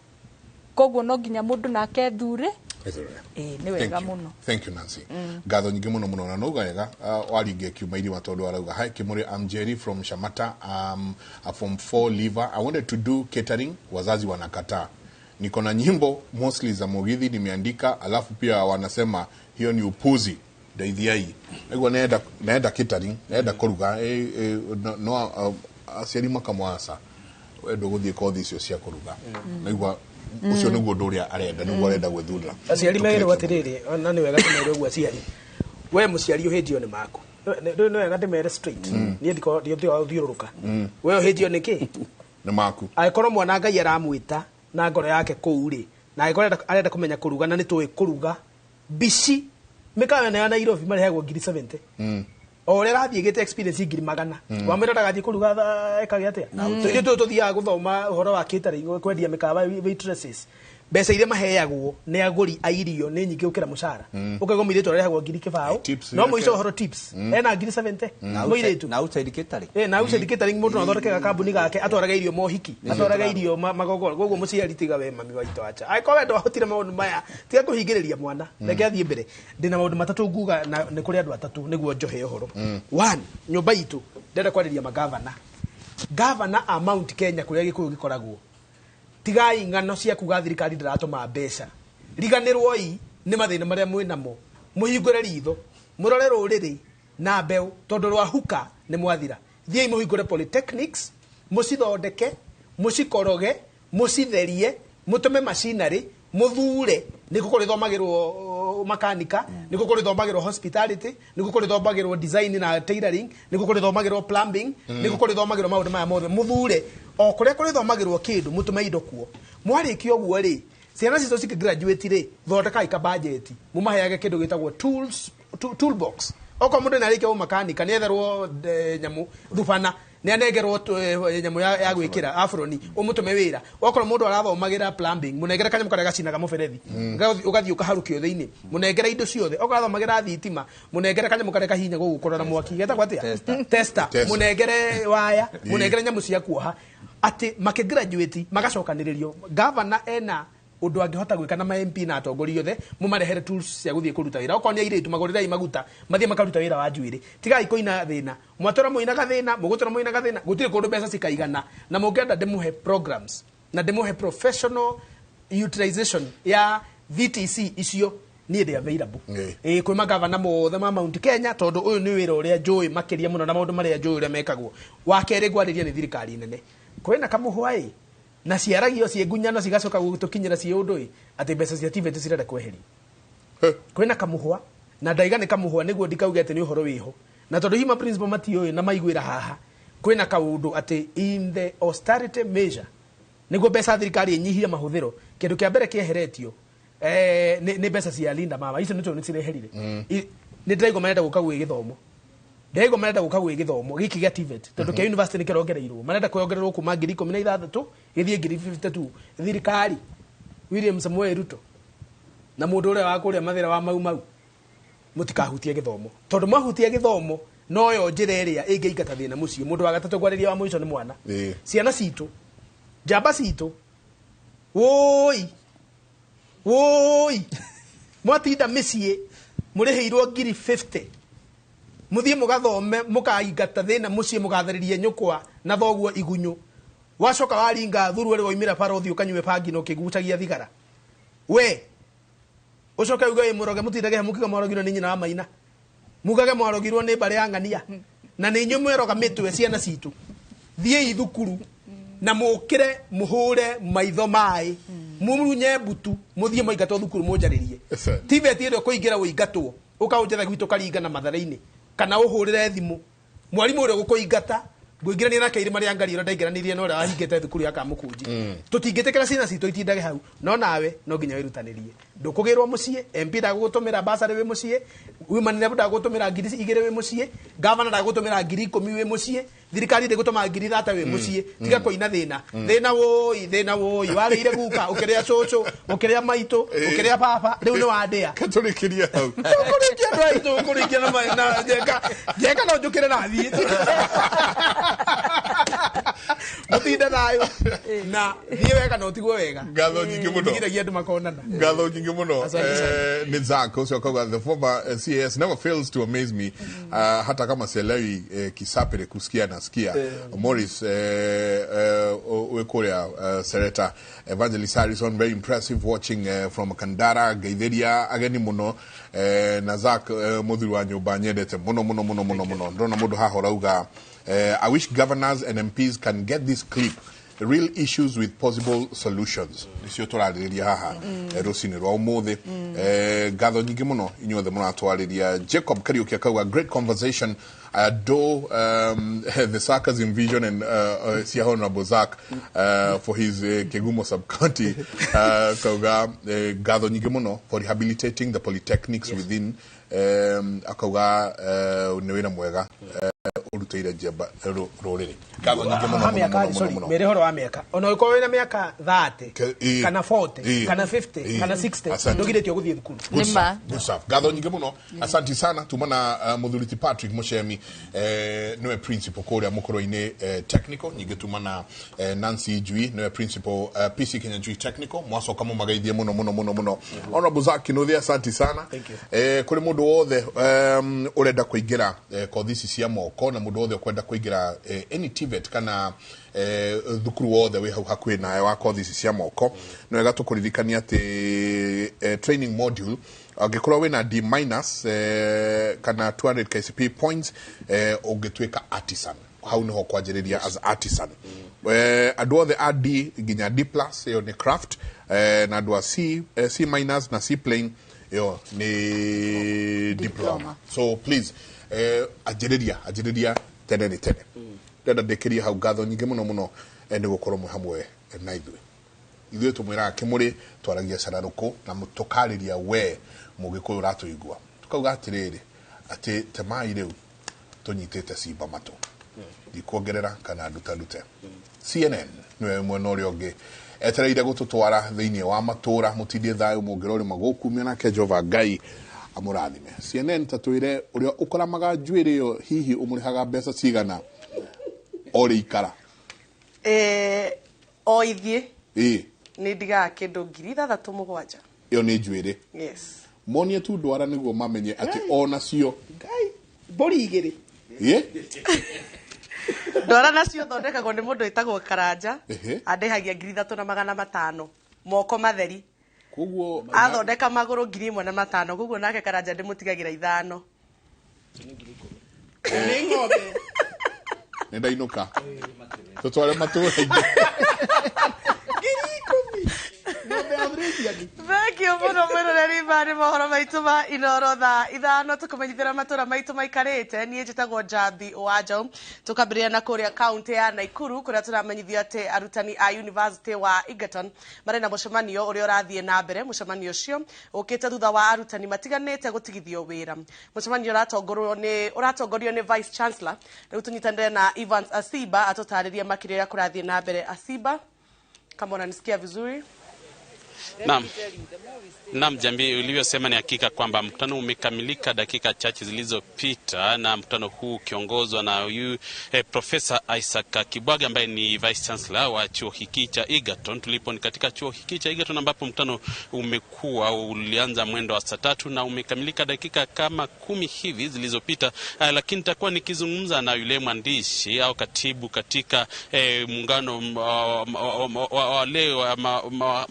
Koguo no nginya mũndũ nake ethure. Ĩĩ, nĩ wega Thank you. mũno. Thank you, Nancy. Ngatho nyingĩ mũno mũno na nauga wega waringia kiuma irima tondũ arauga, "Hi Kimuri, I'm Jerry from Shamata. I'm from Four Liver. I wanted to do catering, wazazi wanakataa. Niko na nyimbo mostly za Mugithi nimeandika, alafu pia wanasema hiyo ni upuzi. Ndeithiai." Niguo nenda catering, nenda kũruga, no aciari makamwasa we ndũgũthiĩ kothi icio cia kũruga. Naigua ũcio nĩguo ũndũ ũrĩa arenda, nĩguo arenda gwĩthurĩra. Aciari merwo atiriri, na nĩ wega tũmere ũguo aciari. We mũciari ũhĩtio nĩ maku. Nĩ wega ndĩmere straight, niĩ ndiga gũthiũrũrũka. We ũhĩtio nĩ kĩ? Nĩ maku. Angĩkorwo mwana Ngai aramwĩta na ngoro yake kũu rĩ, na angĩkorwo arenda kũmenya kũruga, na nĩ tũĩ kũruga mbici mĩkawa ĩno ya Nairobi marĩhagwo ngiri 70, o ũrĩa arathiĩ gĩte experience ngiri magana, wamwĩra ndagathiĩ kũruga ekage atĩa? Ithuĩ tũyũ tũthiaga gũthoma ũhoro wa catering, kwendia mĩkawa, waitresses, mbeca iria maheagwo nĩ agũri a irio nĩ nyingĩ gũkĩra mũcara. Ũkaigua mũirĩtu arĩhagwo ngiri 20 Tips no yake. mũico ũhoro tips ena ngiri 70 mũirĩtu. Na outside catering. Na outside catering mũndũ no athondeke gakambuni gake, atwarage irio mohiki, atwarage irio magongona. Koguo mũciari, tiga we mami waitũ, acha. Angĩkorwo we ndwahotire maũndũ maya, tiga kũhingĩrĩria mwana, reke athiĩ mbere. Ndĩna maũndũ matatũ nguga, na nĩ kũrĩ andũ atatũ nĩguo njohe ũhoro. One, nyũmba itũ ndĩrenda kwarĩria magavana, gavana a Mount Kenya kũrĩa Gĩkũyũ gĩkoragwo. Tigai ng'ano cia kuga thirikari ndĩratũma mbeca. Riganĩrwoi nĩ mathĩna marĩa mwĩ namo, mũhingũre ritho mũrore rũrĩrĩ na mbeũ, tondũ rwahuka nĩ mwathira. Thiĩi mũhingũre polytechnics, mũcithondeke, mũcikoroge, mũcitherie, mũtũme machinery, mũthure nĩkũ kũrĩthomagĩrwo makanika, nĩkũ kũrĩthomagĩrwo hospitality, nĩkũ kũrĩthomagĩrwo design na tailoring, nĩkũ kũrĩthomagĩrwo plumbing, nĩkũ kũrĩthomagĩrwo maũndũ maya mothe. Mũthure o kũrĩa kũrĩthomagĩrwo kĩndũ, mũtũme indo kuo. Mwarĩkia ũguo rĩ, Ciana citũ cikĩ rĩ, thondekai ka budget, mumaheage kĩndũ gĩtagwo tools, toolbox. Okorwo mũndũ nĩarĩkia ũmakanika, nĩetherwo nyamũ thubana, nĩanengerwo nyamũ ya gwĩkĩra afroni, ũmũtũme wĩra. Okorwo mũndũ arathomagĩra plumbing, mũnengere kanyamũ karĩa gacinaga mũberethi, ũgathiĩ ũkaharũkio thĩinĩ, mũnengere indo ciothe. Okorwo arathomagĩra thitima, mũnengere kanyamũ karĩa kahinya gũgũ kũrora mwaki, getagwo atĩa? Tester. Mũnengere waya, mũnengere nyamũ cia kuoha, atĩ makĩgraduate magacokanĩrĩrio. Gavana ena ũndũ angĩhota gwĩka na ma MP na atongoria othe, mũmarehere tools cia gũthiĩ kũruta wĩra. Okorwo nĩ airĩtu, magũrĩrei maguta mathiĩ makaruta wĩra wa njuĩrĩ. Tigai kũina thĩna, mwatũra mũinaga thĩna, mũgũtũra mũinaga thĩna, gũtirĩ kũndũ mbeca cikaigana. Na mũngĩenda ndĩmũhe programs na ndĩmũhe professional utilization ya VTC icio, niĩ ndĩ available. Ĩĩ, kwĩ magavana mothe ma Mount Kenya, tondũ ũyũ nĩ wĩra ũrĩa njũĩ makĩria mũno na maũndũ marĩa njũĩ ũrĩa mekagwo. Wa kerĩ ngwarĩria nĩ thirikari nene, kwĩna kamũhwa ĩ na ciaragio ciĩ ngunyano cigacoka gũtũkinyĩra ciĩ ũndũ ĩ atĩ mbeca cia TVET cirenda kweherio. Kwĩna kamũhwa na ndaiga nĩ kamũhwa nĩguo ndikauge atĩ nĩ ũhoro wĩho, na tondũ hima principal matiũĩ na maiguĩra haha, kwĩna kaũndũ atĩ in the austerity measure, nĩguo mbeca thirikari ĩnyihie mahũthĩro, kĩndũ kĩa mbere kĩeheretio nĩ mbeca cia Linda Mama. Icio nĩtũ nĩcireherire. Nĩ ndĩraigua marenda gũka gwĩ gĩthomo, ndĩraigua marenda gũka gwĩ gĩthomo gĩkĩ gĩa TVET, tondũ kĩa university nĩ kĩrongereirwo, marenda kũongererwo kuma 16,000 gĩthiĩ 52,000. Thirikari William Samoei Ruto na mũndũ ũrĩa wa kũrĩa Mathĩra wa Mau Mau, mũtikahutie gĩthomo, tondũ mwahutia gĩthomo noyo njĩra ĩrĩa ĩngĩingata thĩna mũciĩ. Mũndũ wa gatatũ ngwarĩria wa mũico nĩ mwana. Ciana citũ, njamba citũ, wũi wũi, mwatinda mĩciĩ mũrĩhĩirwo 50,000, mũthiĩ mũgathome, mũkaingata thĩna mũciĩ, mũgatharĩrie nyũkwa na thoguo igunyũ. Wacoka waringa thuruarĩ, waumĩra bara, ũthiĩ ũkanyue bangi na ũkĩgucagia thigara, we ũcoke uge wĩ mũroge. Mũtindage mũkiuga mwarogirwo nĩ nyina wa maina, mugage mwarogirwo nĩ mbarĩ ya ng'ania, na nĩ inyuĩ mweroga mĩtwe. Ciana citũ, thiĩi thukuru na mũkĩre mũhũre maitho maĩ, murunye mbutu, mũthiĩ mũingatwo thukuru, mũnjarĩrie. TVET ĩrĩa ũkũingĩra ũingatwo, ũkaũnjetha gwitũ karinga na matharĩ-inĩ, kana ũhũrĩre thimũ mwarimũ ũrĩa ũgũkũingata, ngũingĩrania nake irima rĩa ngari ũrĩa ndaingĩranirie na ũrĩa wahingĩte thukuru ya Kamũkunji. Tũtingĩtĩkĩra ciana citũ itindage hau, no nawe no nginya wĩrutanĩrie. Ndũkũgĩrwo mũciĩ, MP ndagũgũtũmĩra basarĩ wĩ mũciĩ, women rep ndagũtũmĩra 2,000 wĩ mũciĩ, gavana ndagũtũmĩra 10,000 wĩ mũciĩ, thirikari ndĩgũtũma 30,000 wĩ mũciĩ. Tiga kũina thĩna. Thĩna wũi, thĩna wũi, warĩire guka, ũkĩrĩa cũcũ, ũkĩrĩa maitũ, ũkĩrĩa baba, rĩu nĩ wandĩa. Katũrĩkĩria hau. Tũkũrĩkia andũ aitũ, kũrĩkia na njenga njenga, no njũkĩre na thiĩ. Mũtinde thayũ na thiĩ wega na ũtigwo wega. Ngatho nyingĩ mũno. Ndigiragia andũ makonana. Ngatho nyingĩ mũno. Asante sana. Ni Zack ũcio akauga, "The former CAS never fails to amaze me, hata kama sielewi Kisapere, kusikia nasikia." Morris wĩ kũrĩa Sereta. Evangelist Harrison, very impressive, watching from Kandara. Ngeithĩria ageni mũno, na Zack, mũthuri wa nyũmba nyendete mũno mũno mũno mũno mũno. Ndĩrona mũndũ haha ũrauga, "I wish governors and MPs can get this clip, real issues with possible solutions." Nĩcio tũrarĩrĩria haha rũcinĩ rwa ũmũthĩ. Ngatho nyingĩ mũno inyuothe mũratwarĩria. Jacob Kariuki akauga, "Great conversation. I adore the sarcasm, vision and cia Honorable Zack for his Kegumo sub-county." Kauga ngatho nyingĩ mũno for rehabilitating the polytechnics within. Akauga nĩ wĩra mwega ũrutĩire njamba rũrĩrĩ. Ngatho nyingĩ mũno Ha mũno mĩaka mũno sorry mũno. Mere horo wa mĩaka, ona ũkorwo wĩna mĩaka 30 kana 40 kana 50 kana 60, Asante. ndũgirĩtio gũthiĩ thukuru. Good Nĩ stuff. ma. Good stuff. Ngatho nyingĩ mũno, asanti sana. Tuma na mũthuri ti Patrick Muchemi, nĩwe principal kũrĩa mũkũrũ-inĩ technical. Nyingĩ tuma na Nancy Njui, nĩwe principal PC Kenya Njui Technical. Mwacoka mũmageithie mũno mũno mũno mũno. Honorable Zack Kinuthia, asanti sana. Thank you. Kũrĩ mũndũ wothe ũrenda kũingĩra kothi ici cia moko, na mũndũ wothe ũkwenda kũingĩra any TVET kana thukuru wothe wĩ hau hakuhĩ nawe wa kothi ici cia moko, nĩ wega tũkũririkania atĩ training module, angĩkorwo wĩna D minus kana 200 KCP points, ũngĩtuĩka artisan. Hau niho kwanjĩrĩria as artisan. Andũ othe a D nginya D plus, ĩyo nĩ craft, na andũ a C, C minus na C plain, ĩyo nĩ diploma. Diploma. So please, anjĩrĩria, anjĩrĩria tene nĩ tene. Ndenda ndĩkĩrie hau. Ngatho nyingĩ mũno mũno, nĩ gũkorwo mwĩ hamwe na ithuĩ. Ithuĩ tũmwĩraga Kĩmũrĩ twaragia cararũkũ na tũkarĩria we mũgĩkũyũ ũratũigua. Tukauga atĩrĩrĩ atĩ temai rĩu tũnyitĩte simba matũ. Ndikuongerera kana ndutarute. CNN niwe mwena ũrĩa ũngĩ etereire gũtũtwara thĩinĩ wa matũra mũtindie thayũ mũngĩrorĩma gũkumia nake Jehova Ngai amũrathime. CNN ta twĩre ũrĩa ũkoramaga njuĩrĩ ĩyo hihi ũmũrĩhaga mbeca cigana o rĩikara? O ithiĩ Ĩĩ. nĩ ndigaga kĩndũ 6,700. Ĩyo nĩ njuĩrĩ. Yes. Monie tu ndwara nĩguo mamenye atĩ onacio Ngai mbũri igĩrĩ. Ĩĩ. Ndwara nacio thondekagwo nĩ mũndũ wĩtagwo Karanja. Ehe. Andĩhagia 3,500 moko matheri. Koguo athondeka magũrũ 1,500, koguo nake Karanja ndĩmũtigagĩra 5. Nĩ ng'ombe. Nĩ ndainũka. Tũtware matũra-inĩ. 10,000. Ng'ombe ya Frisian. Thank you mũno mwĩroreri maya nĩ mohoro maitũ ma Inoro thaa 5 tũkũmenyithĩra matũra maitũ maikarĩte. Niĩ njĩtagwo Njambi wa Njaũ. Tũkambĩrĩria na kũrĩa kaunti ya Naikuru kũrĩa tũramenyithio atĩ arutani a University wa Egerton marĩ na mũcemanio ũrĩa ũrathiĩ na mbere. Mũcemanio ũcio ũkĩte thutha wa arutani matiganĩte gũtigithio wĩra. Mũcemanio ũratongorio nĩ Vice Chancellor. Rĩu tũnyitanĩre na Evans Asiba atũtarĩrie makĩria ũrĩa kũrathiĩ na mbere. Asiba, kama unanisikia vizuri? Naam. Naam, Jambi, ulivyosema ni hakika kwamba mkutano umekamilika dakika chache zilizopita, na mkutano huu ukiongozwa na Profesa Isaac Kibwage ambaye ni Vice Chancellor wa chuo hiki cha Egerton. Tulipo ni katika chuo hiki cha Egerton ambapo mkutano ulianza mwendo wa saa 3 na umekamilika dakika kama 10 hivi zilizopita. Lakini nitakuwa nikizungumza na yule mwandishi au katibu katika muungano wale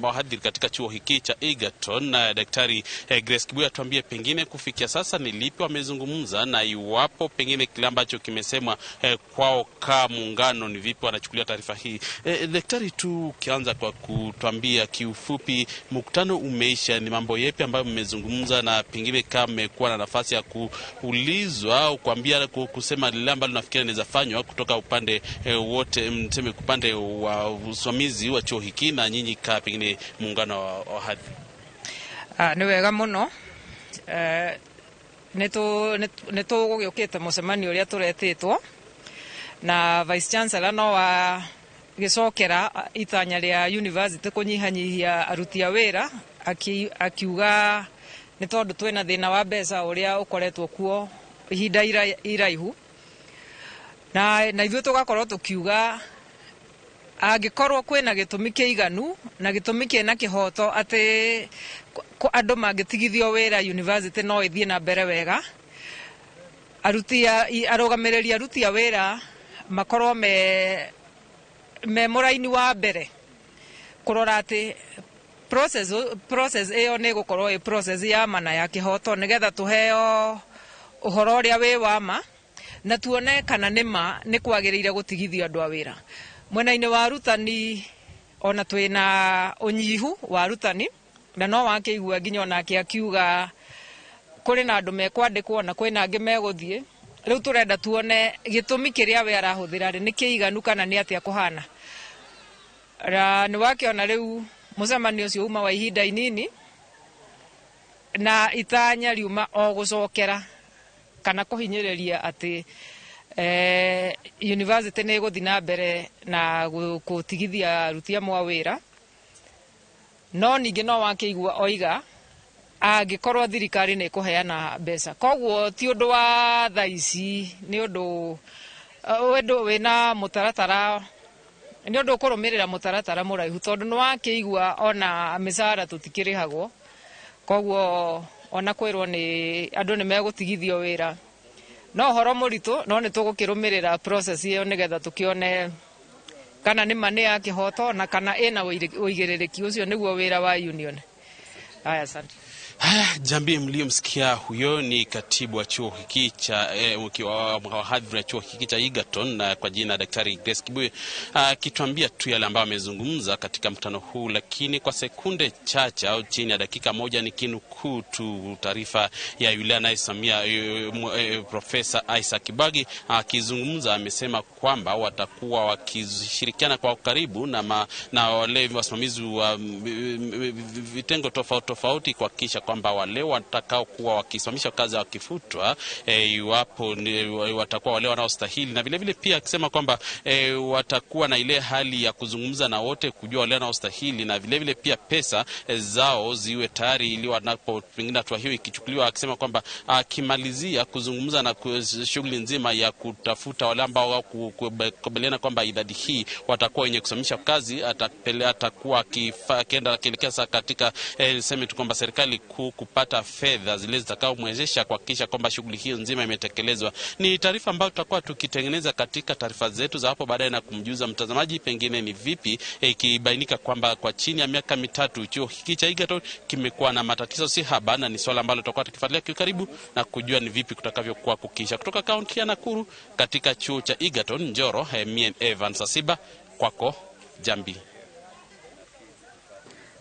wahadhiri katika chuo hiki cha Egerton, na Daktari Grace Kibuye atuambie pengine kufikia sasa ni lipi wamezungumza na iwapo pengine kile ambacho kimesemwa kwao kama muungano ni vipi wanachukulia taarifa hii. Daktari, tu ukianza kwa kutuambia kiufupi, mkutano umeisha, ni mambo yapi ambayo mmezungumza na pengine kama mmekuwa na nafasi ya kuulizwa au kuambia kusema lile ambalo nafikiri inaweza fanywa kutoka upande wote, mseme upande wa usimamizi wa chuo hiki na nyinyi kama pengine muungano wa wahadhiri? Nĩ wega mũno. Nĩ tũgũgĩũkĩte mũcemanio ũrĩa tũretĩtwo na Vice Chancellor no wa gĩcokera itanya rĩa university kũnyihanyihia aruti a wĩra, akiuga nĩ tondũ twĩna thĩna wa mbeca ũrĩa ũkoretwo kuo ihinda iraihu, na ithuĩ tũgakorwo tũkiuga angĩkorwo kwĩna gĩtũmi kĩiganu na gĩtũmi kĩna kĩhoto atĩ andũ mangĩtigithio wĩra university no ĩthiĩ na mbere wega, arũgamĩrĩri aruti a wĩra makorwo me mũraini wa mbere kũrora atĩ process ĩyo nĩ ĩgũkorwo ĩ process ya ma na ya kĩhoto, nĩgetha tũheo ũhoro ũrĩa wĩ wa ma na tuone kana nĩ ma nĩ kwagĩrĩire gũtigithio andũ a wĩra. Mwena-inĩ wa arutani ona twĩna ũnyihu wa arutani, na no wakĩigua nginya onake akiuga kũrĩ na andũ mekwandĩkwo na kwĩna angĩ megũthiĩ. Rĩu tũrenda tuone gĩtũmi kĩrĩa we arahũthĩra rĩ nĩ kĩiganu kana nĩ atĩa kũhana. Nĩ wakĩona rĩu mũcemanio ũcio uma wa ihinda inini na itanya riuma o gũcokera kana kũhinyĩrĩria atĩ university nĩ ĩgũthiĩ na mbere na gũtigithia aruti amwe a wĩra. No ningĩ no wakĩigua oiga angĩkorwo thirikari nĩ ĩkũheana mbeca, koguo ti ũndũ wa thaa ici, nĩ ũndũ wĩna mũtaratara, nĩ ũndũ ũkũrũmĩrĩra mũtaratara mũraihu, tondũ nĩ wakĩigua ona mĩcara tũtikĩrĩhagwo, koguo ona kwĩrwo nĩ andũ nĩ megũtigithio wĩra no ũhoro mũritũ, no nĩ tũgũkĩrũmĩrĩra process ĩyo nĩgetha tũkĩone kana nĩ ma nĩ ya kĩhoto na kana ĩna ũigĩrĩrĩki. Ũcio nĩguo wĩra wa union. Aya, asante. Haya, Jambi, mliyomsikia huyo ni katibu wa chuo hiki cha wahadhiri wa chuo hiki cha Egerton na kwa jina Daktari Grace Kibuye akituambia tu yale ambayo amezungumza katika mkutano huu, lakini kwa sekunde chache au chini ya dakika moja nikinukuu tu taarifa ya yule anayesimamia Profesa Isaac Kibagi akizungumza, amesema kwamba watakuwa wakishirikiana kwa karibu na wale wasimamizi wa vitengo tofauti tofauti kuhakikisha kwamba wale watakao kuwa wakisimamisha kazi wakifutwa, iwapo watakuwa wale wanaostahili, na vilevile pia akisema kwamba watakuwa na ile hali ya kuzungumza na wote kujua wale wanaostahili, na vilevile pia pesa zao ziwe tayari ili wanapo pengine hatua hiyo ikichukuliwa, akisema kwamba akimalizia kuzungumza na shughuli nzima ya kutafuta wale ambao kukubaliana kwamba idadi hii watakuwa wenye kusimamisha kazi, atakuwa akienda akielekea katika niseme tu kwamba serikali kuu kupata fedha zile zitakaomwezesha kuhakikisha kwamba shughuli hiyo nzima imetekelezwa. Ni taarifa ambayo tutakuwa tukitengeneza katika taarifa zetu za hapo baadaye na kumjuza mtazamaji pengine ni vipi ikibainika kwamba kwa chini ya miaka 3 chuo hiki cha Egerton kimekuwa na matatizo si haba, na ni swala ambalo tutakuwa tukifuatilia kwa karibu na kujua ni vipi kutakavyokuwa kukiisha. Kutoka kaunti ya Nakuru katika chuo cha Egerton Njoro, mie Evans Asiba, kwako Jambi.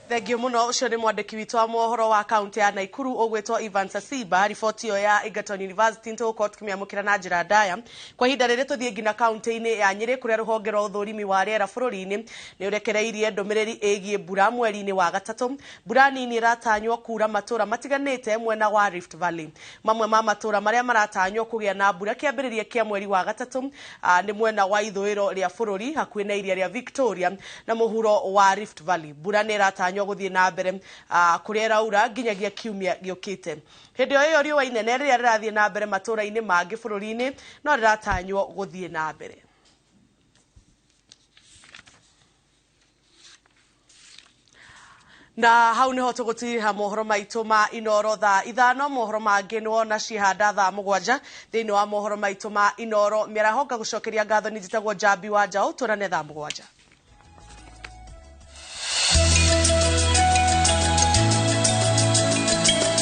Thengio muno. Ucio ni mwandiki witũ wa mohoro wa kaunti ya Naikuru ũgwĩtwo Ivan Sasiba. Riboti ĩyo ya Egerton University nĩtũgũkorwo tũkĩmĩamũkĩra na njĩra ndaya. Kwa ihinda rĩrĩ tũthiĩ nginya kaunti-inĩ ya Nyĩrĩ kũrĩa rũhonge rwa ũthũrimi wa rĩera bũrũri-inĩ nĩ ũrekereirie ndũmĩrĩri ĩgiĩ mbura mweri-inĩ wa gatatũ. Mbura nini ĩratanywo kura matũra matiganĩte mwena wa Rift Valley. Mamwe ma matũra marĩa maratanywo kũgĩa na mbura kĩambĩrĩria kĩa mweri wa gatatũ nĩ mwena wa ithũĩro rĩa bũrũri hakuhĩ na iria rĩa Victoria na mũhuro wa Rift Valley. Mbura nĩ ĩratanywo gũthiĩ na mbere kũrĩa ĩraura nginyagia kiumia gĩũkĩte. Hĩndĩ o ĩyo riũa inene rĩrĩa rĩrathiĩ na mbere matũra-inĩ mangĩ bũrũri-inĩ no rĩratanywo gũthiĩ na mbere. Na hau niho tũgũtiriha mohoro maitũ ma Inoro thaa 5. Mohoro mangĩ nĩ wona cihanda thaa 7 thĩinĩ wa mohoro maitũ ma Inoro mĩaraho. Ngagũcokeria ngatho. Nĩ njĩtagwo Njambi wa Njaũ. Tuonane thaa 7.